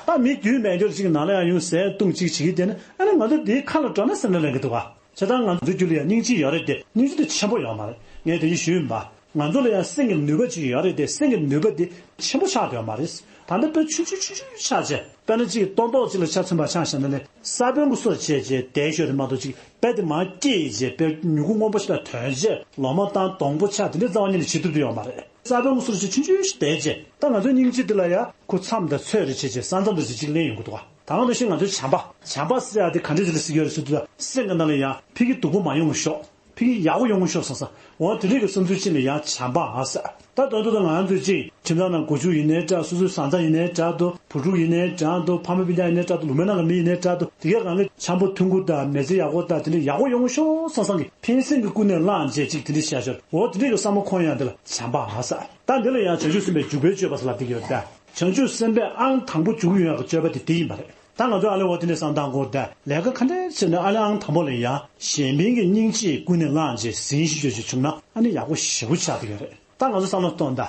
ད་མི་རྒྱུས་མེད་འགྱུར་ཅིག་ནང་ལ་ཡང་ཡོང་བཟས་བཏུང་ཅིག་བྱེད་ཀྱི་བསྡད་ན། ཨ་ནི་ང་ཚོ་དེའི་ཁ་ལ་འགྲོ་ན་སེམས་ནང་ལེན་གྱི་འདུག་ག་བྱས་ཙང་ང་ཚོའི་རྒྱུད་ལ་ཡང་སྙིང་རྗེ་ཡོད་རེད་དེ། སྙིང་རྗེ་དེ་ཆེན་པོ་ཡོད་མ་རེད། ངས་དེ་བཞིན་ཞུས་ཡིན་པ། ང་ཚོ་ལ་ཡང་སེམས་ཀྱི་ནུས་པ་ཅིག་ཡོད་རེད་དེ། སེམས་ཀྱི་ནུས་པ་དེ་ཆེན་པོ་ཆགས་བསྡད་ཡོད་མ་རེད། ད་ལྟ་དཔེ་ཆུང་ཆུང་ཆུང་ཆུང་ཆགས་བྱས། དཔེར་ན་ཅིག་སྟོང་ཐོག་ཅིག་ལ་ཆ་མཚོན་པ་ཆ་བཞག་ན་ལས། ས་བོན་གྱི་སོར་བྱས་བྱས་བསྡད་ཤོར་དེ་མ་གཏོགས། ཅིག་དཔེ་དེ་མར་སྐྱེས་བྱས་དཔེ་མྱུ་གུ་སྔོན་པོ་ཞིག་ལ་ཐོན་བྱས། ལོ་མ་བཏང་སྡོང་པོ་ཆགས། དེ་འདྲའི་རྩ་བ་ཉིད་ནས་བྱེད་ཐུབ་ཀྱི་ཡོད་མ་རེད། ས་བོན་གྱི་སོར་ཅིག་ཆུང་ཆུང་ཞིག་བསྡད་བྱས། ད་ང་ཚོའི་སྙིང་རྗེ་འདི་ལ་ཡང་ཁོ་མཚམས་དང་ཚོད་རེ་བྱས་བྱས། ས་མཚམས་དང་ཅིག་ཅིག་ལེན་ཡོང་གི་འདུག་ག་ད་ག་ནང་བཞིན་ང་ཚོའི་བྱམས་པ། བྱམས་པ་ཟེར་ཡ་དེ་ག་འདྲ་ཅིག་ལ་ཟེར་གྱི་ཡོད་རེད་ཟེར་དུས། སེམས་ཀྱི་ནང་ལ་ཡང་ཕ་གི་སྡུག་པོ་མ་ཡོང་ཤོག་ཕ་གི་ཡག་པོ་ཡོང་ཤོག་བསམ་བསམ། འོ་དེ་འདྲའི་གི་བསམ་ཚུལ་ཅིག་ལ་ཡང་བྱམས་པ་ཟེར། ད་དོན་དུ་ད་ང་ཚོས་ཅིག་ཁྱིམ་ཚང་ནང་སྒོ་ཕྱུགས་ཡིན་ནའི་འདྲ། སོ་སོའི་བཟའ་ཚང་ཡིན་ནའི་འདྲ་འདུག་བུ་ཕྲུག་ཡིན་ནའི་འདྲ་འདུག་ཕ་མ་སྤུན་ཀྱག་ཡིན་ནའི་འདྲ་འདུག་ལུང་པའི་ནང་གི་མི་ཡིན་ནའི་འདྲ་འདུག་དེ་གའི་སྒང་གི་འཆམ་པོ་མཐུན་པོ་དང་མི་ཚེ་ཡག་པོ་དང་དེ་འདྲ་ཡག་པོ་ཡོང་ཤོག་བསམ་བསམ་གི་ཕན་སེམས་ཀྱི་ཀུན་ནས་བསླངས་བྱས་ཅིག་དེ་འདྲ་བཤད་ཤོར། འོ་དེ་འདྲའི་གི་བསམ་བློ་འཁོར་ཡ་དེ་ལ་བྱམས་པ་ཟེར། ད་འདི་ལ་ཡང་བྱང་ཆུབ་སེམས་དཔའི་འཇུག་པའི་སྤྱོད་པ་ཟེར་ལབ་བསྡད་ཀྱི་ཡོད་ད། བྱང་ཆུབ་སེམས་དཔའི་ཨང་དང་པོ་འཇུག་ཡོང་ཡག་གི་སྤྱོད་པ་དེ་དེ་ཡིན་པ་རེད། ད་ང་ཚོ་ཨ་ལེ་འོ་དེ་འདྲ་བསམ་བློ་བཏང་དགོས་ད། ལས་ཀ་ག་འདྲ་བྱས་ན་ཨ་ལེ་ཨང་དང་པོ་ལ་ཡང་གཞན་ཕན་གྱི་སྙིང་རྗེ་ཀུན་ནས་བསླངས་བྱས་ཟིན་བྱས་བྱས་བྱུང་ན། ཨ་ནི་ཡག་པོ་ཞེ་པོ་ཆགས་བསྡད་ཀྱི་རེད། ད་ང་ཚོ་བསམ་བློ་གཏོང་ད།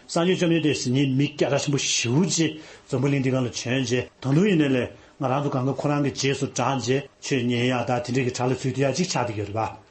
སངས་རྒྱས་བཅོམ་ལྡན་འདས་ཟེར་མཁན་མི་སྐད་གྲགས་ཆེན་པོ་ཞེ་པོ་ཅིག་འཛམ་བུ་གླིང་འདི་སྒང་ལ་བྱོན་བྱས། ད་དུང་ཡིན་ནའི་ལས་ང་རང་ཚོ་སྒང་ག་ཁོ་རང་གི་རྗེས་སུ་འབྲངས་བྱས་ཆོས་ཉན་ཡག་ད་དེ་འདྲའི་གི་གྲས་ལ་ཚུད་བསྡད་ཡག་ཅིག་ཆགས་བསྡད་ཀྱི་ཡོད་རེད་པ།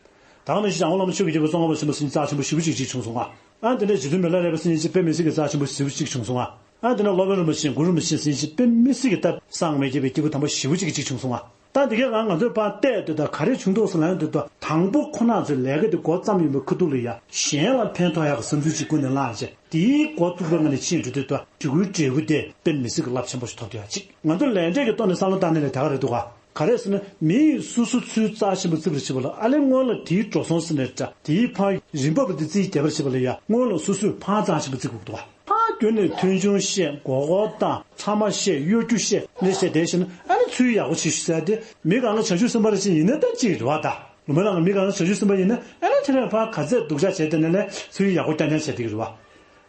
ད་ག་ནང་བཞིན་བྱང་ཆུབ་ལམ་མཆོག་གི་རྒྱལ་པོ་ཙོང་ཁ་པ་ཆེན་པོ་ཟེར་མཁན་རྩ་ཆེན་པོ་ཞེ་པོ་ཅིག་ཅིག་བྱུང་སོང་ང་། ཨ་དེ་འདྲ་རྗེ་བཙུན་མི་ལ་རས་པ་ཟེར་མཁན་ཅིག་དཔེ་མི་སྲིད་ཀྱི་རྩ་ཆེན་པོ་ཞེ་པོ་ཅིག་བྱུང་སོང་ང་། ཨ་དེ་ནས་སློབ་དཔོན་རིན་པོ་ཆེ་གུ་རུ་རིན་པོ་ཆེ་ཟེར་མཁན་ཅིག་དཔེ་མི་སྲིད་ཀྱི་ད་སངས་མི་རྒྱས་པའི་སྐྱེས་བུ་དམ་པ་ཞེ་པོ་ཅིག་ཅིག་བྱུང་སོང་ང་། ད་འདི་གའི་སྒང་ང་ཚོས་ཕར་བལྟས་དུས་ད་ག་རེ་བྱུང་འདུག་ཟེར་ལབ་ཡོང་དུས། ད་དང་པོ་ཁོ་རང་ཚོའི་ལས་ཀ་དེ་འགོ་བརྩམས་ཡོང་པའི་ཁ་ཐུག་ལ་ཡ་གཞན་ལ་ཕན་ཐོགས་ཡག་གི་བསམ་ཚུལ་ཅིག་ཀུན་ནས་བསླངས་བྱས། དེའི་འགོ་བཙུགས་པའི་ངང་ནས་ཕྱིན་འགྲོ་དུས། ད་འཇུག་པའི་འབྲས་བུ་དེ་དཔེ་མི་སྲིད་ཀྱི་རླབས་ཆེན་པོ་ཞིག་ཐོབ་བསྡད་ཡག་ཅིག་ང་ཚོ་ལས་འབྲས་ཀྱི་ཐོག་ནས་བསམ་བློ་བཏང་ནས་ལས་ད་ག་རེད་འདུག་ག་ག་རེ་ཟེར་ན། མི་ཡིས་སོ་སོ་ཚུར་རྩ་ཆེན་པོ་བརྩི་བར་བྱེད་པ་ལ། ཨ་ལེ་སྔོན་ལ་དེའི་འགྲོ་སོང་ཟེར་ནས་འདྲ། དེའི་ཕར་རིན་འབབ་ལ་དེ་རྩིས་རྒྱག་པར་བྱེད་པ་ལ་ཡ། སྔོན་ལ་སོ་སོས་ཕར་རྩ་ཆེན་པོ་བརྩི་དགོས་འདུག་ག་ཕར་བསྐྱོན་ནས་མཐོང་ཆུང་བཤད། མགོ་སྐོར་བཏང་། མཚམས་མ་བཤད། གཡོ་སྒྱུ་བཤད། འདི་བཤད་དེ་བཤད་ན། ཨ་ནི་ཚུར་ཡག་པོ་བྱེད་ཤོག་ཟེར་ཏེ། མི་གང་ག་བྱང་ཆུབ་སེམས་དཔའ་རེ་ཅིག་ཡིན་ན་ད་ཅིག་རེད་བ་ད། ལུང་པའི་ནང་གི་མི་གང་ག་བྱང་ཆུབ་སེམས་དཔའ་ཡིན་ན། ཨ་ནི་དེ་ནས་ཕར་ག་ཚད་སྡུག་ཅག་བྱས་དེ་ནས་ལས་ཚུར་ཡག་པོ་རྐྱང་རྐྱང་བྱས་བསྡད་ཀྱི་རེད་བ།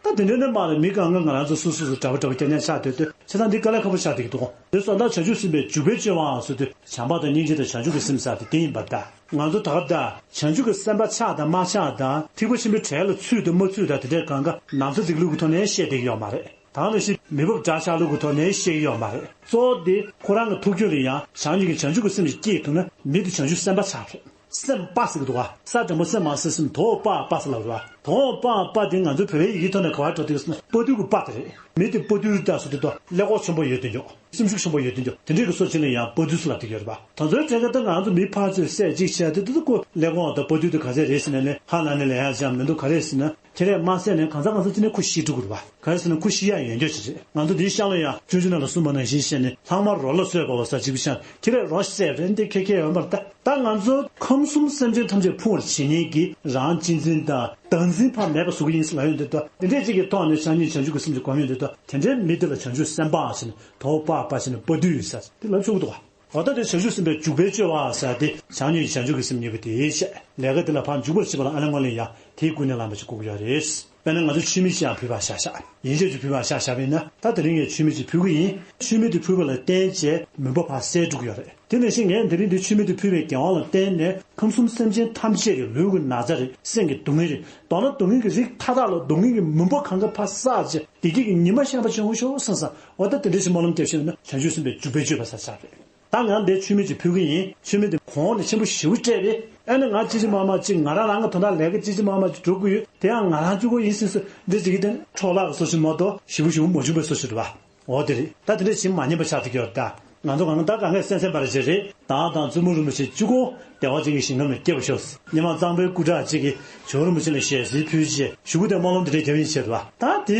ད་དེ་འདྲའི་ནས་མ་རེད། མི་གང་ག་ང་རང་ཚོ་སོ་སོ་སོ་འདྲ་པོ་འདྲ་པོ་རྐྱང་རྐྱང་ཆགས་སྡོད་དུས། བྱས་ཙང་འདི་དཀའ་ལས་ཁག་པོ་ཆགས་བསྡད་ཀྱི་འདུག་དེ་སོང་ཙང་བྱང་ཆུབ་སེམས་དཔའི་འཇུག་པའི་སྤྱོད་པའང་ཟེར་དུས། བྱམས་པ་དང་སྙིང་རྗེ་དང་བྱང་ཆུབ་ཀྱི་སེམས་ཟེར་དེ་དེ་ཡིན་པར་གདའ། ང་ཚོ་ད་ག་ད་བྱང་ཆུབ་ཀྱི་སེམས་དཔའ་ཆགས་དང་མ་ཆགས་དང་། ཐེག་པ་ཆེན་པོའི་གྲལ་ལ་ཚུད་དང་མ་ཚུད་དང་། དེ་འདྲའི་གང་ག་ནང་ཚན་རིག་ལུགས་ཀྱི་ཐོག་ནས་བཤད་བསྡད་ཀྱི་ཡོད་མ་རེད། ད་ག་ནང་བཞིན་མི་འབབ་དགྲ་ཤ་ལུགས་ཀྱི་ཐོག་ནས་བཤད་ཀྱི་ཡོད་མ་རེད། གཙོ་བོ་དེ་ཁོ་རང་གི་ཐུགས་རྒྱུད་ལ་ཡང་བྱང་ཆུབ་ཀྱི་བྱང་ཆུབ་ཀྱི་སེམས་ཤིག་སྐྱེས་ཐུབ་ན། མི་དེ་བྱང་ཆུབ་སེམས་དཔའ་ཆགས་རེད། སེམས་དཔའ་ཟེར་གྱི་འདུག་ག་ས་འགྲེང་བུ་སེ་མ་སེ་སེམས། དོ་པ་པ་ཟེར་ལབ་རེད་བ། དོ་པ་པ་དེ་ང་ཚོའི་བོད་པའི་ཡི་གེའི་ཐོག་ནས་ག་པར་འགྲོ་འདུག་ཟེར་ན། དཔའ་རྟུལ་གྱི་དཔའ་དེ་རེད། མི་དེ་དཔའ་རྟུལ་ད་ཟེར་དུས་ད་ཀླད་ཀོར་ཆེན་པོ་ཡོད་དེ་འཇོག་སེམས་ཤུགས་ཆེན་པོ་ཡོད་དེ་འཇོག་དེ་འདྲའི་གི་སོ་ཅིག་ལ་ཡང་དཔའ་རྟུལ་ཟེར་ལབ་བསྡད་ཀྱི་ཡོད་རེད་བ། ད་ཚོའི་གྲས་ཀ་ད་ང་ཚོ་མི་ཕར་ཚུར་བསད་ཅིག་བྱས་དུས། དེ་ཚོ་ཁོ་ཀླད་ཀོར་དང་དཔའ་རྟུལ་དེ་ག་ཚད་རེད་ཟེར་ནས་ལས་ཧ་ལམ་ནས་ལས་ཡག་ཅང་མི་འདུག་ག་རེ་ཟེར་ན། ཁྱེད་རས་མ་བསད་ནས་གང་ཟག་གང་ཟག་ཅིག་ནས་ཁོ་ཤི་འགྲོ་གི་རེད་བ། ག་རེ་ཟེར་ན་ཁོ་ཤི་ཡག་ཡོད་འགྱོ་ཅིག་རེད། ང་ཚོ་འདིའི་ཤག་ལ་ཡང་ཆུང་ཆུང་ནང་ལ་གསུངས་པ་ནང་བཞིན་བཤད་ནས། ལྷག་མ་རོ་ལ་བཟོས་པ་བ་ཟེར་ཅིག་བཤད། ཁྱེད་རས་རོ་བསད་རན་དེ་ཁེ་ཁེ་ཡོད་མ་རེད་ད། ད་ང་ཚོ་ཁམས་གསུམ་སེམས་ཅན་ཐམས་ཅད་ཕུང་བར་བྱེད་མཁན་གྱི་རང་གཅེས་འཛིན་དང་བདག་འཛིན་ཕར་མེད་པ་བཟོ་གི་ཡིན་ཟེར་ལབ་ཡོང་དུས། ད་དེ་འདྲས་ཅིག་གི་ཐོག་ནས་བྱང་ཆུབ་བྱང་ཆུབ་ཀྱི་སེམས་ཀྱི་སྒོམ་ཡོང་དུས། ད་དེ་འདྲའི་མི་དེ་ལ་བྱང་ཆུབ་སེམས་དཔའ་ཟེར་ནས། དོ་པ་པ་ཟེར་ནས་དཔའ་རྟུལ་ཡོད་ས་དེ་ལབ་ཆོག་གི་འདུག་ག་འོ་ད་དེ་བྱང་ཆུབ་སེམས་དཔའི་འཇུག་པའི་སྤྱོད་པ་ཟེར་དེ། བྱང་ཉིད་བྱང་ཆུབ་ཀྱི་སེམས་གཉིས་པོ་དེ་བཤད། ལས་ཀ་དེ་ལ་ཕར་འཇུག་པར་བྱེད་པ་ལ་ཨ་ལེ་སྔོན་ལ་ཡང་དེའི་ཀུན་ནས་བསླངས་པ་ཞིག་དགོས་ཀྱི་ཡོད་རེད། དཔེར་ན་ང་ཚོ་མཆོད་མེ་ཅིག་ཡང་ཕུལ་བར་བཞག་བཞག་ཡན་ཆད་ཅིག་ཕུལ་བར་བཞག་བཞག་པ་ཡིན་ན། ད་དེ་རིང་ངས་མཆོད་མེ་ཅིག་ཕུལ་གྱི་ཡིན། མཆོད་མེ་དེ་ཕུལ་བ་ལ་བརྟེན་བྱས་མུན་པ་ཕར་བསལ་འགྲོ་གི་ཡོད་རེད། དེ་ནང་བཞིན་ངས་དེ་རིང་འདི་མཆོད་མེ་དེ་ཕུལ་བའི་འགན་དབང་ལ་བརྟེན་ནས། ཁམས་གསུམ་སེམས་ཅན་ཐམས་ཅད་ཀྱི་ལུས་ཀྱི་ན་ཚ་རེད། སེམས་ཀྱི་སྡུག་བསྔལ་རེད། མདོར་ན་སྡུག་བསྔལ་གྱི་རིགས་མཐའ་དག་ལ་སྡུག་བསྔལ་གྱི་མུན་པ་གང་ག་ཕར་བསལ་བྱས། བདེ་སྐྱིད་ཀྱི་ཉི་མ་ཤར་བ་བྱུང་ཤོག་བསམ་བསམ། འོ་ད་དེ་འདྲ་ཞིག་སྨོན་ལམ་རྒྱབ་ཤེས་ན། བྱང་ཆུབ་སེམས་དཔའི་འཇུག་པའི་སྤྱོད་པ་ཟེར་ཆགས་རེད། ད་ང་འདིར་མཆོད་མེ་ཅིག་ཕུལ་གྱི་ཡིན། མཆོད་མེ་དེ་གོང་ནས་ཆེན་པོ་ཞེ་པོ་སྤྲད་པས། ཨ་ནི་ང་ཅི་ཅི་མ་མ་ཅིག་ང་རང་རང་གི་དོན་དག་ལས་ཀ་ཅི་ཅི་མ་མ་ཅིག་འགྲོ་དགོས་ཡོད། དེ་ཡང་ང་རང་གཅིག་པོ་ཡིན་ཟེར་ཟེར་འདི་ཅིག་གི་དེ་འཕྲོ་བརླག་གི་བཟོ་ཞིག་མ་གཏོགས། ཞེ་པོ་ཞེ་པོ་མ་བྱུང་བའི་བཟོ་ཞིག་རེད་བ། འོ་དེ་རེད། ད་དེ་འདྲ་ཞིག་མ་ཉན་པ་ཆགས་ཐུབ་ཀྱི་ཡོད་རེད་ད། ང་ཚོ་གང་ག་ད་གང་གས་གསན་གསན་པ་རེ་བྱས་རེད། བདག་དང་བཙུན་མོ་རིན་པོ་ཆེ་གཅིག་པོ་བདེ་བ་ཅན་གྱི་ཞིང་ཁམས་ལ་སྐྱེ་བར་ཤོག་སྨྱན་མ་གཙང་པའི་སྐུ་དྲག་ཅིག་གིས་ཇོ་བོ་རིན་པོ་ཆེ་ལ་ཞལ་གསེར་ཕུལ་རྗེས་གཞུག་གུ་དེ་སྨོན་ལམ་འདི་འདྲ་རྒྱབ་ཡིན་བྱས་རེད་བ། ད་དེ་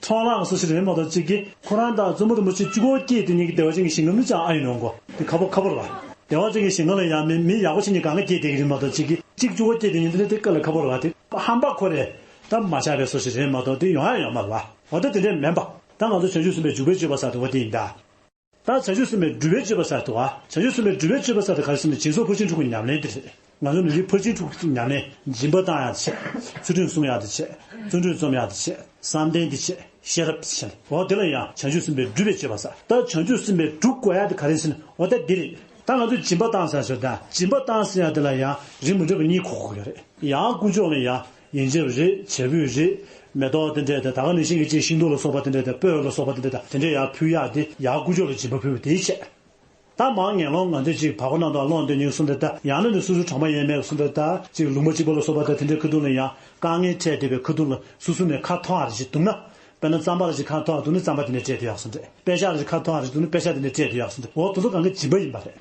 འཕྲོ་བརླག་སོ་ཞིག་རེད་མ་གཏོགས། གཅིག་གིས་ཁོ་རང་དང་བཙུན་མོ་རིན་པོ་ཆེ་གཅིག་པོ་སྐྱེས་དེ་ཉིད་ཀྱི་བདེ་བ་ཅན་གྱི་ཞིང་ཁམས་ནི་ཅང་ཨ་ཡོད་ནོ་གོ། དེ་ཁག་པོ་ཁག་པོ་རེད་བ། བདེ་བ་ཅན་གྱི་ཞིང་ཁམས་ལ་ཡང་མི་མི་ཡག་པོ་ཞིག་གཉིས་གང་ག་སྐྱེས་བསྡད་ཀྱི་རེད་མ་གཏོགས། གཅིག་གིས་གཅིག་གཅིག་པོ་སྐྱེས་དེ་ཉིད་དེ་ནི་དེ་དཀའ་ལས་ཁག་པོ་རེད་བ། དེ་ཧམ་པ་ཁོ་རེད། ད་མ་ཆགས་པའི་བཟོ་ཞིག་རེད་མ་གཏོགས། དེ་ཡོང་ཡ་ཡོད་མ་རེད་བ། འོ་ད་དེ་འདྲས་མིན་པ། ད་ང་ཚོ་བྱང་ཆུབ་སེམས་དཔའི་འཇུག་པའི་སྤྱོད་པ་ཟེར་དེ་འོ་དེ་ཡིན་ད། ད་བྱང་ཆུབ་སེམས་དཔའི་སྒྲུབ་པའི་སྤྱོད་པ་ཟེར་དེ་བ། བྱང་ཆུབ་སེམས་དཔའི་སྒྲུབ་པའི་སྤྱོད་པ་ཟེར་དེ་ག་རེ་ཟེར་ན། སྦྱིན་སོགས་ཕར་ཕྱིན་དྲུག་གི་ཉམས་ལེན་དེ་རེད། ང་ཚོ་ནི་འདི་ཕར་ཕྱིན་དྲུག་གི་ཉམས་ལེན། སྦྱིན་པ་བཏང་ཡག་དེ་བྱས། ཚུལ་ཁྲིམས་སྲུང་ཡག་དེ་བྱས། བརྩོན་འགྲུས་རྩོམ་ཡག་དེ་བྱས། བསམ་གཏན་དེ་བྱས། ཤེས་རབ་དེ་བྱས། འོ་དེ་ལ་ཡང་བྱང་ཆུབ་སེམས་དཔའི་སྒྲུབ་པའི་སྤྱོད་པ་ཟེར། ད་བྱང་ཆུབ་སེམས་དཔའི་སྒྲུབ་དགོས་ཡག་དེ་ག་རེ་ཟེར་ན། འོ་ད་འདི་རེད། ད་ང་ཚོས་སྦྱིན་པ་བཏང་ཟེར་ཞོར་དང་། སྦྱིན་པ་བཏང་ཟེར་ཡག་དེ་ལ་ཡང་རིགས་མི་འདྲ་བ་གཉིས་གོ་དགོས་ཀྱི་རེད། ཡང་དཀོན་མཆོག་ལ་ཡང་ཡན་ཆད་རེད། བྱ་ཕོད་རེད། མེ་ཏོག་དེ་འདྲས་དང་། ད་ག་ནང་བཞིན་གྱི་ཅིག་ཤིང་ཏོག་ལ་སོགས་པ་དེ་འདྲས་དང་། སྤོས་ལ་སོགས་པ་དེ་འདྲས་དང་། དེ་འདྲས་ཡར་ཕུལ་ཡག་དེ་ཡར་དཀོན་མཆོག་ལ་སྦྱིན་པ་ཕུལ་བ་དེ་བྱས། ད་མང་ངན་སློང་ང་ཚོས་ཅིག་བར་སྐོར་ནང་དུ་སློང་འདོད་མཁན་གསུམ་དེ། ད་ཡང་ན་ནི་སོ་སོའི་གྲོང་པ་ཡས་མས་གསུམ་དེ། ད་ཅིག་ལུང་པ་གཅིག་པ་ལ་སོགས་པ་ད་དེ་འདྲའི་ཁ་ཐུག་ལ་ཡང་དཀའ་ངལ་འཕྲད་བསྡད་པའི་ཁ་ཐུག་ལ་སོ་སོ་ནས་ཁ་ཐོར་བ་རེ་ཞིག་འདུག་ན། དཔེར་ན་རྩམ་པ་ལ་ཞིག་ཁ་ཐོར་བ་འདུག་ན་རྩམ་པ་དེ་ནས་སྤྲད་དུ་ཡག་སོང་རེད། པད་ཤག་ལ་ཞིག་ཁ་ཐོར་བ་རེ་འདུག་ན་པད་ཤག་དེ་ནས་སྤྲད་དུ་ཡག་སོང་རེད། འོ་དེ་ཚོ་གང་ག་སྦྱིན་པ་ཡིན་པ་རེད།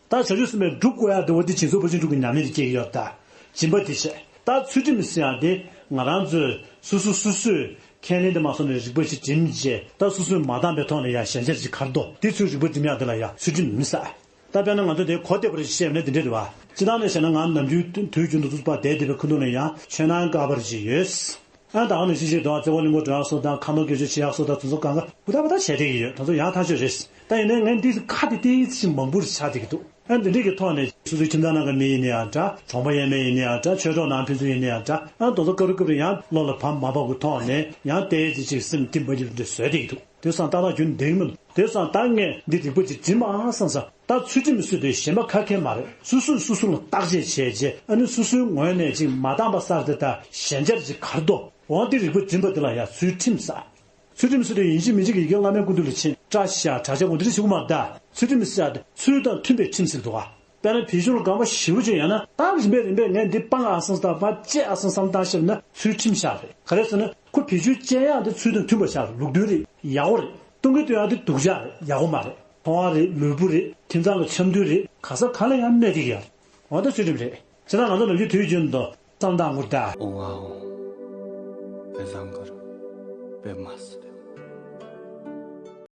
ད་བྱང་ཆུབ་སེམས་དཔའི་སྒྲུབ་དགོས་ཡག་དེ་འོ་དེ་སྦྱིན་སོགས་ཕར་ཕྱིན་དྲུག་གི་ཉམས་ལེན་དེ་སྐྱེ་གི་ཡོད་རེད། ད་སྦྱིན་པ་དེ་བྱས། ད་ཚུལ་ཁྲིམས་ཟེར་ཡག་དེ་ང་རང་ཚོས་སོ་སོ་སོ་སོས་ཁས་ལེན་དེ་མ་སོང་ནས་རིག་པ་ཞིག་སྒྲིམ་བྱས། ད་སོ་སོས་མ་བཏང་པའི་ཐོག་ནས་ཡང་གཞན་སྦྱར་ཅིག་ག་རེ་འདུག་དེ་ཚུར་རིག་པ་སྒྲིམ་ཡག་དེ་ལ་ཡང་ཚུལ་ཁྲིམས་མིན་ཟེར། ད་དཔེར་ན་ང་ཚོ་དེ་གོ་བདེ་བར་བཤད་ན་དེ་འདྲ་རེད་བ། སྤྱིར་བཏང་ནས་བཤད་ན་ང་ནམ་རྒྱུན་དུས་རྒྱུན་དུ་ཚུགས་པ་བསྡད་བསྡད་པའི་ཁ་ཐུག་ནས་ཡང་ཆོས་ནང་བཀའ་བར་ཅིག་ཡོད། ཨ་ད་ང་ནས་ཤི་ཤི་དང་བཙན་པོ་གླིང་པ་འགྲོ་ཡག་སོགས་དང་ཁ་ནོར་སྐྱོན་བརྗོད་བྱེད་ཡག་སོགས་དང་དེ་ཚོ་གང་ག་ཧུར་ཐག་པ་ཐག་བྱས་བསྡད་ཀྱི་ཡོད། དེ་ཚོ་ཡང་ཐག་ཆོད་རེད། ད་ཡིན་ནའི་ངས་འདི་ཁ་དེ་ཏོག་ཙམ་མང་པོ་རེ་ཆགས་བསྡད་ཀྱི་འདུག་ཨ་འདི་འདྲས་ཀྱི་ཐོག་ནས་སོ་སོའི་ཁྱིམ་ཚང་ནང་གི་མི་ཡིན་ནའང་འདྲ། གྲོང་པ་ཡས་མས་ཡིན་ནའང་འདྲ། ཆོས་གྲོགས་ནང་ཕན་ཚུན་ཡིན་ནའང་འདྲ། ཨ་དེ་ཚོ་སྐབས་རེ་སྐབས་རེ་ཡང་བློ་ལ་བབ་མ་བབ་ཀྱི་ཐོག་ནས་ཡང་ཏོག་ཙམ་ཅིག་སེམས་འདི་མ་འདི་འདྲ་བཟོས་བསྡད་ཀྱི་འདུག་དེ་སང་ཏག་ཏག་རྒྱུན་འདེགས་མི་འདུག་དེ་སང་ད་ངས་འདི་རིག་པ་ཅིག་སྒྲིམ་ཨ་བསམ་ས། ད་ཚུལ་ཁྲིམས་ཟེར་དུས་གཞན་པ་ཁ་ཁེལ་མ་རེད། སོ་སོས་སོ་སོ་ལ་བརྟག་དཔྱད་བྱས་རྗེས་ཨ་ནི་སོ་སོའི་ངོས་ནས་ཅིག་མ་འདང་བ་བསགས་ཏེ། ད་གཞན་སྦྱར་ཅིག་ག་རེ་འདུག་འོ་འདི་རིག་པ་སྒྲིམ་པ་འདི་ལ་ཡང་ཚུལ་ཁྲིམས་ཟེར། ཚུལ་ཁྲིམས་ཟེར་དུས་ཡིན་གཅིག་མིན་གཅིག་གི་ཡི་གེ་བླ་མའི་སྐུ་མདུན་ལ་ཕྱིན་སྐྲ་བཞར་གྲྭ་ཆས་འོ་འདི་འདྲ་བྱེད་དགོས་མ་རེད། ད་ཚུལ་ཁྲིམས་ཟེར་ཡག་དེ་ཚུལ་དང་མཐུན་པའི་ཁྲིམས་ཟེར་འདུག་ག་དཔེར་ན་བེད་སྤྱོད་ལ་དགོངས་པ་ཞེ་པོ་ཅིག་ཡོད་ན། ད་རིམ་པས་རིམ་པས་ངས་འདི་སྤང་ཨ་བསམ་སྟངས་པ་བཅད་ཨ་བསམ་བསམ་སྟངས་བཤད་ན་ཚུལ་ཁྲིམས་ཆགས་རེད། ག་རེ་ཟེར་ན་ཁོ་བེད་སྤྱོད་བཅད་ཡག་འདི་ཚུལ་དང་མཐུན་པ་ཆགས་རེད། ལུགས་མཐུན་རེད། ཡག་པོ་རེད། གཏོང་གི་གཏོང་ཡག་འདི་སྡུག་ཅག་རེད། ཡག་པོ་མ་རེད། མཐོང་བ་རེད། ལུས་པོ་རེད། ཁྱིམ་ཚང་གི་འཆམ་མཐུན་རེད། ག་ས་ག་ལ་ཡང་གནོད་བསྡད་ཀྱི་ཡོད་རེད། འོ་ད་ཚུལ་ཁྲིམས་རེད། བྱས་ཙང་ང་ཚོ་ནམ་རྒྱུན་དུས་རྒྱུན་དུ་བསམ་སྟངས་ངུར་ད། ཨོ་ཨོ། བེ་བཟང་གར། བེ་མ་སི།